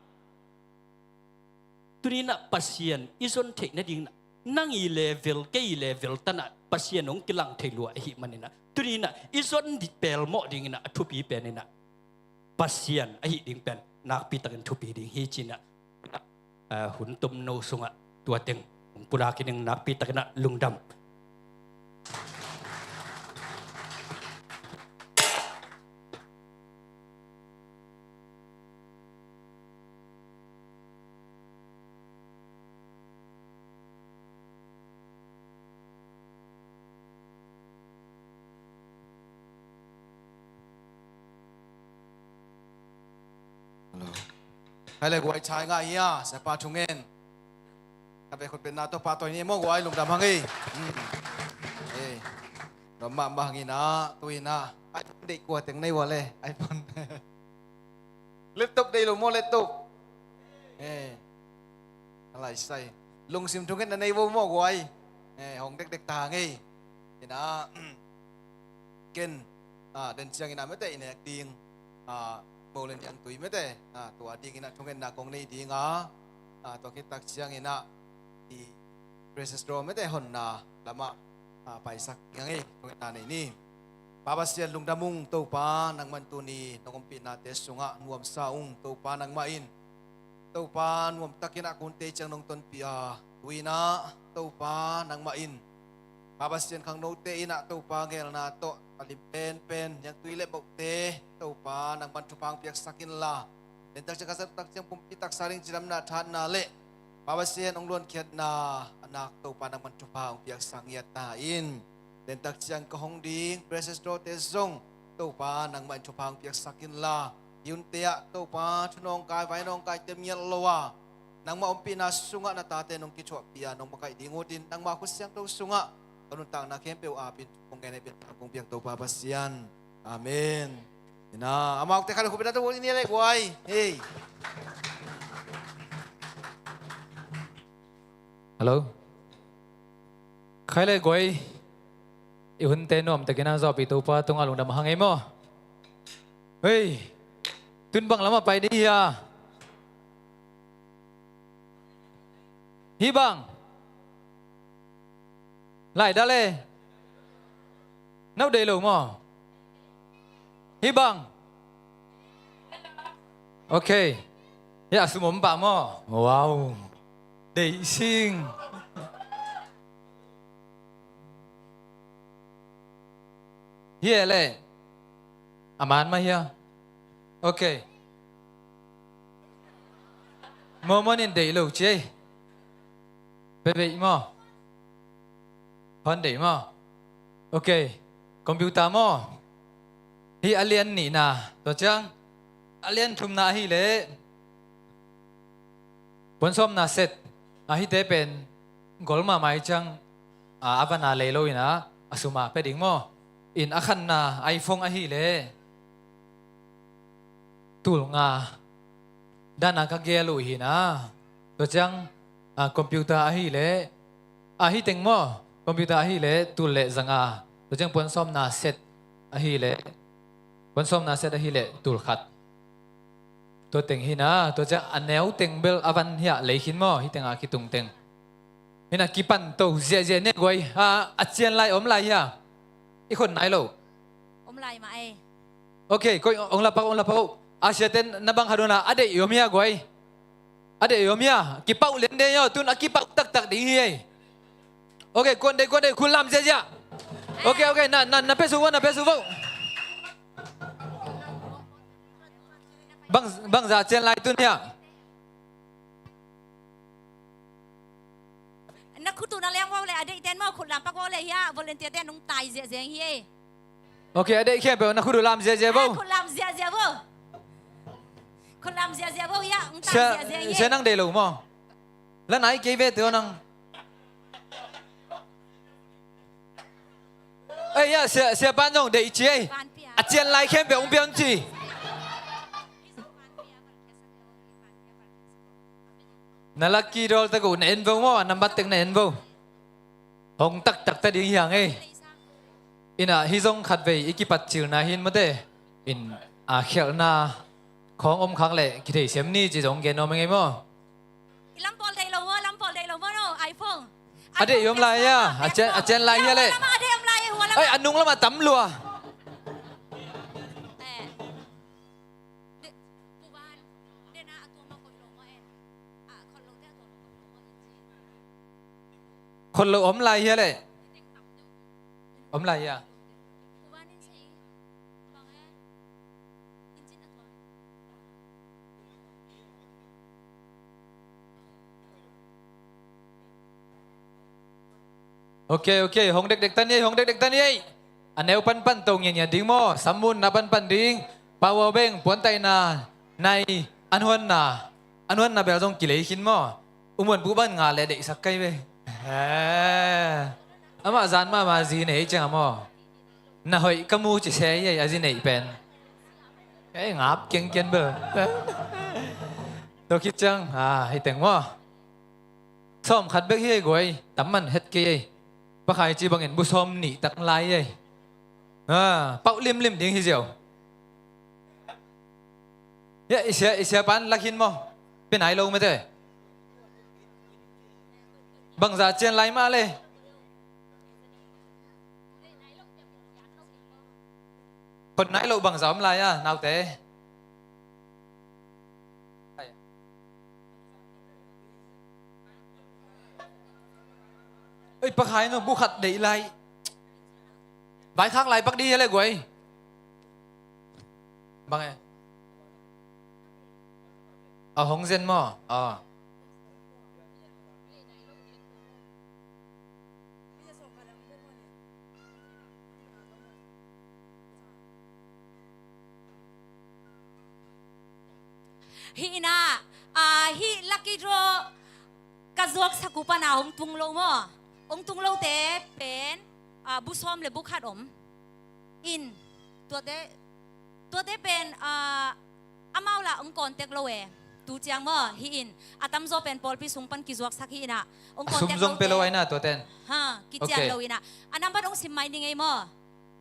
tuni in ah Pasian i zon theih nadingin ah nang i level, kei i level tan ah Pasian hong kilang thei lua ahih manin ah, tuni in ah i zon dih pelmawh dingin ah a thupi pen in ah Pasian ahih ding pen nakpi takin thupi ding hi, ci-in ah, ah, hun tomno sungah tua teng hong pulak hi ning. Nakpi takin ah lungdam. Hello. Hai le guai, chai ngah hia, siapa thungen. Khatvei khutbetna tawh pahtawi ni maw guai, lungdam hang ei. Hmm. Ei. Lungdam mahmah hang in ah, tu in ah. iPhone deih kua teng nei ua le, iPhone. Laptop deih lo maw, laptop? Eh. A lai sai. Lungsim thungetna nei vo maw guai? Eh, hong dekdek ta hang ei. In ah, ken, ah, den ciangin ah mete i nek ding, ah, mo le niangtui mete, ah, tua dingin ah thungetna kong nei ding a, ah, tua khit tak ciangin ah i Precious Draw mete honna lamah, ah, paisak ding hang ei, thungetna nei ni. Pa Pasian lungdam ung, Topa nangmah in tuni nong ompihnate sungah nuamsa ung, Topa nangmah in Topa nuamtakin a kunte ciang nong tonpih a, tu in ah Topa nangmah in Pa Pasian khangnote in ah Topa ngelna tawh a lim penpen niangtui le bohte Topa nangman thupha hong piaksak inla, dentak ciang khasak tak ciang pumpi taksa ding cidamna thahatna le Pa Pasian hong luankhiatna a nak Topa nangman thupha hong piaksak ngiat ta in. Dentak ciang ka hong ding Precious Draw te zong Topa nangmah in thupha hong piaksak inla, i hunte ah Topa thu nawngkai vai nawngkai tem ngiat lo a, nangmah ompihna sungah na tate nong kithuahpih a nong makaih ding utin, nangmah khut siangtho sungah ka nuntakna khempeuh apin kong ngen hei, biakpiak kong piak Topa Pasian. Amen. Ina, amau te khat khupina tawh ni le guai. Hei. Hello. Khai le guai. I hunte nuamtakin a zawhpih Topa tungah lungdam hang ei maw? Hei. Tun bang lamah pai dih hia? Hih bang. Lai dah le. Nau deih lo maw? Hih bang. Ok. Hih a sum om pah maw? Wow. Deih sing. Hih e le. A man mah hia. Ok. Mormon in deih lo ci ei. Bebeih maw? Hon deih maw? Ok. Computer maw? Hih a lian nihna, tua ciang a lian thumna ahih leh puansawmna set, a hihte pen gol mahmah hi ciang, a, a vana lei lo in a, a sum a pia ding maw? In a khatna iPhone ahih leh tul nga dan a ka gel uh hi na. Tua ciang, a, computer ahih leh, a, hih teng maw, computer ahih leh tul le za nga. Tua ciang puansawmna set ahih leh, puansawmna set ahih leh tul khat. Tua teng hi na, tua ciang a neu teng bel a van hiah lei khin maw, hih teng a kitung teng. Hi na, kipan to ziahziah ni guai, a, a cian lai om lai hia? I khon nai lo. Om lai mah e. Ok, koi ong lapak, ong lapak. A siate na bang khat un la, a deih i om hia guai? A deih om hia? Kipauh lian deih aw, tun a kipauh taktak ding hi ei. Ok, kuan deih, kuan deih, khut lam ziazia. Ok, ok, na, na, na pia suk vo, na pia suk vo. Bang, bangzah cian lai tun hia? Na khut uh na leng vo le, a deih ten maw, khut lam pak vo le hia, volunteer ten nung tai ziahziah hi ei. Ok, a deih khempeuh na khut uh lam ziahziah vo. Ah, khut lam ziahziah vo. Khut lam ziahziah vo hia, nung tai ziahziah hi ei. Sia nang deih lo maw? La nai kei ve teh aw nang. Ei, ya, sia, sia pan zong deih ci ei. A cian lai khempeuh hong pia un ci. Na lucky draw tek uh na en vo maw, a nambat tek na en vo. Hong taktak ta ding hi hang ei. Ina, hi zong khatvei i kipatcilna hin mate. In, a, khialhna khawng om khak leh kithei siam ni ci zong gen nuam ing ei maw. I lam pawl deih lo maw, lam pawl deih lo maw no, iPhone. A deih om lai a, a cian, a cian lai hia leh. Hua lam a deih om lai, hua lam a. Ai, a nung lam a tam lua. Eh. Khot lo om lai hia leh. Om lai hia. Ok, ok, hong dekdek ta ni ei, hong dekdek ta ni ei. A neu panpan to ngiangian ding maw, sammunna panpan ding, power bank, puantaina, nai, an huanna, an huanna bel zong kilei khin maw. U Muan Pu ban nga le deihsak kai ve. Eh, amah zan mahmah zi nei ciang a maw. Na hoih ka mu ci se ei, a zi neih pen. Ei, ngap kengken bel. Tua khit ciang, a, hi teng maw. Sawm khat bek hi ei guai, tam man het kei ei. Pakhai ci bangin bu sawm nih tak lai ei. A, pauh limlim ding hi ziau. Ya, i sia, i sia pan lakhin maw. Pe nai lo mete. Bangza cian lai mah le. Khot nai lo bangza om lai a, naute. Oi, pakhai no, bu khat deih lai. Vaikhak lai pak di hia le guai. Bang e. A hong zen maw? A. Hih inah, ah, hih lucky draw ka zuaksak uh pana hong tung lo maw? Hong tung lote pen, ah, bu sawm le bu khat om. In, tuate, tuate pen, ah, amau lah hong contact lo e. Tu ciang maw, hih in. A tamzaw pen pawlpi sung pan kizuaksak hih inah. Hong contact lo te. A sum zong pe lo aina tuaten. Ha, kician lo inah. A nambat hong sim mai ning ei maw?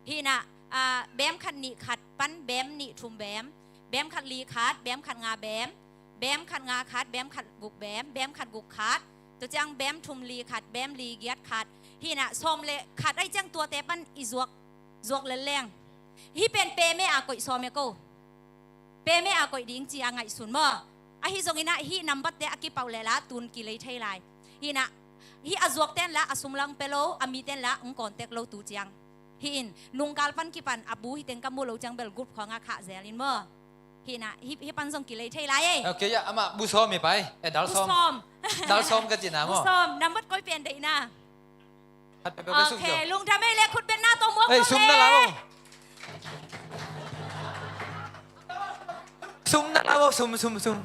Hih inah, ah, bem khat nih khat pan bem nih thum bem, bem khat li khat, bem khat nga bem, bem khat nga khat, bem khat guk bem, bem khat guk khat, tua ciang bem thum li khat, bem li giat khat. Hih inah sawm le khat ai ciang tuate pan i zuak, zuak lelleng. Hih pen peme a koih sawm e ko. Peme a koih ding ci a ngaihsun maw? Ahi zongin ah hih nambatte a kipauh leh lah tun kilei thei lai. Hih inah, hih a zuakten lah a sum lang pe lo, a miten lah hong contact lo tu ciang. Hih in, nungkal pan kipan a bu hih teng ka mu lo ciang bel group khawngah khah zel in maw? Hih inah, hih, hih pan zong kilei thei lai ei. Ok, ya, amah bu sawm hi pai. Eh, dal sawm. Bu sawm. Dal sawm ka cihna maw? Bu sawm, nambat koi pen deihna. Ok, lungdam ei le khut betna tawh muak. Ei, sum na la vo. Sum na la vo, sum, sum, sum.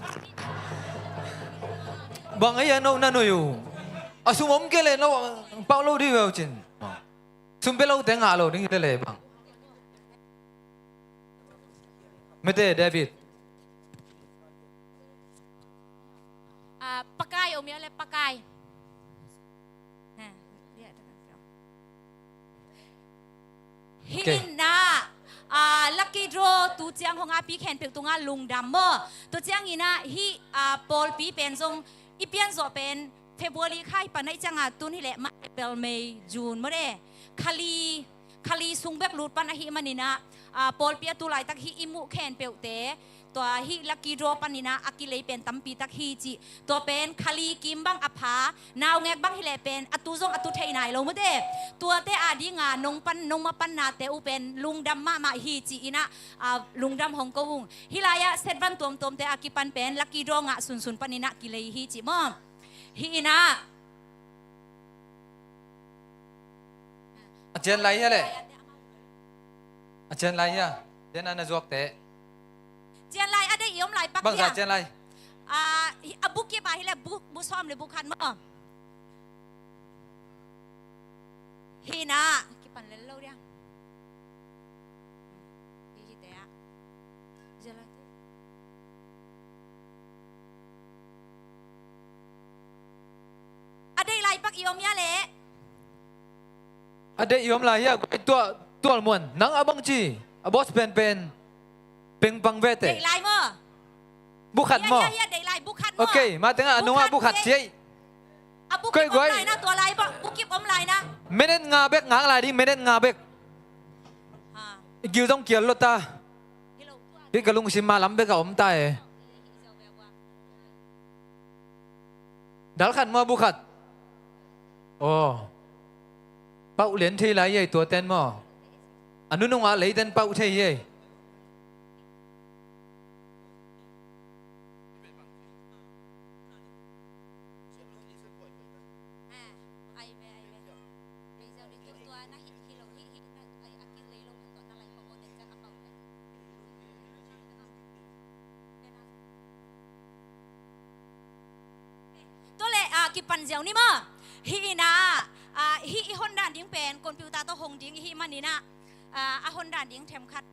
Bang ei a no na nuih uh. A sum om kei le no pauh lo dih veu cin. Sum pe lote ngah lo ding hi le bang. Mete David. Ah, pakai om ia le pakai. Hih inah, ah, lucky draw tu ciang hong api khempeuh tungah lungdam maw? Tu ciang inah hih, ah, pawlpi pen zong i pian zawh pen February kha hi pan aih ciangah tun hileh mah April, May, June maw de. Khali, khali sung bek lut pan ahih maninah, ah, pawlpi a tu laitak hih i muh khempeuhte tua hih lucky draw panin ah a kilei pen tampi tak hi cih. Tua pen khali kim bang a pha, naungek bang hi leh pen a tu zong a tu thei nai lo maw te. Tuate a ding a nong pan, nong ma pan nate uh pen lungdam mahmah hi ci-in ah, ah, lungdam hong ko ung. Hih lai-ah set van tuamtuamte a kipan pen lucky draw ngah sunsun panin ah kilei hi ci maw. Hih in ah. A cian lai hia le? A cian lai hia? Cian a na zuakte. Cian lai a deih i om lai pak hia? Bangza cian lai? Ah, hi, a buk kip ah hi le buk, buk sawm le buk khat maw? Hih in ah kipan lel lo dia. Hih, hihte ah. Cian lai te. A deih lai pak i om hia le? A deih i om lai hia, guai tua, tual muan. Nang a bang ci, a boss penpen. Pengpang vete. Deih lai maw? Bukhat maw? Hia, hia, hia, deih lai, bukhat maw? Okay, ma tengah a nungah bukhat ciai. A bukip om lai na, tua lai bang, bukip om lai na. Minute nga bek ngak lai ding, minute nga bek. Ha. I gil dong kial lo ta. Hi ka lungsim ma lam bek a om ta e. Dal khat maw, bu khat? Aw. Pauh lian thei lai ei tua ten maw? A nunung ah lei ten pauh thei ei. Tua leh, ah, kipan ziau ni maw? Hih in ah, ah, hih i hon dan ding pen computer tawh hong ding i hih manin ah, ah, a hon dan ding themkhat.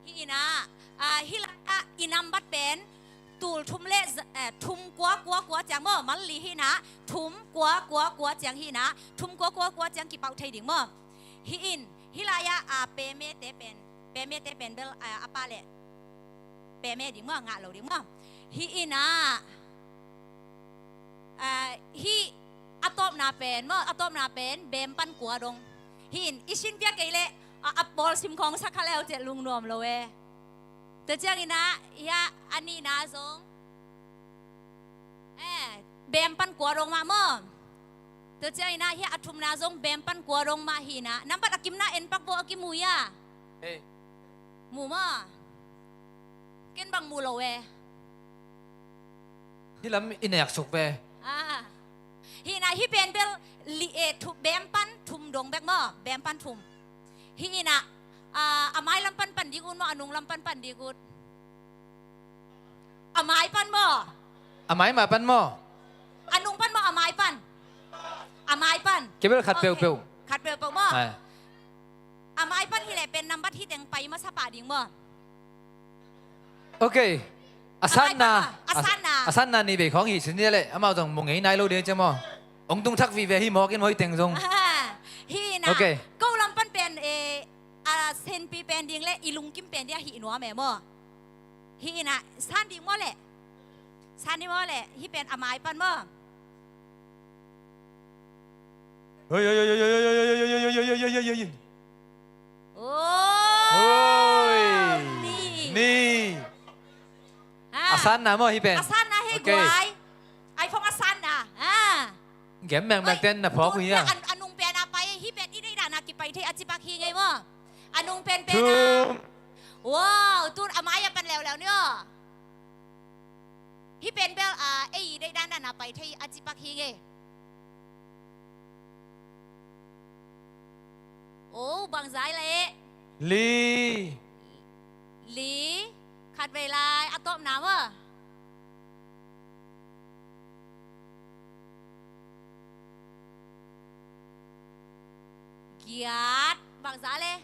Hih in ah, ah, hih lai ah i nambat pen tul thum le z-, eh, thum kua kua kua ciang maw, mal li hih in ah, thum kua kua kua ciang hih in ah, thum kua kua kua ciang kipauh thei ding maw. Hih in, hih lai ah, ah, peme te pen, peme te pen bel, ah, a pa le peme ding maw, ngah lo ding maw. Hih in ah, ah, hih a tawpna pen maw, a tawpna pen bem pan kua dong. Hih in, i sin piak kei leh, ah, a pawl sim khawng sa kha leu ciah lungnuam lo e. Tua ciangin ah, hih a nihna zong, eh, bem pan kua dong mah maw. Tua ciangin ah, hih a thumna zong bem pan kua dong mah hi in ah. Nambat a kimna en pak bo a kimu hia? Hei. Mu maw? Ken bang mu lo e. Hih lam i nek suk ve. Ah. Hih in ah, hih pen bel li e, thu, bem pan thum dong bek maw? Bem pan thum. Hih in ah, ah, a mai lam pan pan ding ut maw, a nung lam pan pan ding ut? A mai pan maw? A mai mah pan maw? A nung pan maw, a mai pan? A mai pan. Kei bel khat peuhpeuh. Okay. Khat peuhpeuh maw? Ai. A mai pan hi leh pen nambat hih teng pai masa pah ding maw? Okay. A sanna. A sanna. A sanna nih vei khawng hih sin hi leh amau zong mu ngei nai lo ding cia maw? Ong tung thak vive hi mawk in maw hih teng zong. Hih in ah. Okay. Ko lam pan pen, eh, a senpi pen ding le i lungkim pen ding a hih nuam e maw? Hih in ah, san ding maw leh? San ding maw leh? Hih pen a mai pan maw? Oi, oi, oi. Oi. Ni. Ni. Ah. A sanna maw hih pen? A sanna hi guai. Okay. Ai phong a sanna. Ah. Gem mengmeng ten na phawk uh hia? A, a nung pen a pai, hih pen i deih dan a kipai thei a cipak hi ngei maw? A nung pen pen a. Thum. Wow, tun a mai a pan leuleu ni aw. Hih pen bel, ah, ei deih dandan a pai thei a cipak hi ngei. Oh, bangzai leh. Li. Li. Khat vei lai, a tawpna maw? Giat, bangzah le.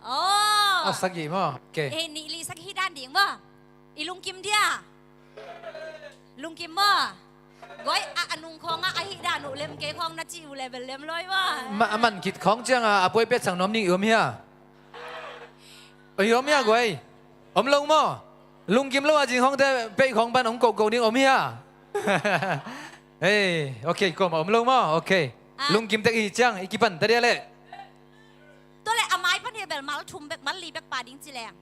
Oh. A sagih maw? Okay. Eh, nih li sagih dan ding maw? I lungkim dia. Lungkim maw? Guai, a, a nung khawng ah, a hih dan uh lem kei khawng na ci uh le bel lem lawi maw. Ma, a man khit khawng ciang a, a puai petsak nuam ning i om hia? I om hia, guai? Om lo maw? Lungkim lo a zing khawngte pei khawng pan hong koko ding om hia? Hei, ok, kuamah om lo maw? Ok. Ah. Lungkim tek i hih ciang, i kipan ta dia leh. Tua leh a mai pan hi bel mal thum bek, mal li bek pia ding ci leng.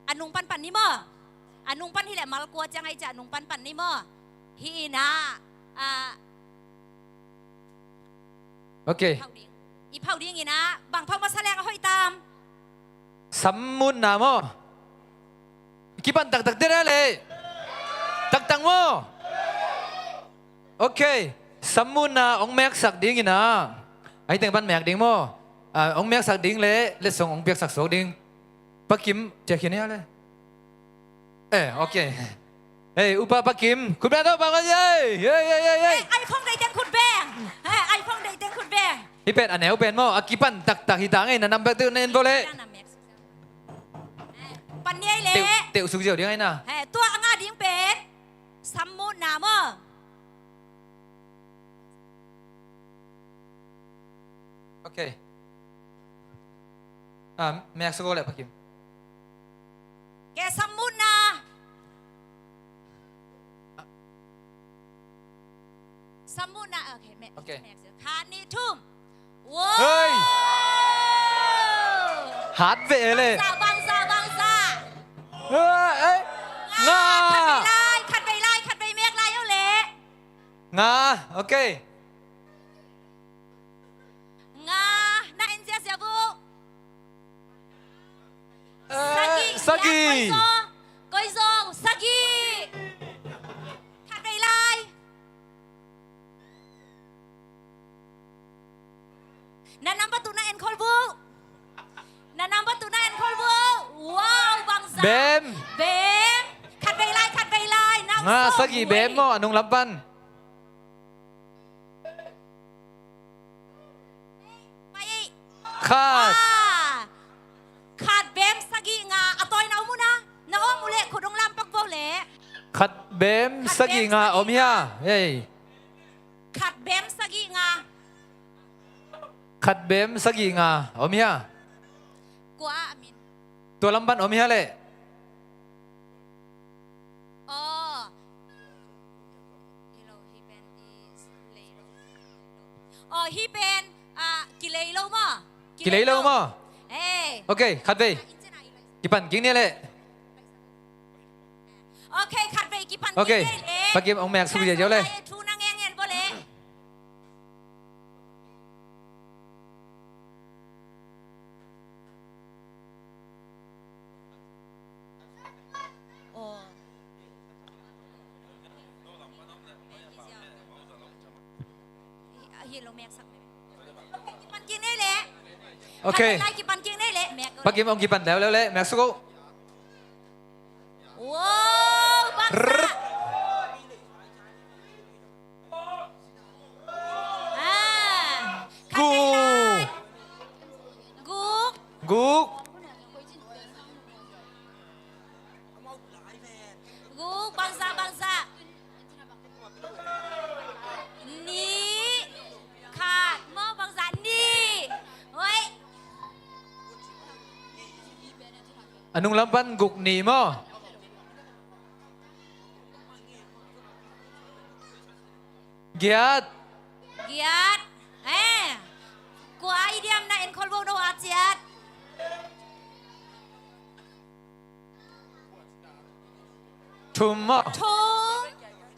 A nung panpan ni maw? A nung pan hi leh mal kua ciang ahi ciang a nung panpan ni maw? Hi in ah, ah, ok. Phau ding. I phau ding in ah, bang phau masa leng a hoih tam? Sammutna maw? Kipan taktak dena leh. Taktak maw? Ok. Sammutna hong meksak ding in ah. Ahi teng pan mek ding maw? Ah, hong meksak ding leh, letsong hong piaksak suak ding. Pa Kim, ciah khin hia leh. Eh, ok. Hei, Upa Pa Kim, khut beng tawh bang a, hei, hei, hei, hei, hei. Hei, iPhone deih teng khut beng. Hei, iPhone deih teng khut beng. Hih pen a neu pen maw, a kipan taktak hi ta ngei na, number two na en vo leh. Pan ni ei leh. Teuh, teuh suk ziau ding ahi na. Hei, tua a ngah ding pen. Sammutna maw. Ok. Ah, mek suk o leh Pa Kim. Ke sammutna. Sammutna, ok, mek, ok. Mek suk. Khat, nih, thum. Wow. Hei. Hat ve leh. Bangzah, bangzah, bangzah. Eh, eh. Nga. Nga. Khat vei lai, khat vei lai, khat vei mek lai o leh. Nga, ok. Nga, na en ziazia vo. Eh, sagih, sagih. Koi zo, koi zo, sagih. Khat vei lai. Na number two na en khol vo. Na number two na en khol vo. Wow, bangzah. Bem. Bem. Khat vei lai, khat vei lai. Nga, sagih, bem maw, a nung lam pan. Khat. Ah. Khat bem sagih nga, a tawi na om uh na. Na om uh leh khut hong lam pak vo leh. Khat bem sagih nga om hia? Hei. Khat bem sagih nga. Khat bem sagih nga om hia? Kua a min? Tua lam pan om hia leh? Oh. Hello, hih pen i lei lo. Oh, hih pen, ah, kilei lo maw? Kilei lo maw? Eh. Ok, khat vei. Kipan kik ni leh. Ok, khat vei kipan kik ni leh. Pa Kim hong mek suk ziau leh. Thu na ngen ngen bo leh. Ok. Pa Kim hong kipan leuleu leh, mek suk o. Wow, bangzah. Ah, khat vei lai. Guk. Guk. Guk. Guk, bangzah, bangzah. Nih. Khat, maw, bangzah, nih. Oi. A nung lam pan guk nih maw? Giat. Giat. Eh. Kua i diam na en khol bo no a ciat. Thum maw? Thum.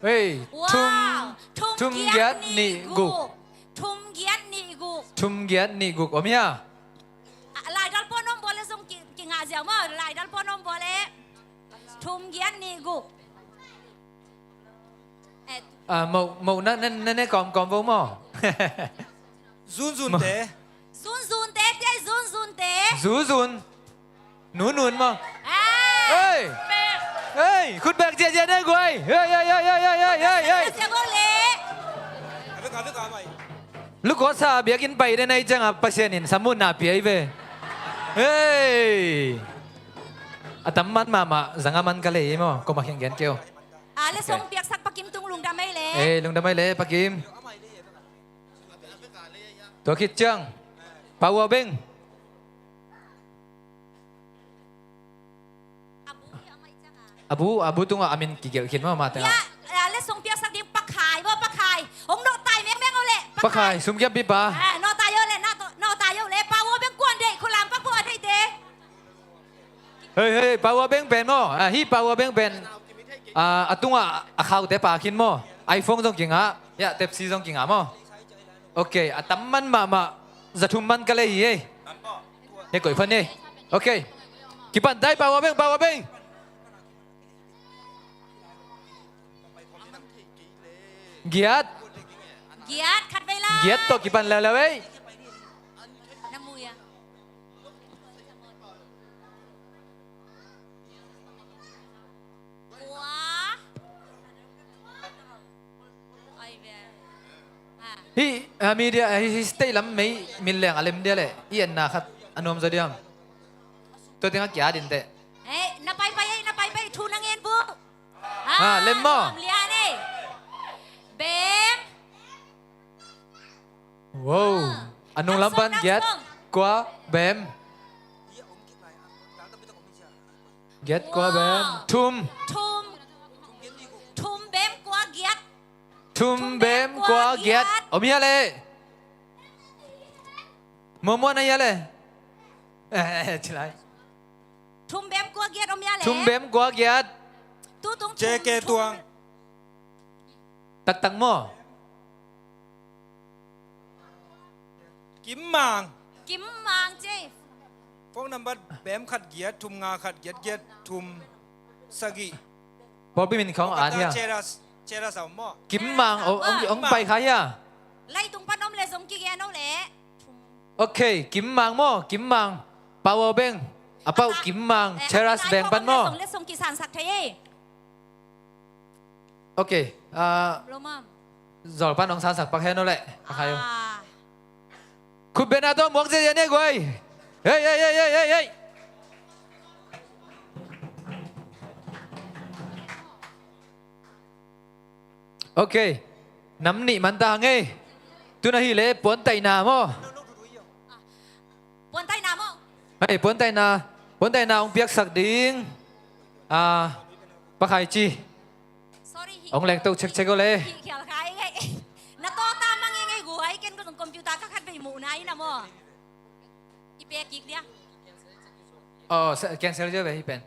Hei, wow. Thum, thum giat nih guk. Thum giat nih guk. Thum giat nih guk. Om hia? Ah, laidal pawh na om bo leh zong ki, kingah ziau maw. Laidal pawh na om bo leh. Thum giat nih guk. Eh. Ah, mo, mo na, na, na, na kawm, kawm bo maw? Zunzunte. Zunzunte, te zunzunte. Zunzun. Nunun maw? Ah. Hei. Hei, khut bek ziahziah ne guai. Hei, hei, hei. Sia bo leh. Lu khuasa biakinn pai den ahi ciangah Pasian in sammutna pia hi ve. Hei. A tam man mahmah, zanga man ka lei hi maw, kua mah kheng gen kei o. Ah, letsong piaksak Pa Lungdam ei le. Eh, lungdam ei le, Pa Kim. Tua khit ciang Pa Ua Beng. A bu, a bu tungah a min kigelh khin mah mah tengah. Ya, eh, le sung piaksak ding Pa Khai bo, Pa Khai. Hong nawhtai mengmeng o le. Pa Khai, sum kiampipa. Eh, nawhtai o le, nawhtai o le. Pa Ua Beng kuan deih, khulam pa kuan deih te. Hei, hei, Pa Ua Beng pen maw. Ah, hih Pa Ua Beng pen. Ah, a tungah a khaute pa khin maw. iPhone zong kingah. Ya, Pepsi zong kingah maw. Ok, a tam man mahmah. Za thum man ka lei hi ei. Hei, koih phan ei. Ok. Kipan tai Pa Ua Beng, Pa Ua Beng. Giat. Giat, khat vei la. Giat tawh kipan leuleu ei. Na mu ya. Kua. Ai ve. Ha. Hih, ah, media, ah, hih, hih stage lam mei min leng a lem dia leh. I enna khat a nuam zaw diam. Tua tengah kia din teh. Eh, na pai pai, eh, na pai pai, thu na ngen bu. Ah, lem maw? Bem. Wow. A nunglam pan giat, kua, bem. Giat, kua, bem. Thum. Thum. Thum, bem, kua, giat. Thum, bem, kua, giat. Om hia le. Muamuan a hia le. Eh, eh, eh, ci lai. Thum bem kua giat om hia le. Thum bem kua giat. Tu tung thum, J K Tuang. Taktak maw? Kim Mang. Kim Mang, J. Phone number bem khat giat, thum nga khat giat, giat thum sagih. Pawlpi min khawng an hia? Cheras, Cheras a om maw? Kim Mang, ong, ong, ong pai kha hia? Leitung pan om le zong kigen o le. Ok, Kim Mang maw, Kim Mang. Pau Aw Beng. A pau Kim Mang, Cheras Beng pan maw? Zong le zong kisansak thei ei. Ok, ah, Zawlpan ong sansak pak hen o le. A khai o. Khut bena tawh muak ziazia ne guai. Hei, hei, hei, hei, hei, hei. Ok. Nam nih man ta hang ei. Tun ahih leh puantaihna maw? Puantaihna maw? Hei, puantaihna. Puantaihna hong piaksak ding. Ah, Pa Khai Ci. Sorry, hih. Hong lengto cekcek o le. Hih khial khai ngei. Na tawta mang ngei ngei guai, ken ko zong computer ka khat vei muhna ina maw. I pek kik dia. Oh, cancel ziau ve hih pen.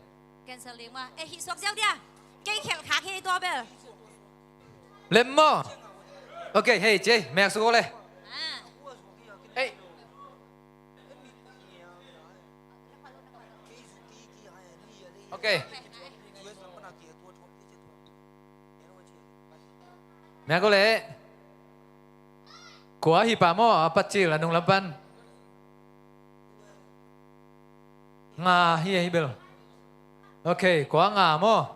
Cancel ding maw. Eh, hih suak ziau dia. Kei khel khak hi tua bel. Lem maw. Ok, hei, ci, mek suk o le. Ah. Hei. Ok. Mek o le. Kua hi pa maw, a patcil a nunglam pan. Nga hi a hi bel. Ok, kua nga maw.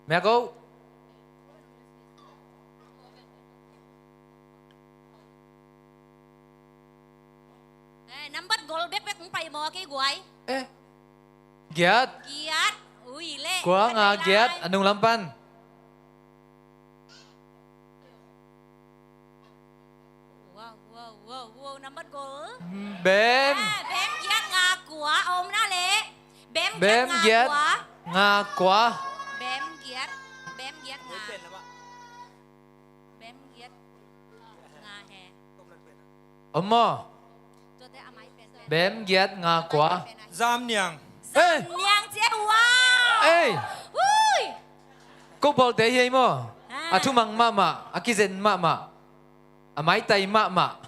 Mek o. Eh, nambat gol bekbek hong pai maw kei guai. Eh. Giat. Giat. Ui le. Kua nga giat a nunglam pan. Wow, wow, wow, wow, nambat gol. Bem. Ah, bem giat nga kua, om na le. Bem giat nga kua. Bem giat, bem giat nga. Bem giat nga he. Om maw. Bem giat nga kua. Zam Niang. Zam Niang ci e, wow. Ei. Ui. Ko bawlte hi ei maw. Ah. A thumang mahmah, a kizen mahmah. A maitai mahmah.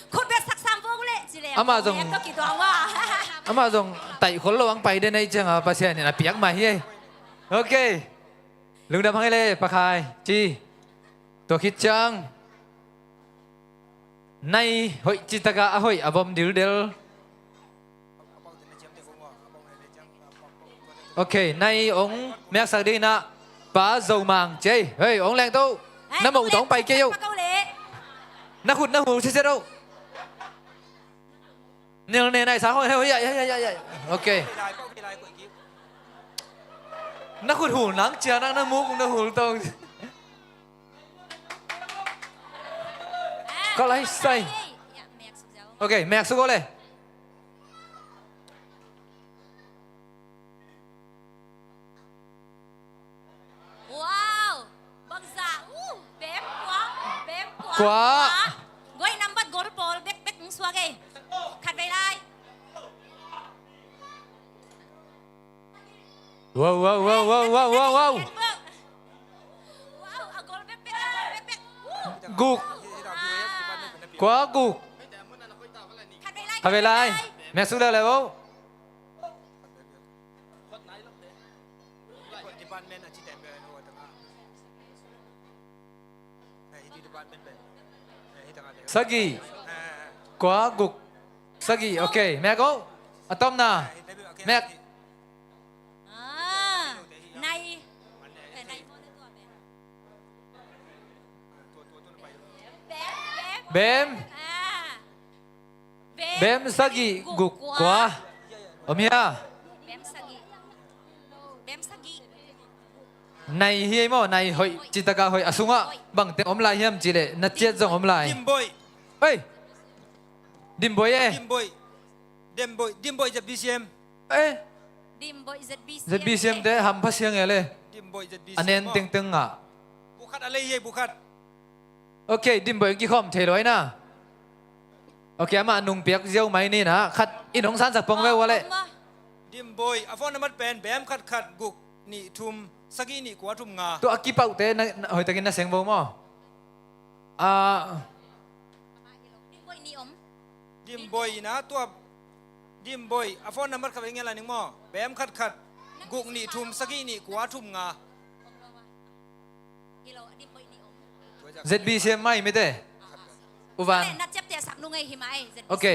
Khut beng sak sam vua le ci le. Amah zong, amah zong taih khol lo ang pai den ei cianga Pasian in a piak mah hi ei. Ok. Lungdam hang ei le Pa Khai Ci. Tua khit ciang. Nai hoih citaka a hoih a vom dildel. Ok, nai ong miaksak ding inah Pa Zo Mang ci ei. Hei, ong lengto. Na moh tawh ong pai kei o. Na khut na hu siset o. Nil ne nai sa hoi, hoi, ya, ya, ya, ya, ya. Ok. Na khut hul nang cia nang na muk na hul tong. Ka lai sai. Ok, mek suk go le. Wow! Bangza, uh, bem kua, bem kua. Kua. Guai nambat gol pawl bek bek ng suak ei. Khat vei lai. Wow, wow, wow, wow, wow, wow, wow. Wow, a gol bek bek, a gol bek bek. Uh. Guk. Ah. Kua guk. Khat vei lai, khat vei lai. Mek suk le le wow. Sagih. Kua guk. Sagih. Ok. Mek o. A tomna. Mek. Ah. Nai. Bem. Bem. Ah. Bem sagih guk kua. Om hia? Bem sagih. Bem sagih. Nai hi ei maw, nai hoih, citaka hoih, a sungah bangteng om lai hiam cih leh na ciat zong om lai. Dimboih. Ei. Dimboih e. Dimboih. Dimboih, Dimboih Z B C M. Eh. Dimboih Z B C M. Z B C M te hampha siang e le. Dimboih Z B C M. A nen tengteng ngah. Bukhat a lei hi ei, bukhat. Ok, Dimboih kikhawm thei lo ai na. Ok, amah nung piak ziau mai ni na. Khat in hong sansak pong ve ua leh. Dimboih, a phone number pen bem khat khat guk nih thum sagih nih kua thum nga. Tua a kipaute na, na, hoihtakin na seng vo maw? Ah. Dimboih nih om. Dimboih na tua. Dimboih, a phone number khat ve ngen la ning maw? Bem khat khat guk nih thum sagih nih kua thum nga. Z B C M mai mite. Uvan. Ok.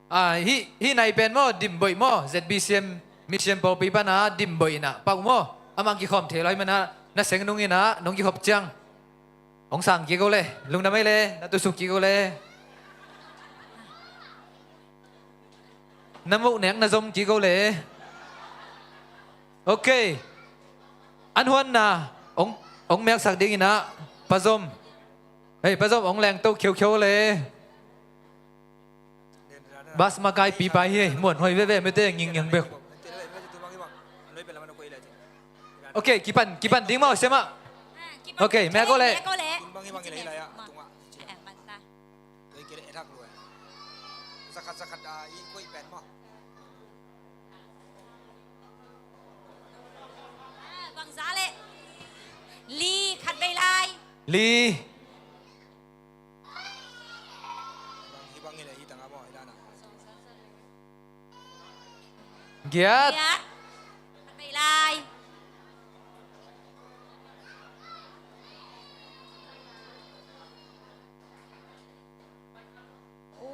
Ah, hi, hi nai pen maw, Dimboih maw, Z B C M, Mission pawlpi pana Dimboih inah pau maw. Amah kikhawm thei lo hi mana, na seng nung inah, nong kikhop ciang. Hong sang kik o le, lungdam ei le, na tusuk kik o le. Na muh nek na zom kik o le. Ok. An huanna hong, hong meksak ding inah, Pa Zom. Hei, Pa Zom, hong lengto khiokhiok le. Bas makai pipa hi, muan hoi veve mete ngingngiang bek. Ok, kipan, kipan ding maw, siama. Ok, mek o le. Zakhat, zakhat, ah, i kuih pen maw. Ah, bangza le. Li, khat vei lai. Li. Bang hi bang hi le hi tanga maw, hi dana. Giat. Giat. Khat vei lai.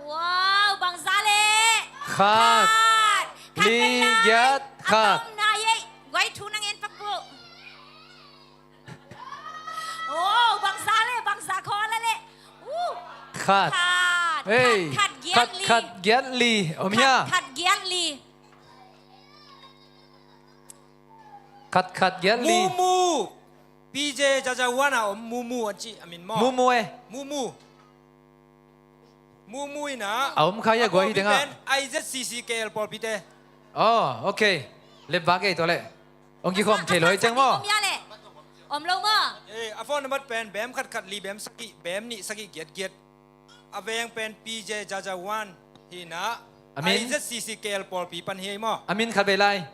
Wow, bangza le. Khat. Khat. Khat li, vei lai. Giat, khat. A tomna ei. Guai thu nang en pak bu. Oh, bangza le, bangza khaw le le. Uh. Khat. Khat. Hey. Khat, khat, giat li. Khat, khat, giat li. Om hia? Khat, khat, giat li. Khat, khat, giat li. Mumu. P J Jajawan a om Mumu a ci a min maw. Mumu e. Mumu. Mumu inah. A om kha ia guai hi tengah. I Z C C K L pawlpite. Oh, ok. Lepvak ei tua leh. Hong kikhawm thei lo hi teng maw? Om lo maw? Eh, a phone number pen bem khat khat li bem sagih bem nih sagih giat giat. A veng pen P J Jajawan hinah. A min? I Z C C K L pawlpi pan hi ei maw? A min khat vei lai.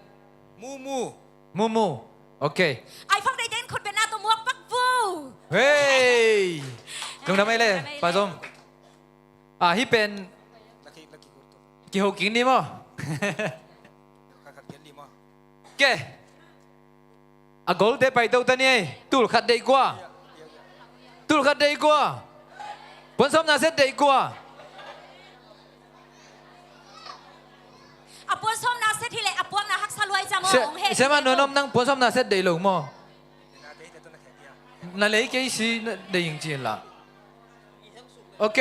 Mumu. Mumu. Ok. Ai phak dei den khut bena to muak pak vo. Hey. Lungdam ei le, Pa Zom. Ah, hi pen. Kiho king ni maw? Ke. A golte pai to ta ni ei. Tul khat deih kua. Tul khat deih kua. Puan sawmna set deih kua. A puan sawmna set hi leh a puakna haksa luai cang aw, hong heh. Siama nuan om nang puan sawmna set deih lo maw? Na lei kei si na deih ing cin la. Ok.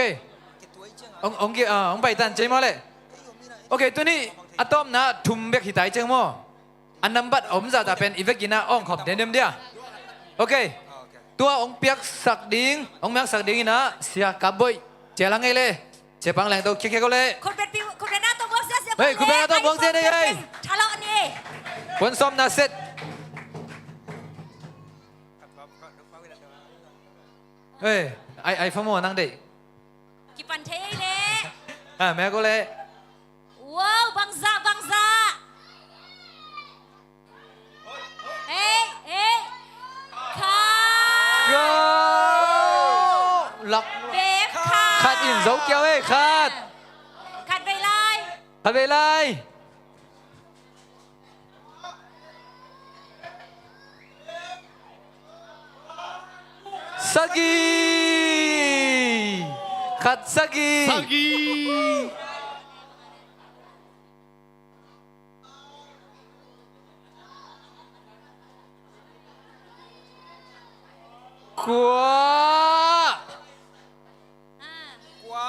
Ong, ong, ah, ong pai tan cei maw leh. Ok, tuni a tawpna thum bek hi tai ceng maw? A nambat a om zahzah pen i vekin ah awng khawm diamdiam dia. Ok. Tua hong piaksak ding, hong miaksak ding in ah Sia Kap Boih, cial hang ei le. Sia Pang Leng To khiakhia ko le. Khutbetpi, khutbetna tawh muak zia, Sia Pang Leng. Hei, khutbetna tawh muak zia nei, hei. Thalawh ni. Puan sawmna set. Hei, ai, ai, fa maw nang deih. Kipan thei ei le. Ah, mea ko le. Wow, bangzah, bangzah. Hei, hei. Khat. Khat. Lak. Bek khat. Khat in zo kiau ei, khat. Khat vei lai. Khat vei lai. Sagih. Khat sagih. Sagih. Kua. Kua.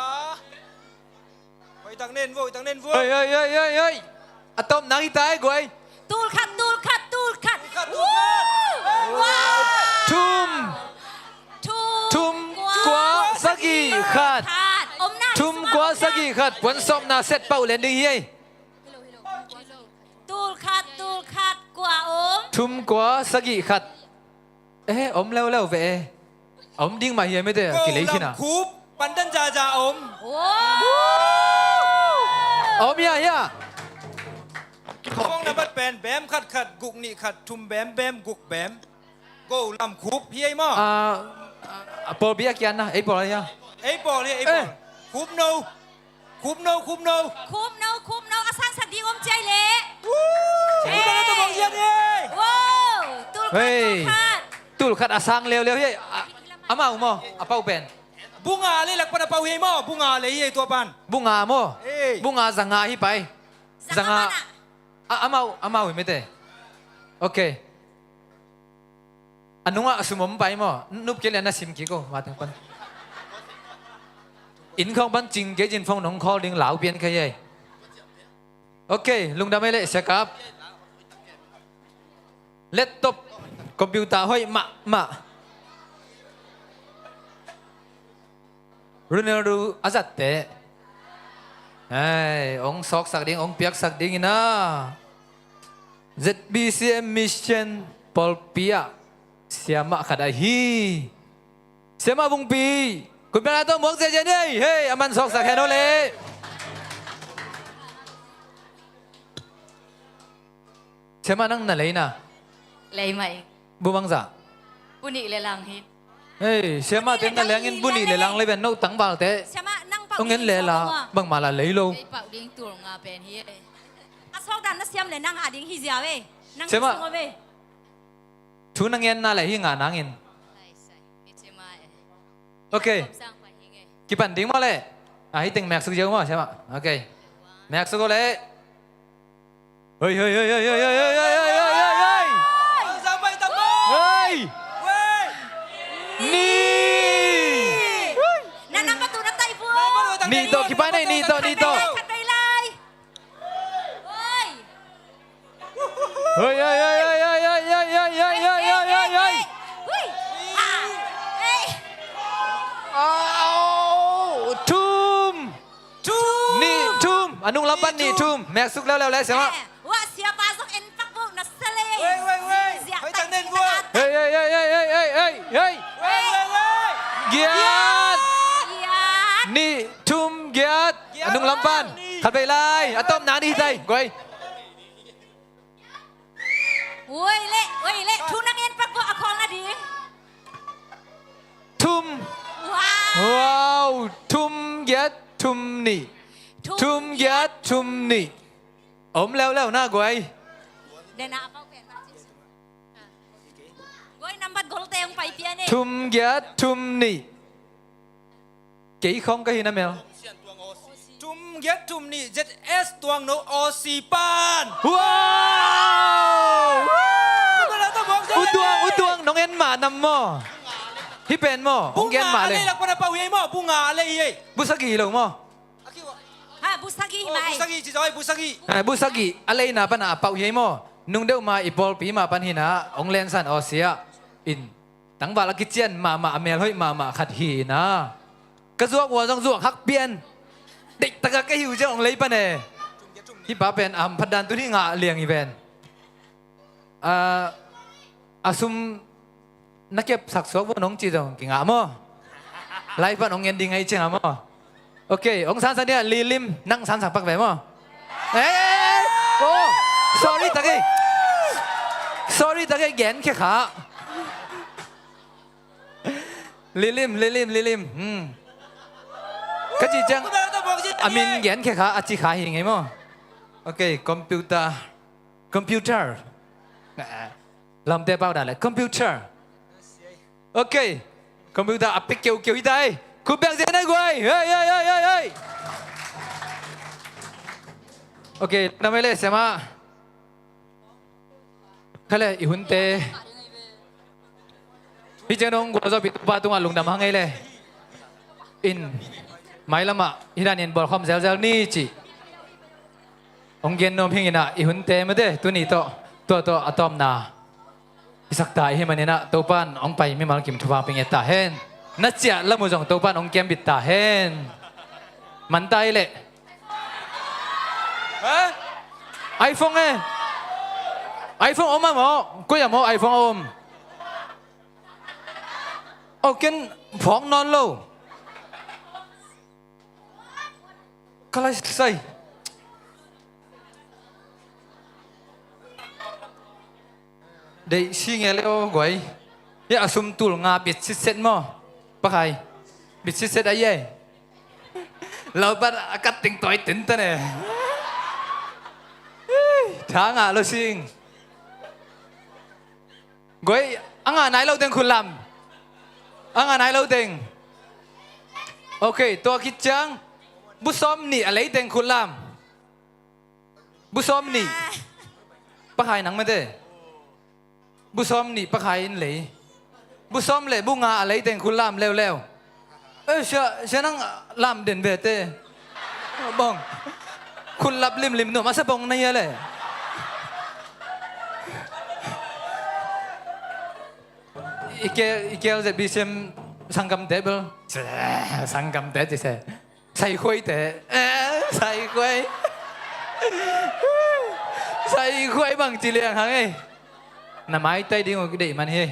Hoih tak nen vo, hoih tak nen vo. Hei, hei, hei, hei, hei. A tawp nang hi ta ei, guai. Tul khat, tul khat, tul khat. Tul khat, tul khat. Woo! Wow! Thum. Thum. Thum kua sagih khat. Khat. Om na. Thum kua sagih khat. Puan sawmna set pah uh len ding hi ei. Tul khat, tul khat, kua om. Thum kua sagih khat. Eh, om leuleu ve e. A om ding mah hi a, mite a kilei khin a. Lamkhup, pandan zaza om. Wow! A om hia, hia. Kong na bat pen bem khat khat, guk nih khat, thum bem bem, guk bem. Go Lamkhup hi ei maw? Ah, ah, pawlpi a kian na, ei pawl a hia. Ei pawl hi, ei pawl. Khup no. Khup no, khup no. Khup no, khup no, a sangsak ding om ciai leh. Woo! Hey! Tul khat, tul khat. Wow! Tul khat, hey, tul khat. Tul khat a sang leuleu hi. A, amau maw, a pau pen. Bunga lei lak pan a pau hi maw, bunga lei hi tua pan. Bunga maw. Hey. Bunga zanga hi pai. Zanga. Zanga. A, amau, amau hi mite. Ok. A nungah a sum om pai maw? Nup kei le na sim kik o, mateng pan. Inn khawng pan cing kei cin phone nong call ding lau pian kei ei. Ok, lungdam ei leh Sia Kap. Laptop, computer hoih mahmah. Ronaldo a zatte. Ai, hong sawksak ding, hong piaksak ding in a. Z B C M Mission pawlpi ah siamah khat ahi. Siamah Vungpi. Khutbetna tawh muak ziazia ni ei. Hei, a man sawksak hen aw le. Siamah nang na lei na? Lei mah ing. Bu bangzah? Bu nih le lang hi. Hei, siamah te na lei ing, bu nih le lang lei ben no tangvalte. Siamah nang pau ning en le la, bangmah la lei lo. Kei pau ding tul nga pen hi e. A sawk dan na siam le nang a ding hi zia ve. Nang siamah. Thu na ngen na le hi nga nangin. Ok. Kipan ding maw le? Ah, hih teng meksuk ziau maw, siamah? Ok. Meksuk o le. Hoi, hoi, hoi. Hoi. Ni. Nih tawh kipan ei, nih tawh, nih tawh. Hoi. Hoi, hoi, hoi. Hoi. Au, thum. Thum. Nih thum. A nunglam pan nih thum. Meksuk leuleu le siamah. Wah, siapa zong en pak bu na sa le. Wei, wei, wei. Hoi, tang nen bu. Hei, hei, hei. Wei, wei, wei. Giat. Giat. Nih thum giat. A nunglam pan. Khat vei lai. A tawp nang ding hi tai. Guai. Oi le, oi le, thu nang en pak bawh a khawl nading. Thum. Wow. Wow, thum giat thum nih. Thum giat thum nih. Om leuleu na guai. Dena a pau pen ma. Guai nambat golte hong pai pian e. Thum giat thum nih. Kei khawng ka hi na mel. Thum giat thum nih Z S tuang no Aussie pan. Wow! U tuang, u tuang, nong en mah nam maw? Hih pen maw? Hong gen mah le. Bunga a lei lak pan a pau hi ei maw? Bunga a lei hi ei. Bu sagih hi lo maw? Ha, bu sagih hi mai. Bu sagih ci zoi, bu sagih. Ha, bu sagih a leina pan a pau hi ei maw? Nung deuh ma i pawlpi ma pan hi na, hong lensan aw sia. In tangval a kician mahmah, a mel hoih mahmah khat hi na. Ka zuak ua zong zuak hak pian. Deih taka ka hi uh ciang hong lei pan e. Hih pa pen a hamphat dan tuni ngah liang hi ven. Ah, a sum na kepsak suak vo nong ci zong kingah maw? Lai pan hong ngen ding ahi ciang a maw? Ok, hong sansak ding a, Lilim, nang sansak pak ve maw? Eh, oh, sorry tak e. Sorry tak e, gen khia kha. Lilim, Lilim, Lilim. Hmm. Ka ci ciang a min gen khia kha, a ci kha hi ngei maw? Ok, computer. Computer. Lamte pau dan le computer. Ok. Computer a pek keukeu hi ta ei. Khut beng zen ei guai. Hei, hei, hei, hei, hei. Ok, na mai le siama. Khale i hunte. Hih ciang dong gualzawhpih Topa tungah lungdam hang ei le. In mailamah hih danin bawlkhawm zelzel ni cih hong gen nuam hi ing a, i hunte mate tuni tawh tua tawh a tawpna i sakta i hi maninah Topan hong pai mimal kim thupha ping et ta hen. Na ciah lam uh zong Topan hong kembit ta hen. Manta i leh. Ha? iPhone e. iPhone om a maw? Koi a maw iPhone a om? Oh, ken phawk nawn lo. Ka lai sai. Deih si nge le aw guai. Hia a sum tul nga bit sitset maw? Pakhai. Bit sitset a iai. Laupat a kat ting tawi tinta ne. Tha ngah lo sing. Guai, a ngah nai lo teng khut lam. A ngah nai lo teng. Ok, tua khit ciang bu sawm nih a lei teng khut lam. Bu sawm nih. Pakhai nang mate. Bu sawm nih pakhai in lei. Bu sawm le bu nga a lei teng khut lam leuleu. Eh, sia, sia nang lam den ve te. Bang. Khut lap limlim nuam a sa bong na hia le. I kel, i kel Z B C M sanggamte bel. Sanggamte ci se. Saikhuaite. Eh, saikhuai. Saikhuai bang ci liang hang ei. Na maitai ding uh deih man hi.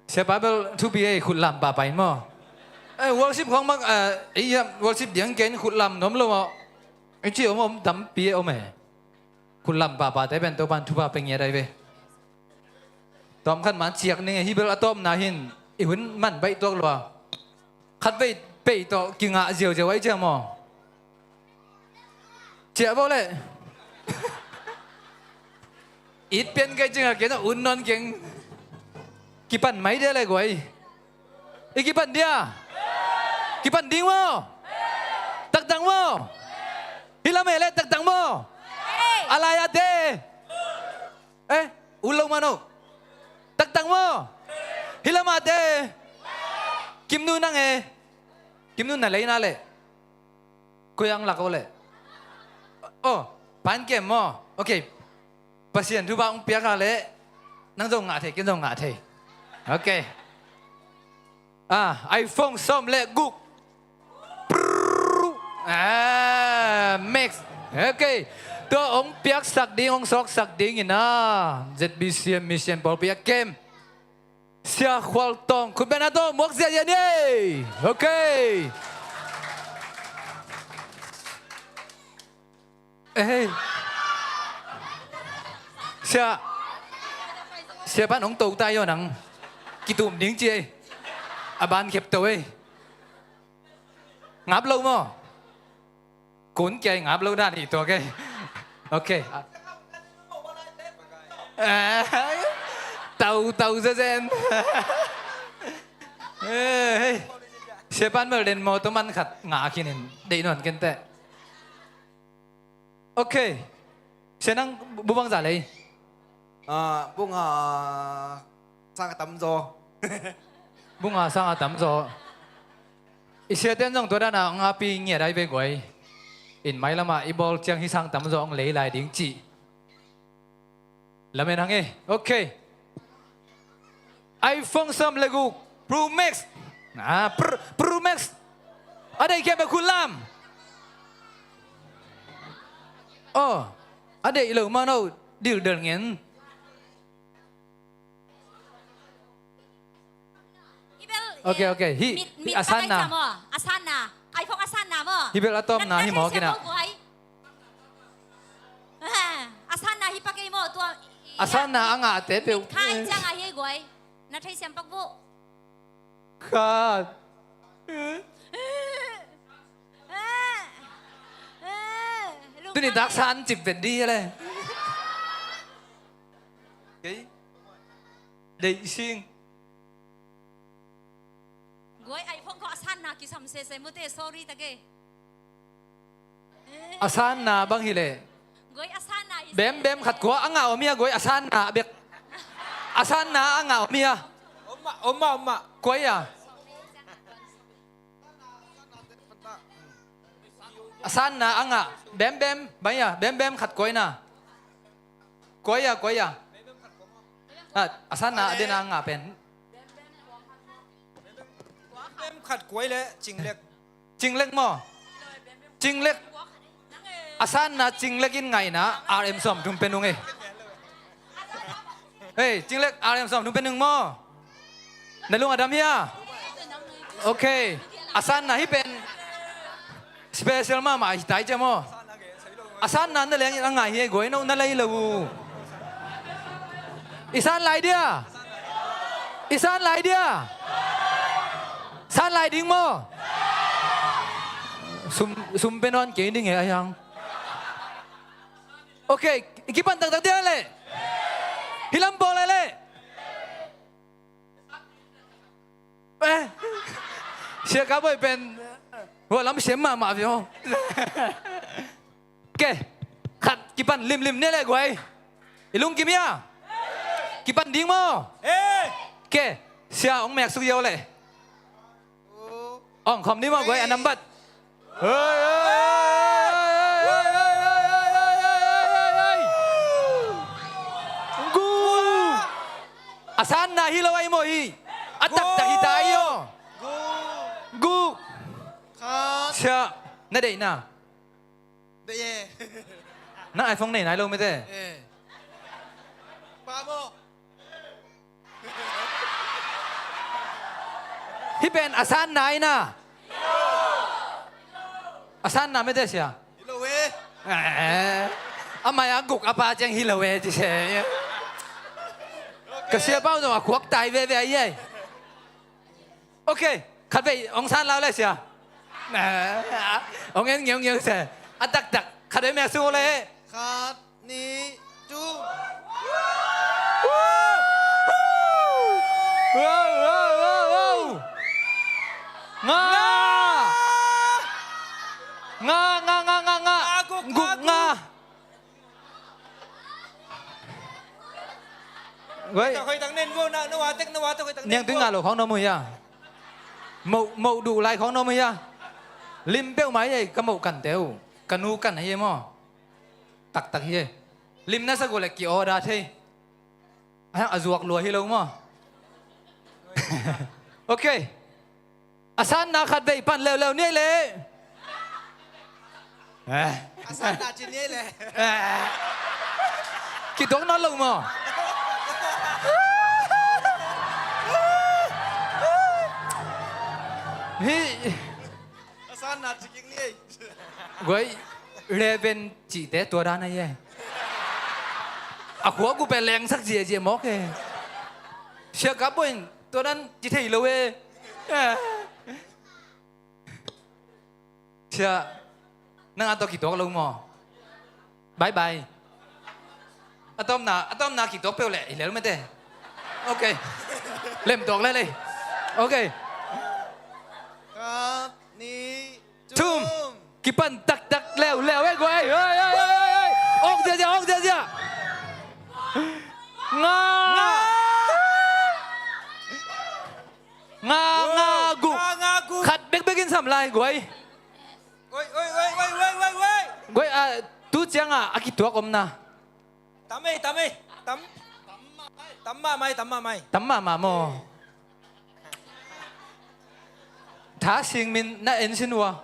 Siapa bel thupi ei, khut lam pahpah in maw? Eh, worship khong mak, eh, ei, worship diang ken khut lam nuam lo maw? Ei ci om om tampi om e. Khut lam pahpahte pen Topan thupha pe ngiat ai ve. Tawm khat man ciak ning e, hih bel a tawpna hin i hun man baih tuak lua. Khat vei pei tawh kingah ziauziau ai ciang maw? Ciah bo le. It pian kai ciang a ken a un nawn keng. Kipan mai dia le guai. I kipan dia. Kipan ding maw? Taktak maw? Hih lam e le taktak maw? A lai a te. Eh, un lo mano. Taktak maw? Hih lam a te. Kimnu nang e. Kimnu na lei na le. Koi ang lak o le. Oh, pan kem maw? Ok. Pasian thupha hong piak a le. Nang zong ngah thei, ken zong ngah thei. Ok. Ah, iPhone sawm le guk. Prrrr. Ah, Max. Ok. Tua hong piaksak ding, hong sawksak ding in a, Z B C M Mission pawlpi a kem. Sia Khual Tawng, khut beng a tawh muak ziahziah ni. Ok. Eh. Sia. Sia pan hong to ta yo nang. Kitum ding ci ei. A ban khep to ei. Ngap lo maw? Kun kiai ngap lo dan hi tua kei. Ok. Eh, tau, tau zezen. Eh, hei. Sia pan bel den maw, tua man khat ngah khin in deih nuan kente. Ok. Sia nang bu bangzah lei? Ah, bu nga sang a tamzaw. Bu nga sang a tamzaw. I siaten zong tua dana hong api ngiat ai ve guai. In mailamah i bawl ciang hih sang tamzaw hong lei lai ding cih. Lamen hang e. Ok. iPhone sawm le guk Pro Max. Ah, Pro, Pro Max. A deih khempeuh khut lam. Oh, a deih lo mah no, dildel ngen. Hi bel, ok, eh, ok. Hi, mit, hi mit a sanna. Pakai maw? A sanna. iPhone a sanna maw? Hi bel a tawpna hi maw, kina. A sanna hi pakai maw? Tua, a sanna a ngahte peuh. Mit khai ciang a hi guai. Na thei siam pak bu. Khat. Tuni dak san cip ven di le. Kei. Dei sing. Guai, iPhone khawng a sanna kisam sese mute, sorry take. A sanna bang hi leh. Guai, a sanna hi. Bem bem khat kua a ngah om hi a, guai, a sanna bek. A sanna a ngah om hi a. Om mah, om mah, om mah. Kua hi a. A sanna a ngah. Bem bem, bang hi a, bem bem khat kua hi na. Kua hi a, kua hi a. A, a sanna a den a ngah pen. Bem khat kua hi leh Cinglek. Cinglek maw? Cinglek. A sanna Cinglek in ngaihna R M sawmthum pe nung e. Hei, Cinglek, R M sawmthum pe nung maw? Na lung a dam hia? Ok. A sanna hi pen special mahmah hi tai cia maw? A sanna na leng in a ngai hi e guai, no na lei lo uh. I san lai dia? I san lai dia? San lai ding maw? Sum, sum pe nawn kei ding e a hiang. Ok, i kipan taktak dia leh. Hi lam pawl lai leh. Eh, Sia Ka Boi pen hua lam siam mahmah ve aw. Ke, khat kipan limlim ne leh guai. I lungkim hia? Kipan ding maw? Ke, sia hong mek suk hia aw leh. Ong khawm ni maw guai, a nambat. Hei, hei, hei. Gu. A sanna hi lo ai maw hi. A taktak hi ta ai aw. Gu. Gu. Khat. Sia, na deihna. Deih e. Na iPhone nei nai lo mete. Eh. Pa maw. Hih pen a sanna hi na. A sanna mete sia. Hi lo e. Eh, a mai a guk a pa ciang hi lo e ci se. Ka sia pau zong a khuak tai veve ahi e. Ok, khat vei hong san lau le sia. Eh, hong en ngeungeung se. A taktak khat vei mek sung le. Khat. Nih, thum. Wow, wow, wow, wow. Nga. Nga, nga, nga, nga, nga. Nga guk, guk, nga. Wei. Niang tui nga lo khawng na mu hia. Moh, moh duh lai khawng na mu hia. Lim peuhmah hi ei, ka moh kan teu. Ka nu kan hi ei maw. Taktak hi e. Lim na sak uh leh ki-order thei. A, a zuak lua hi lo maw. Ok. A sanna khat vei pan leuleu ni ei leh. Eh. A sanna ci ni ei leh. Eh. Kituak nawn lo maw. Hi. A sanna ci kik ni ei. Guai, Reven cihte tua dan ahi e. A khua gu pen lengsak ziahziah mawk e. Sia Kap Boi in tua dan ci thei lo e. Sia, nang a tawh kituak lo maw? Bye bye. A tawpna, a tawpna kituak peuh leh hi lel mete. Ok. Lem tuak lel ei. Ok. Khat, nih, thum. Thum. Kipan taktak leuleu e guai. Oi, oi, oi, oi, oi. Awk ziahziah, awk ziahziah. Nga. Nga. Nga, nga, guk. Nga, nga, guk. Khat bekbek in sam lai guai. Oi, oi, oi, oi, oi, oi, oi. Guai, a, tu ciangah a kituak omna. Tam ei, tam ei. Tam, tam mahmah ei, tam mahmah ei. Tam mahmah maw. Tha Sing Min na en sin ua.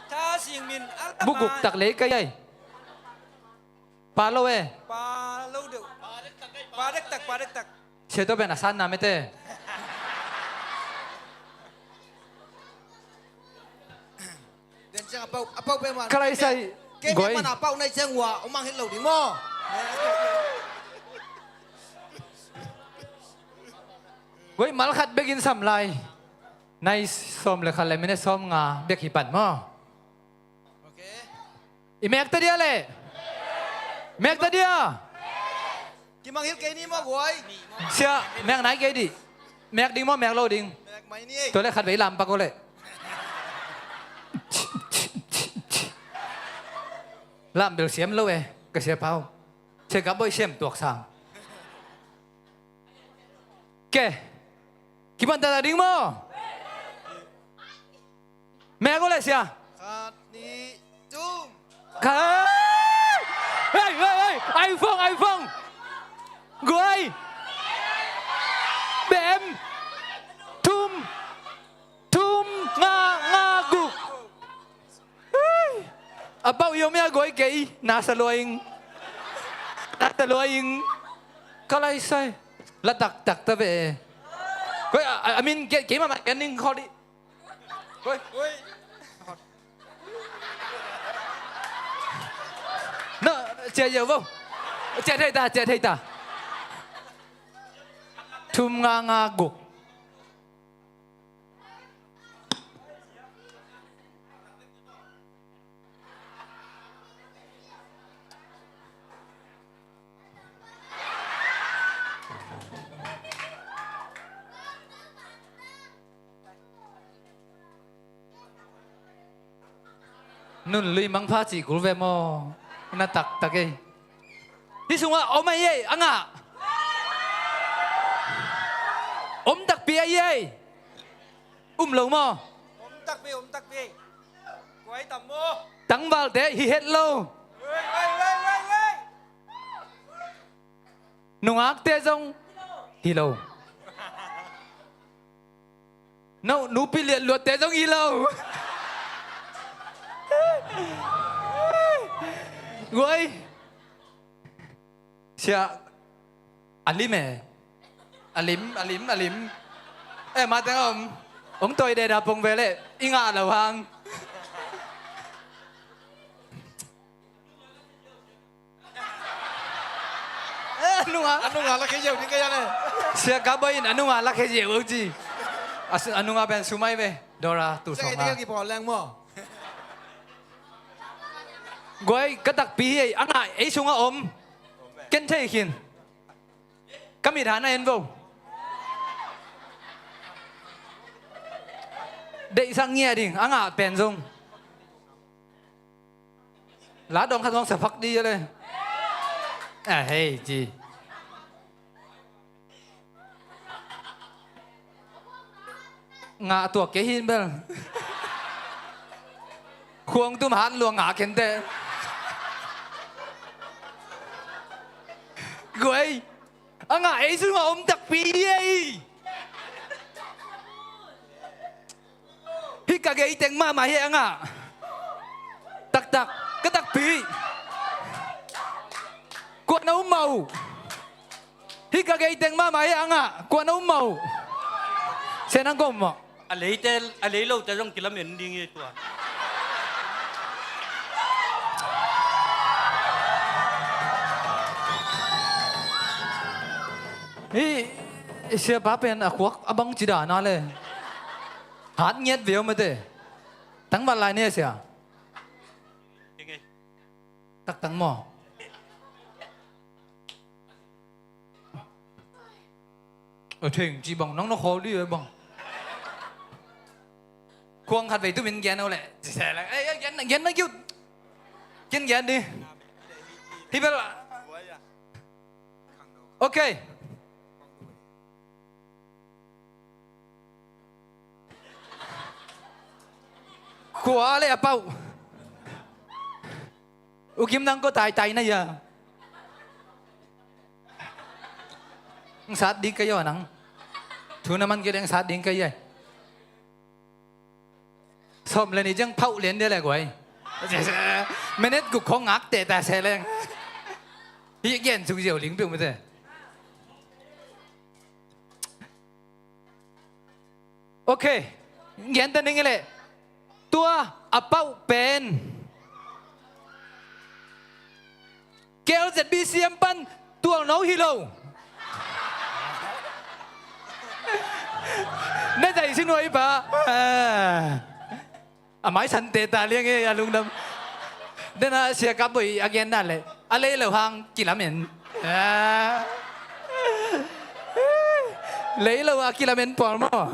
Tha Sing Min, a la. Bu guk tak lei kai ai. Pa lo e. Pa lo deuh. Pa dektak, pa dektak. Sia tua pen a sanna mete. Den ciang a pau, a pau pen man. Ka lai sai. Kei guai. Kei pen man a pau nai ciang ua, om mang het lo ding maw. Guai, mal khat bekin sam lai. Nai sawm le khat le minute sawm nga bek hi pan maw. Ok. I mek ta dia le. Mek ta dia. Kimang hilh kei ni maw guai. Sia, mek nai kei dih. Mek ding maw, mek lo ding. Mek mai ni ei. Tua le khat vei lam pak o le. Lam bel siam lo e, ka sia pau. Sia ka boih siam tuak sang. Ke. Kipan ta ding maw. Mek o le sia. Khat, nih, thum. Khat. Hei, hei, hei. iPhone, iPhone. Guai. Bem. Thum. Thum, nga, nga, guk. Hei. A pau i om ia guai kei. Na sa lua ing. Na sa lua ing. Ka lai sai. La taktak ta ve. Guai, a, a, a min kei, kei mah mah ken ning khol dih. Oi, oi. No, ciah yo vo. Ciah thei ta, ciah thei ta. Thum nga nga guk. Nun lui mangpha cih kul ve maw? Na taktak ei. Hih sungah om ahi ei, a ngah. Om takpi ahi ei. Um lo maw? Om takpi, om takpi. Kuai tam maw? Tangvalte hi het lo. Wei, wei, wei, wei, wei. Nungakte zong hi lo. No, nupi liatluatte zong hi lo. Guai. Sia, a lim e. A lim, a lim, a lim. Eh, ma teng om. Ong toi de da pong ve le. I ngah lo hang. Eh, a nunga. A nunga la khia ziau ding ka ya le. Sia ka bai in a nunga la khia ziau ci. A su-, a nunga pen sumai ve. Dora tu song a. Kipawl leng maw. Guai, ka takpi hi ei, a ngah ei sungah om. Ken thei khin. Ka mit han a en vo. Deihsak ngia ding, a ngah pen zong. La dong khat zong sa phak di le. A hei ci. Ngah tuak kei hin bel. Khuang tum han luang ngah kente. Guai. A ngah ei sungah om takpi ei. Hih ka gei teng mahmah hi a ngah. Taktak, ka takpi. Kuan a um mah uh. Hih ka gei teng mahmah hi a ngah. Kuan a um mah uh. Sia nang kua um mah. A leite, a leilote zong kilamen ding hi tua. Hih siapa pen a khuak a bang ci dan a le. Hat ngiat ve om mate. Tangval lai ni a sia. Taktak maw? A theng ci bang nang na khawl di bang. Khuang khat vei tumin gen o le. Ci se le. Eh, gen, gen na kiut. Gen, gen di. Hi bel. Ok. Kua le a pau. U Kim nang ko tai tai na ya. Ang sat ding ka hi aw nang. Thu na man kei leng sat ding ka hi ai. Sawm le nih ciang phauh lian dia leh guai. Minute guk khawng ngak teh ta se leng. Hih gen suk ziau ling peuh mite. Ok. Gen ta ning leh. Tua a pauh pen K L Z B C M pan tualno hi lo. Na zai si nuai pa. Ah. A mai sante ta liang e, a lungdam. Dena sia kap boi a gen na le. A lei lo hang kilamen. Ah. Lei lo a kilamen pawl maw.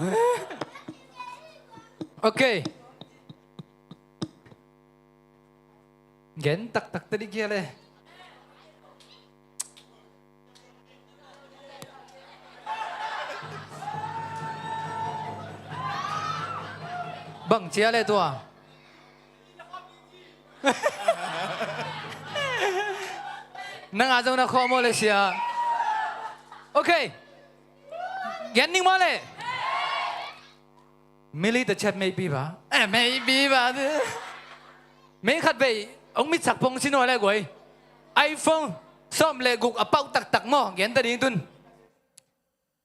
Ok. Gen taktak ta dih kia le. Bang cia le tua. Nang a zong na khawm maw le sia. Ok. Gen ning maw le. Mili ta chat maybe ba. Eh, maybe ba. Mei khat vei hong mitsak phong si naw le guai. iPhone sawm le guk a pauh taktak maw, gen ta ding tun.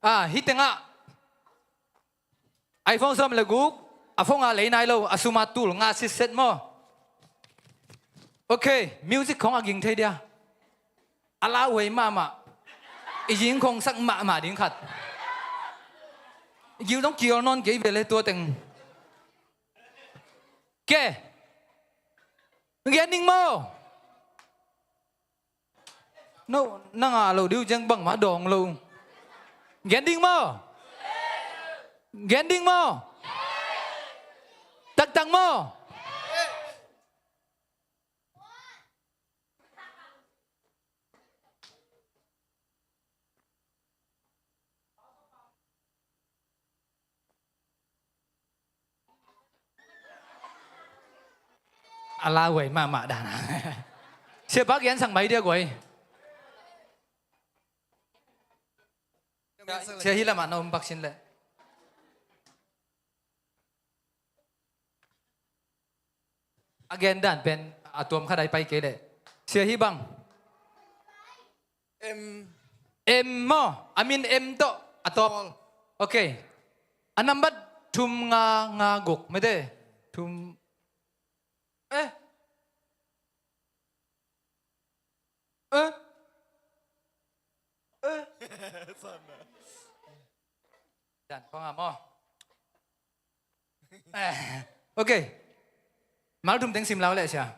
Ah, hih tengah iPhone sawm le guk, a phone a lei nai lo, a sum a tul nga sitset maw. Ok, music khong a ging thei dia. A lauhuai mahmah. I zing khong sak mahmah ding khat. I gil dong kial nawn kei ve le tua teng. Ke. Gen ning maw. No, na ngah lo ding uh ciang bangmah dawng lo. Gen ding maw? Gen ding maw? Taktak maw? A lauhuai mahmah dan a. Sia pa gen sang mai dia guai. Sia hi lamah na om bak sin leh. A gen dan pen a tuam khat ai pai kei leh. Sia hi bang. M. M maw? A min M tawh a tawp. Small. Ok. A nambat thum nga nga guk mete. Thum. Eh. Eh. Eh. Dan khong a maw. Eh. Ok. Mal thum teng sim lau leh sia.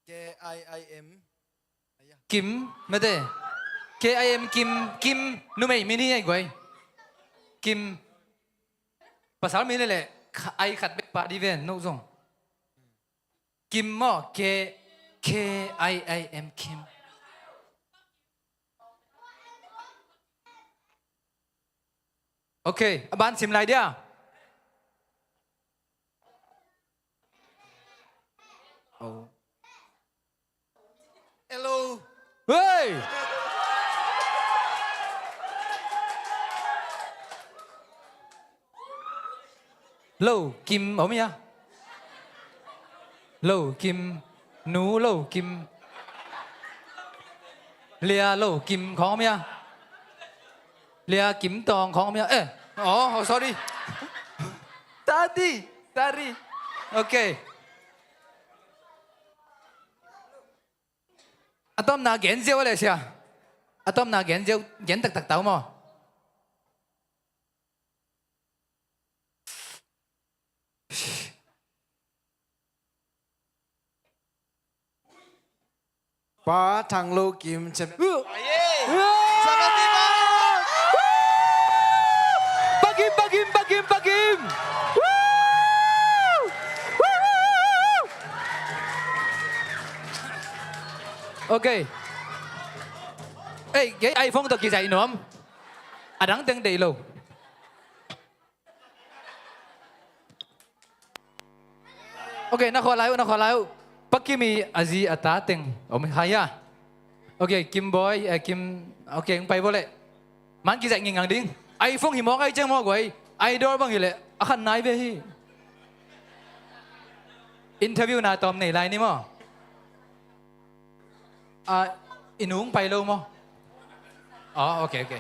K I I M. Kim, mete. K I M Kim, Kim, numei min hi ai guai. Kim. Pasal min leh, ai khat bek pah dih ven, no zong. Kim maw, K, K I I M Kim. Ok, a ban sim lai dia. Oh. Hello. Hey! Lo Kim om hia? Lo Kim, Nu Lo Kim, Lia Lo Kim khong om hia? Lia Kim Tawng khong om hia? Eh, oh, oh, sorry. Tadi, tadi. Ok. A tawpna gen ziau a leh sia. A tawpna gen ziau, gen taktak tau maw. Pa Thang Lo Kim Chem. Pakim, pakim, pakim, pakim. Ok. Ei, kei iPhone tawh kizaih nuam. A dang teng deih lo. Ok, na khawh lai uh, na khawh lai uh. Pa Kim i a zi a ta teng om hai a. Ok, Kim Boy, eh, Kim, Ok, hong pai vawleh. Man kizaih ngingngang ding. iPhone hi mawk ai ciang maw guai. Idol bang hileh a khan nai ve hi. Interview na tawm nei lai ni maw? Ah, i nu hong pai lo maw? Oh, ok, ok.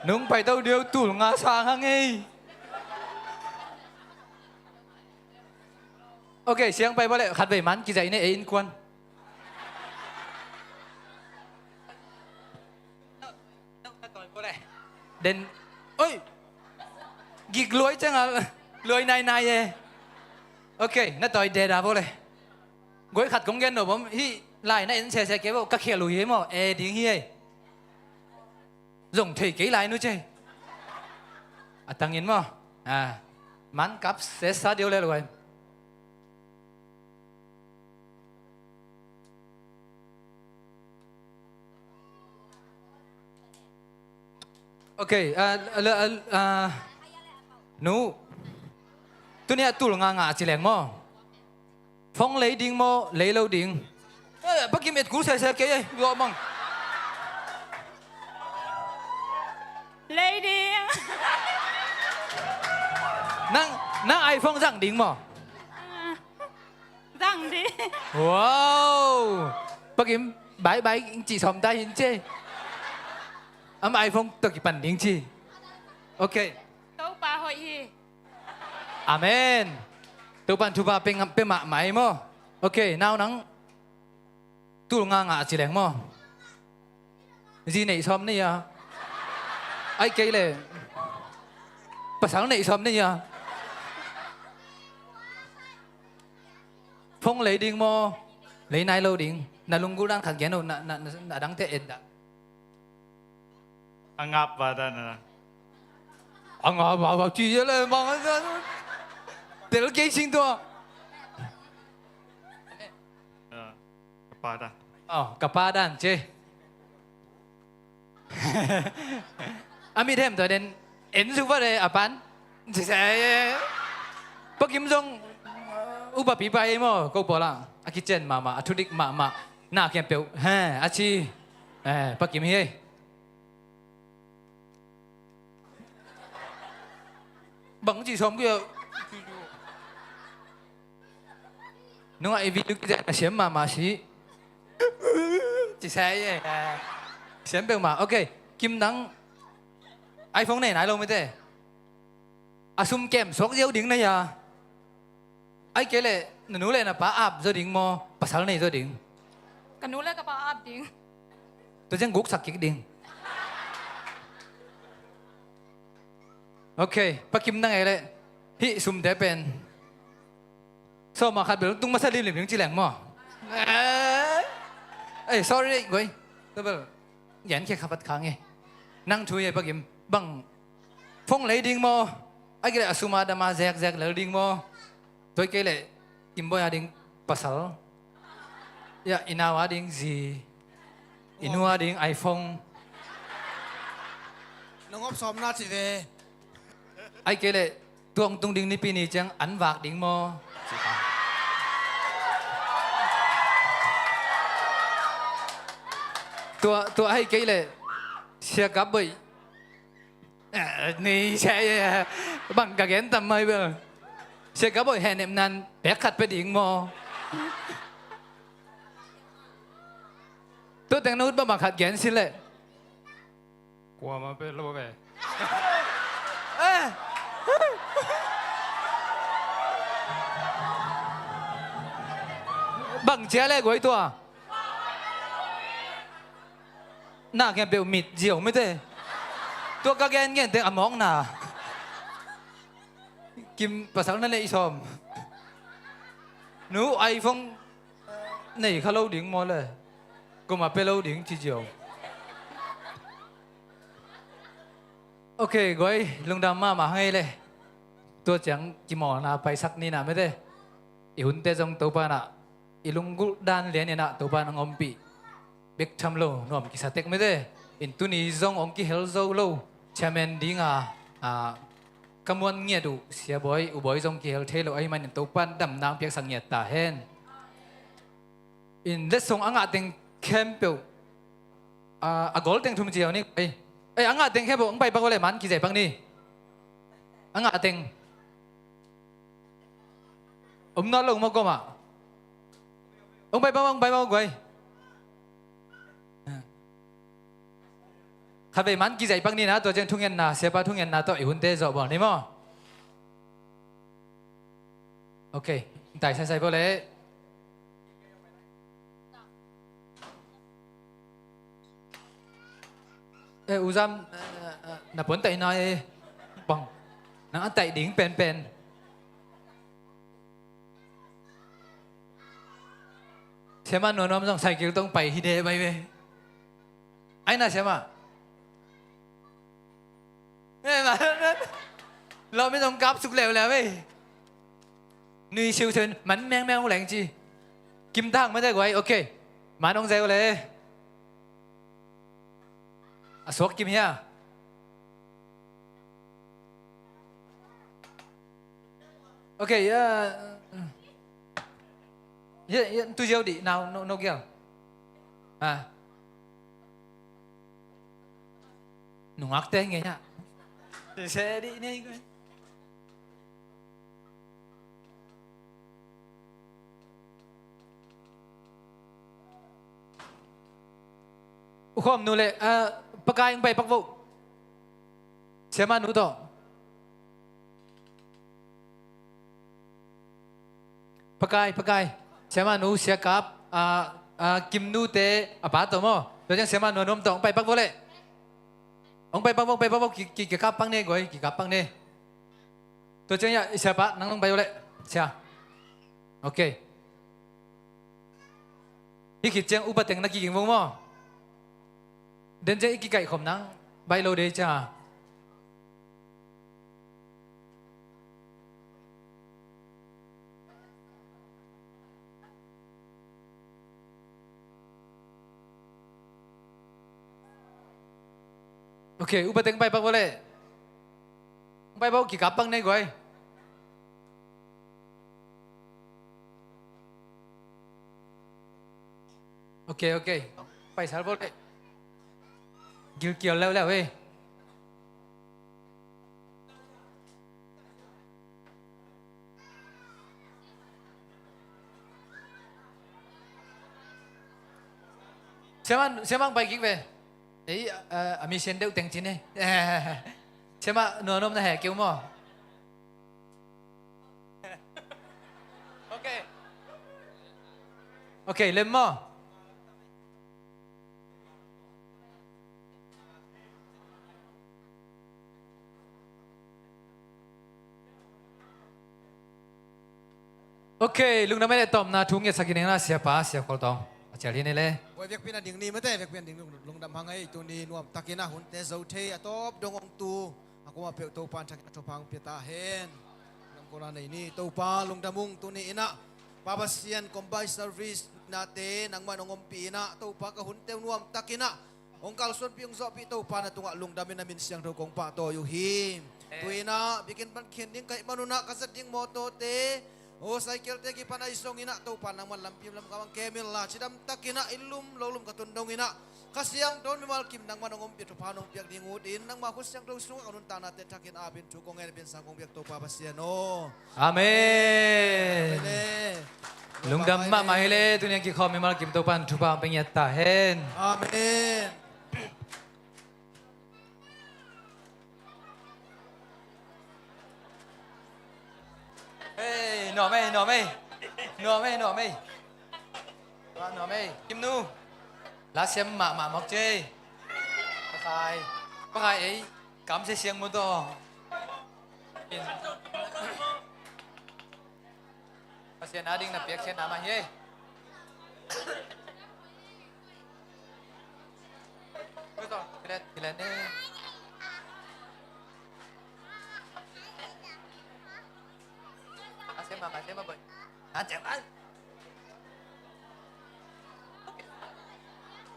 Nu hong pai to deuh tul nga sang hang ei. Ok, siang pai vawleh khat vei man kizaih ne ei innkuan. Den, oi, gik luai ciang a luai nainai e. Ok, na tawi deda vawleh. Guai khat kong gen no bawm hih lai na en sese kei vawh ka khial uh hi maw e ding hi ei. Zong thei kei lai nu cei. A tangin maw. Ah, man kap sesa deuh le luai. Ok, ah, ah, ah, ah, nu. Tuni a tul nga nga a ci leng maw? Phone lei ding maw, lei lo ding? Eh, Pa Kim et kul sese kei ei, luah mang. Lei ding. Nang, nang iPhone zang ding maw? Ah. Zang ding. Wow! Pa Kim, bye bye cih sawm ta hin ci. Ama iPhone tawh kipan ding ci. Ok. Topa hoih hi. Amen. Topa'n thupha pia mahmah hi maw? Ok, nau nang tul nga nga a ci leng maw? Zi neih sawm ni a. Ai kei le pasal neih sawm ni a. Phone lei ding maw? Lei nai lo ding. Na lunggulh dan khat gen uh, na, na, na, na dangte en dah. A ngap va dan a. A ngap va va ci le mang a dan. Tel kei sing tua. Ah. Ka pa dan. Oh, ka pa dan ci. A mit hem tua den en suk va de a pan. Ci se. Pa Kim zong upa pipa ei maw ko pawl ah. A kician mahmah, a thudik mahmah. Na khempeuh he a ci. Eh, Pa Kim hi ei. Bang ci sawm kei a. Nungah i video kizai na siam mahmah si. Ci sai e. Siam peuhmah. Ok. Kim nang iPhone nei nai lo mite. A sum kem suak ziau ding na hia. Ai kei leh na nu le na pa ap zaw ding maw, pasal nei zaw ding? Ka nu le ka pa ap ding. Tua ciang guksak kik ding. Ok, Pa Kim nang ei leh hih sumte pen sawma khat bel tung masa limlim ding ci leng maw? Eh, sorry, guai. Tua bel gen khia kha pat kha nge. Nang thu hi ei Pa Kim. Bang phone lei ding maw? Ai kei leh a sum a dam a zekzek lel ding maw? Tua kei leh Kim Boih a ding pasal. Ya, i nau a ding zi. I nu a ding iPhone. Na ngop sawm na ci ve. Ai kei leh tua hong tung ding Nipi ni ciang an vak ding maw? Tua, tua ai kei leh Sia Kap Boih. Eh, ni sia, eh, bang ka gen tam mai bel. Sia Kap Boih hehnep nan pek khat pia ding maw? Tua teng na ut bang bang khat gen sin leh. Kuamah pia lo ve. Eh. Bang cia leh guai tua. Na khempeuh mit ziau mite. Tua ka gen gen teng a mawkna. Kim pasal na neih sawm. Nu iPhone nei kha lo ding maw le? Kuamah pia lo ding ci ziau. Ok, guai, lungdam mahmah hang ei leh. Tua ciang kimawlna paisak ni na mite. I hunte zong Topa in ah i lunggulh dan lian in ah Topa in hong ompih bek tham lo nuam kisa tek mite. In tuni zong hong kihel zo lo chairman ding a, a, ka muan ngiat uh Sia Bawi, U Bawi zong kihel thei lo ahih manin Topa in damna hong piaksak ngiat ta hen. In letsong a ngah teng khempeuh A, a gol teng thum ci hau ni. Ei, ei, a ngah teng khep uh, hong pai pak uh le man kizai pak ni. A ngah teng. Om nawn lo mawk gawmah. Hong pai pak, hong pai pak guai. Khatvei man kizai pak ni na, tua ciang thungetna, siapa thungetna tawh i hunte zawh bawl ni maw? Ok, tai saisai bawl le. Eh, U Zam, eh, eh, na puan taihna eh. Bang. Nang a taih ding penpen. Siamah nuamnuam zong cycle tawh pai hi deh bai ve. Ai na siamah. Lawm in hong kap suk leuleu ei. Nui siusiu in man mengmeng uh leng ci. Kim ta hang mate guai, ok. Man hong zai uh le. A suak kim hia. Ok, ya. Ya, ya, tu ziau di, nau, no, no gial. Ha. Nungakte ngei hia. Se di ni. U Khawm nu le, ah, Pakai hong pai pak vo. Siamah nu tawh. Pakai, Pakai. Siamah nu, Sia Kap, ah, ah, Kim nu te, a pa tawh maw. Tua ciang siamah nu a nuam tawh hong pai pak vo le. Hong pai pak vo, hong pai pak vo, ki, ki, kikap pak ne guai, kikap pak ne. Tua ciang ya, i siapa, nang hong pai vo le. Sia. Ok. Hih khit ciang upa teng na kiging vung maw? Den ciang i kikaih khom nang baih lo dei cia. Ok, upa teng pai pak vo le. Pai pak, kikap pak nei guai. Ok, ok. Paisal vo le. Gilkial leuleu ei. Siamah, siamah pai kik ve. Ei, a, a mi sian deuh teng cin ei. Siamah nuanom na he keu maw? Ok. Ok, lem maw? Ok, lungdam ei le tawpna thu ngetsak i neng la siapa, Sia Khual Tawng. A cial hi nei le. Oi, vekpi na ding ni mate, vekpi na ding lung, lungdam hang ei, tuni nuam takin a hunte zo thei a tawp dong ong tu. A kuma peuh Topan thakin a thupha hong pia ta hen. Lungdam ko la nei ni, Topa lungdam ung tuni in a. Pa Pasian combined service nate, nangman hong ompih in a, Topa ka hunte uh nuam takin a. Hong kalsuanpih, hong zawhpih Topa na tungah lungdam in a min siangtho kong pahtawi uh hi. Amen. Tu in a, bikin pan khian ding ka hih manun a ka zat ding mawtawte, aw, cycle te kipan ahi zongin a, Topa nangman lampi lamkam hong kem inla, cidam takin a, i lum lo lum ka tun dongin a, Kha Siangtho mimal kim nangman hong ompih thupha nong piak ding ut in, nangma khut siangtho sungah ka nuntaknate thakin ap in thu kong ngen a, pinsang kong piak Topa Pasian aw. Amen. Amen. Lungdam mahmah hi le, tuni a kikhawm mimal kim Topan thupha hong pia ngiat ta hen. Amen. Hei, nuam ei, nuam ei. Nuam ei, nuam ei. Nuam ei. Kim nu. La siam mahmah mawk ci ei. Pakai. Pakai ei. Kam sia siang mu tawh. Pasian a ding na piakkhiatna mah hi ei.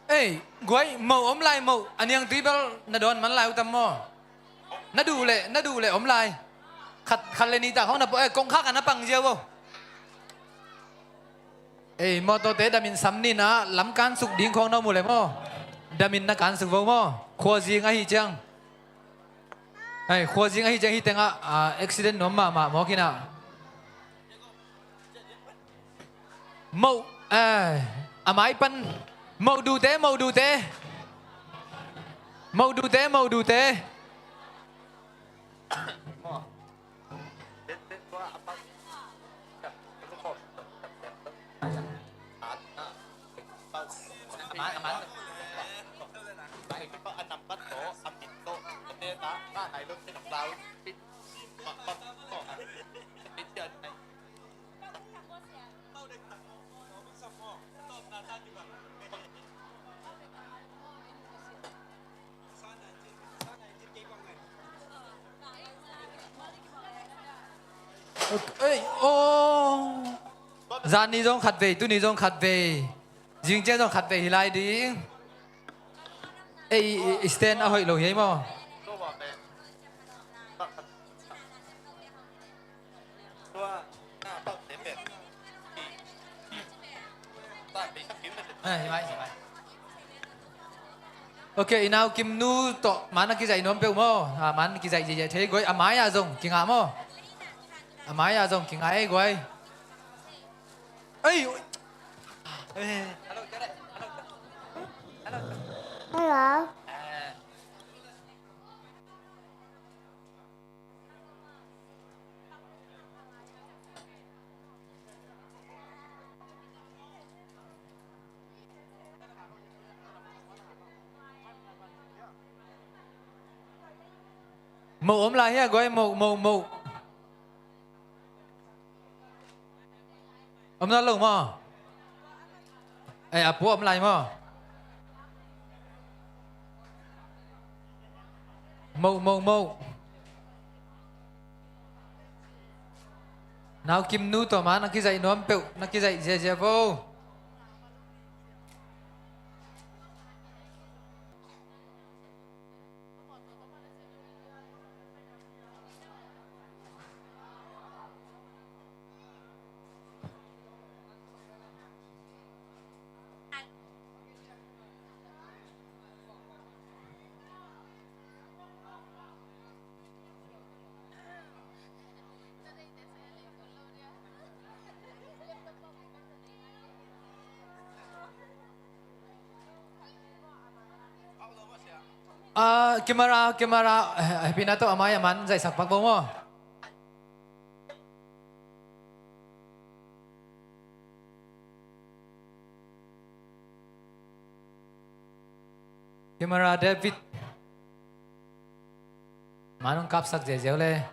Ei, guai, moh om lai moh, a niangtui bel na dawn man lai uh tam maw? Na duh leh, na duh leh om lai. Khat, khat le nih ta khawng na pawh, eh, kongkhak a na pang ziau aw. Ei, mawtawte damin sam nin ah lamkan suk ding khawng na om uh leh maw? Damin na kansuk vo maw? Khuazing ahi ciang. Hei, khuazing ahi ciang hih tengah, ah, accident nuam mahmah mawk inah. Moh, eh, a mai pan. Moh dute, moh dute. Moh dute, moh dute. Ei, oh. Zani zong khat vei, tuni zong khat vei. Zingciang zong khat vei hi lai ding. Ei, stand a hoih lo hi ei maw? Ok, i nau Kim nu tawh man a kizaih nuam peuh maw? A man kizaih ziahziah thei guai, a mai-ah zong kingah maw? A mai-ah zong kingah ei guai. Ei, ui. Hello. Moh om lai hia guai, moh, moh, moh. Om na lo maw? Eh, a pu om lai maw? Moh, moh, moh. Nau Kim nu tawh ma na kizaih nuam peuh, na kizaih ziahziah vo. Ah, camera, camera, eh, Happy na tawh a mai a man zaihsak pak bo maw? Camera David. Man hong kapsak ziauziau le.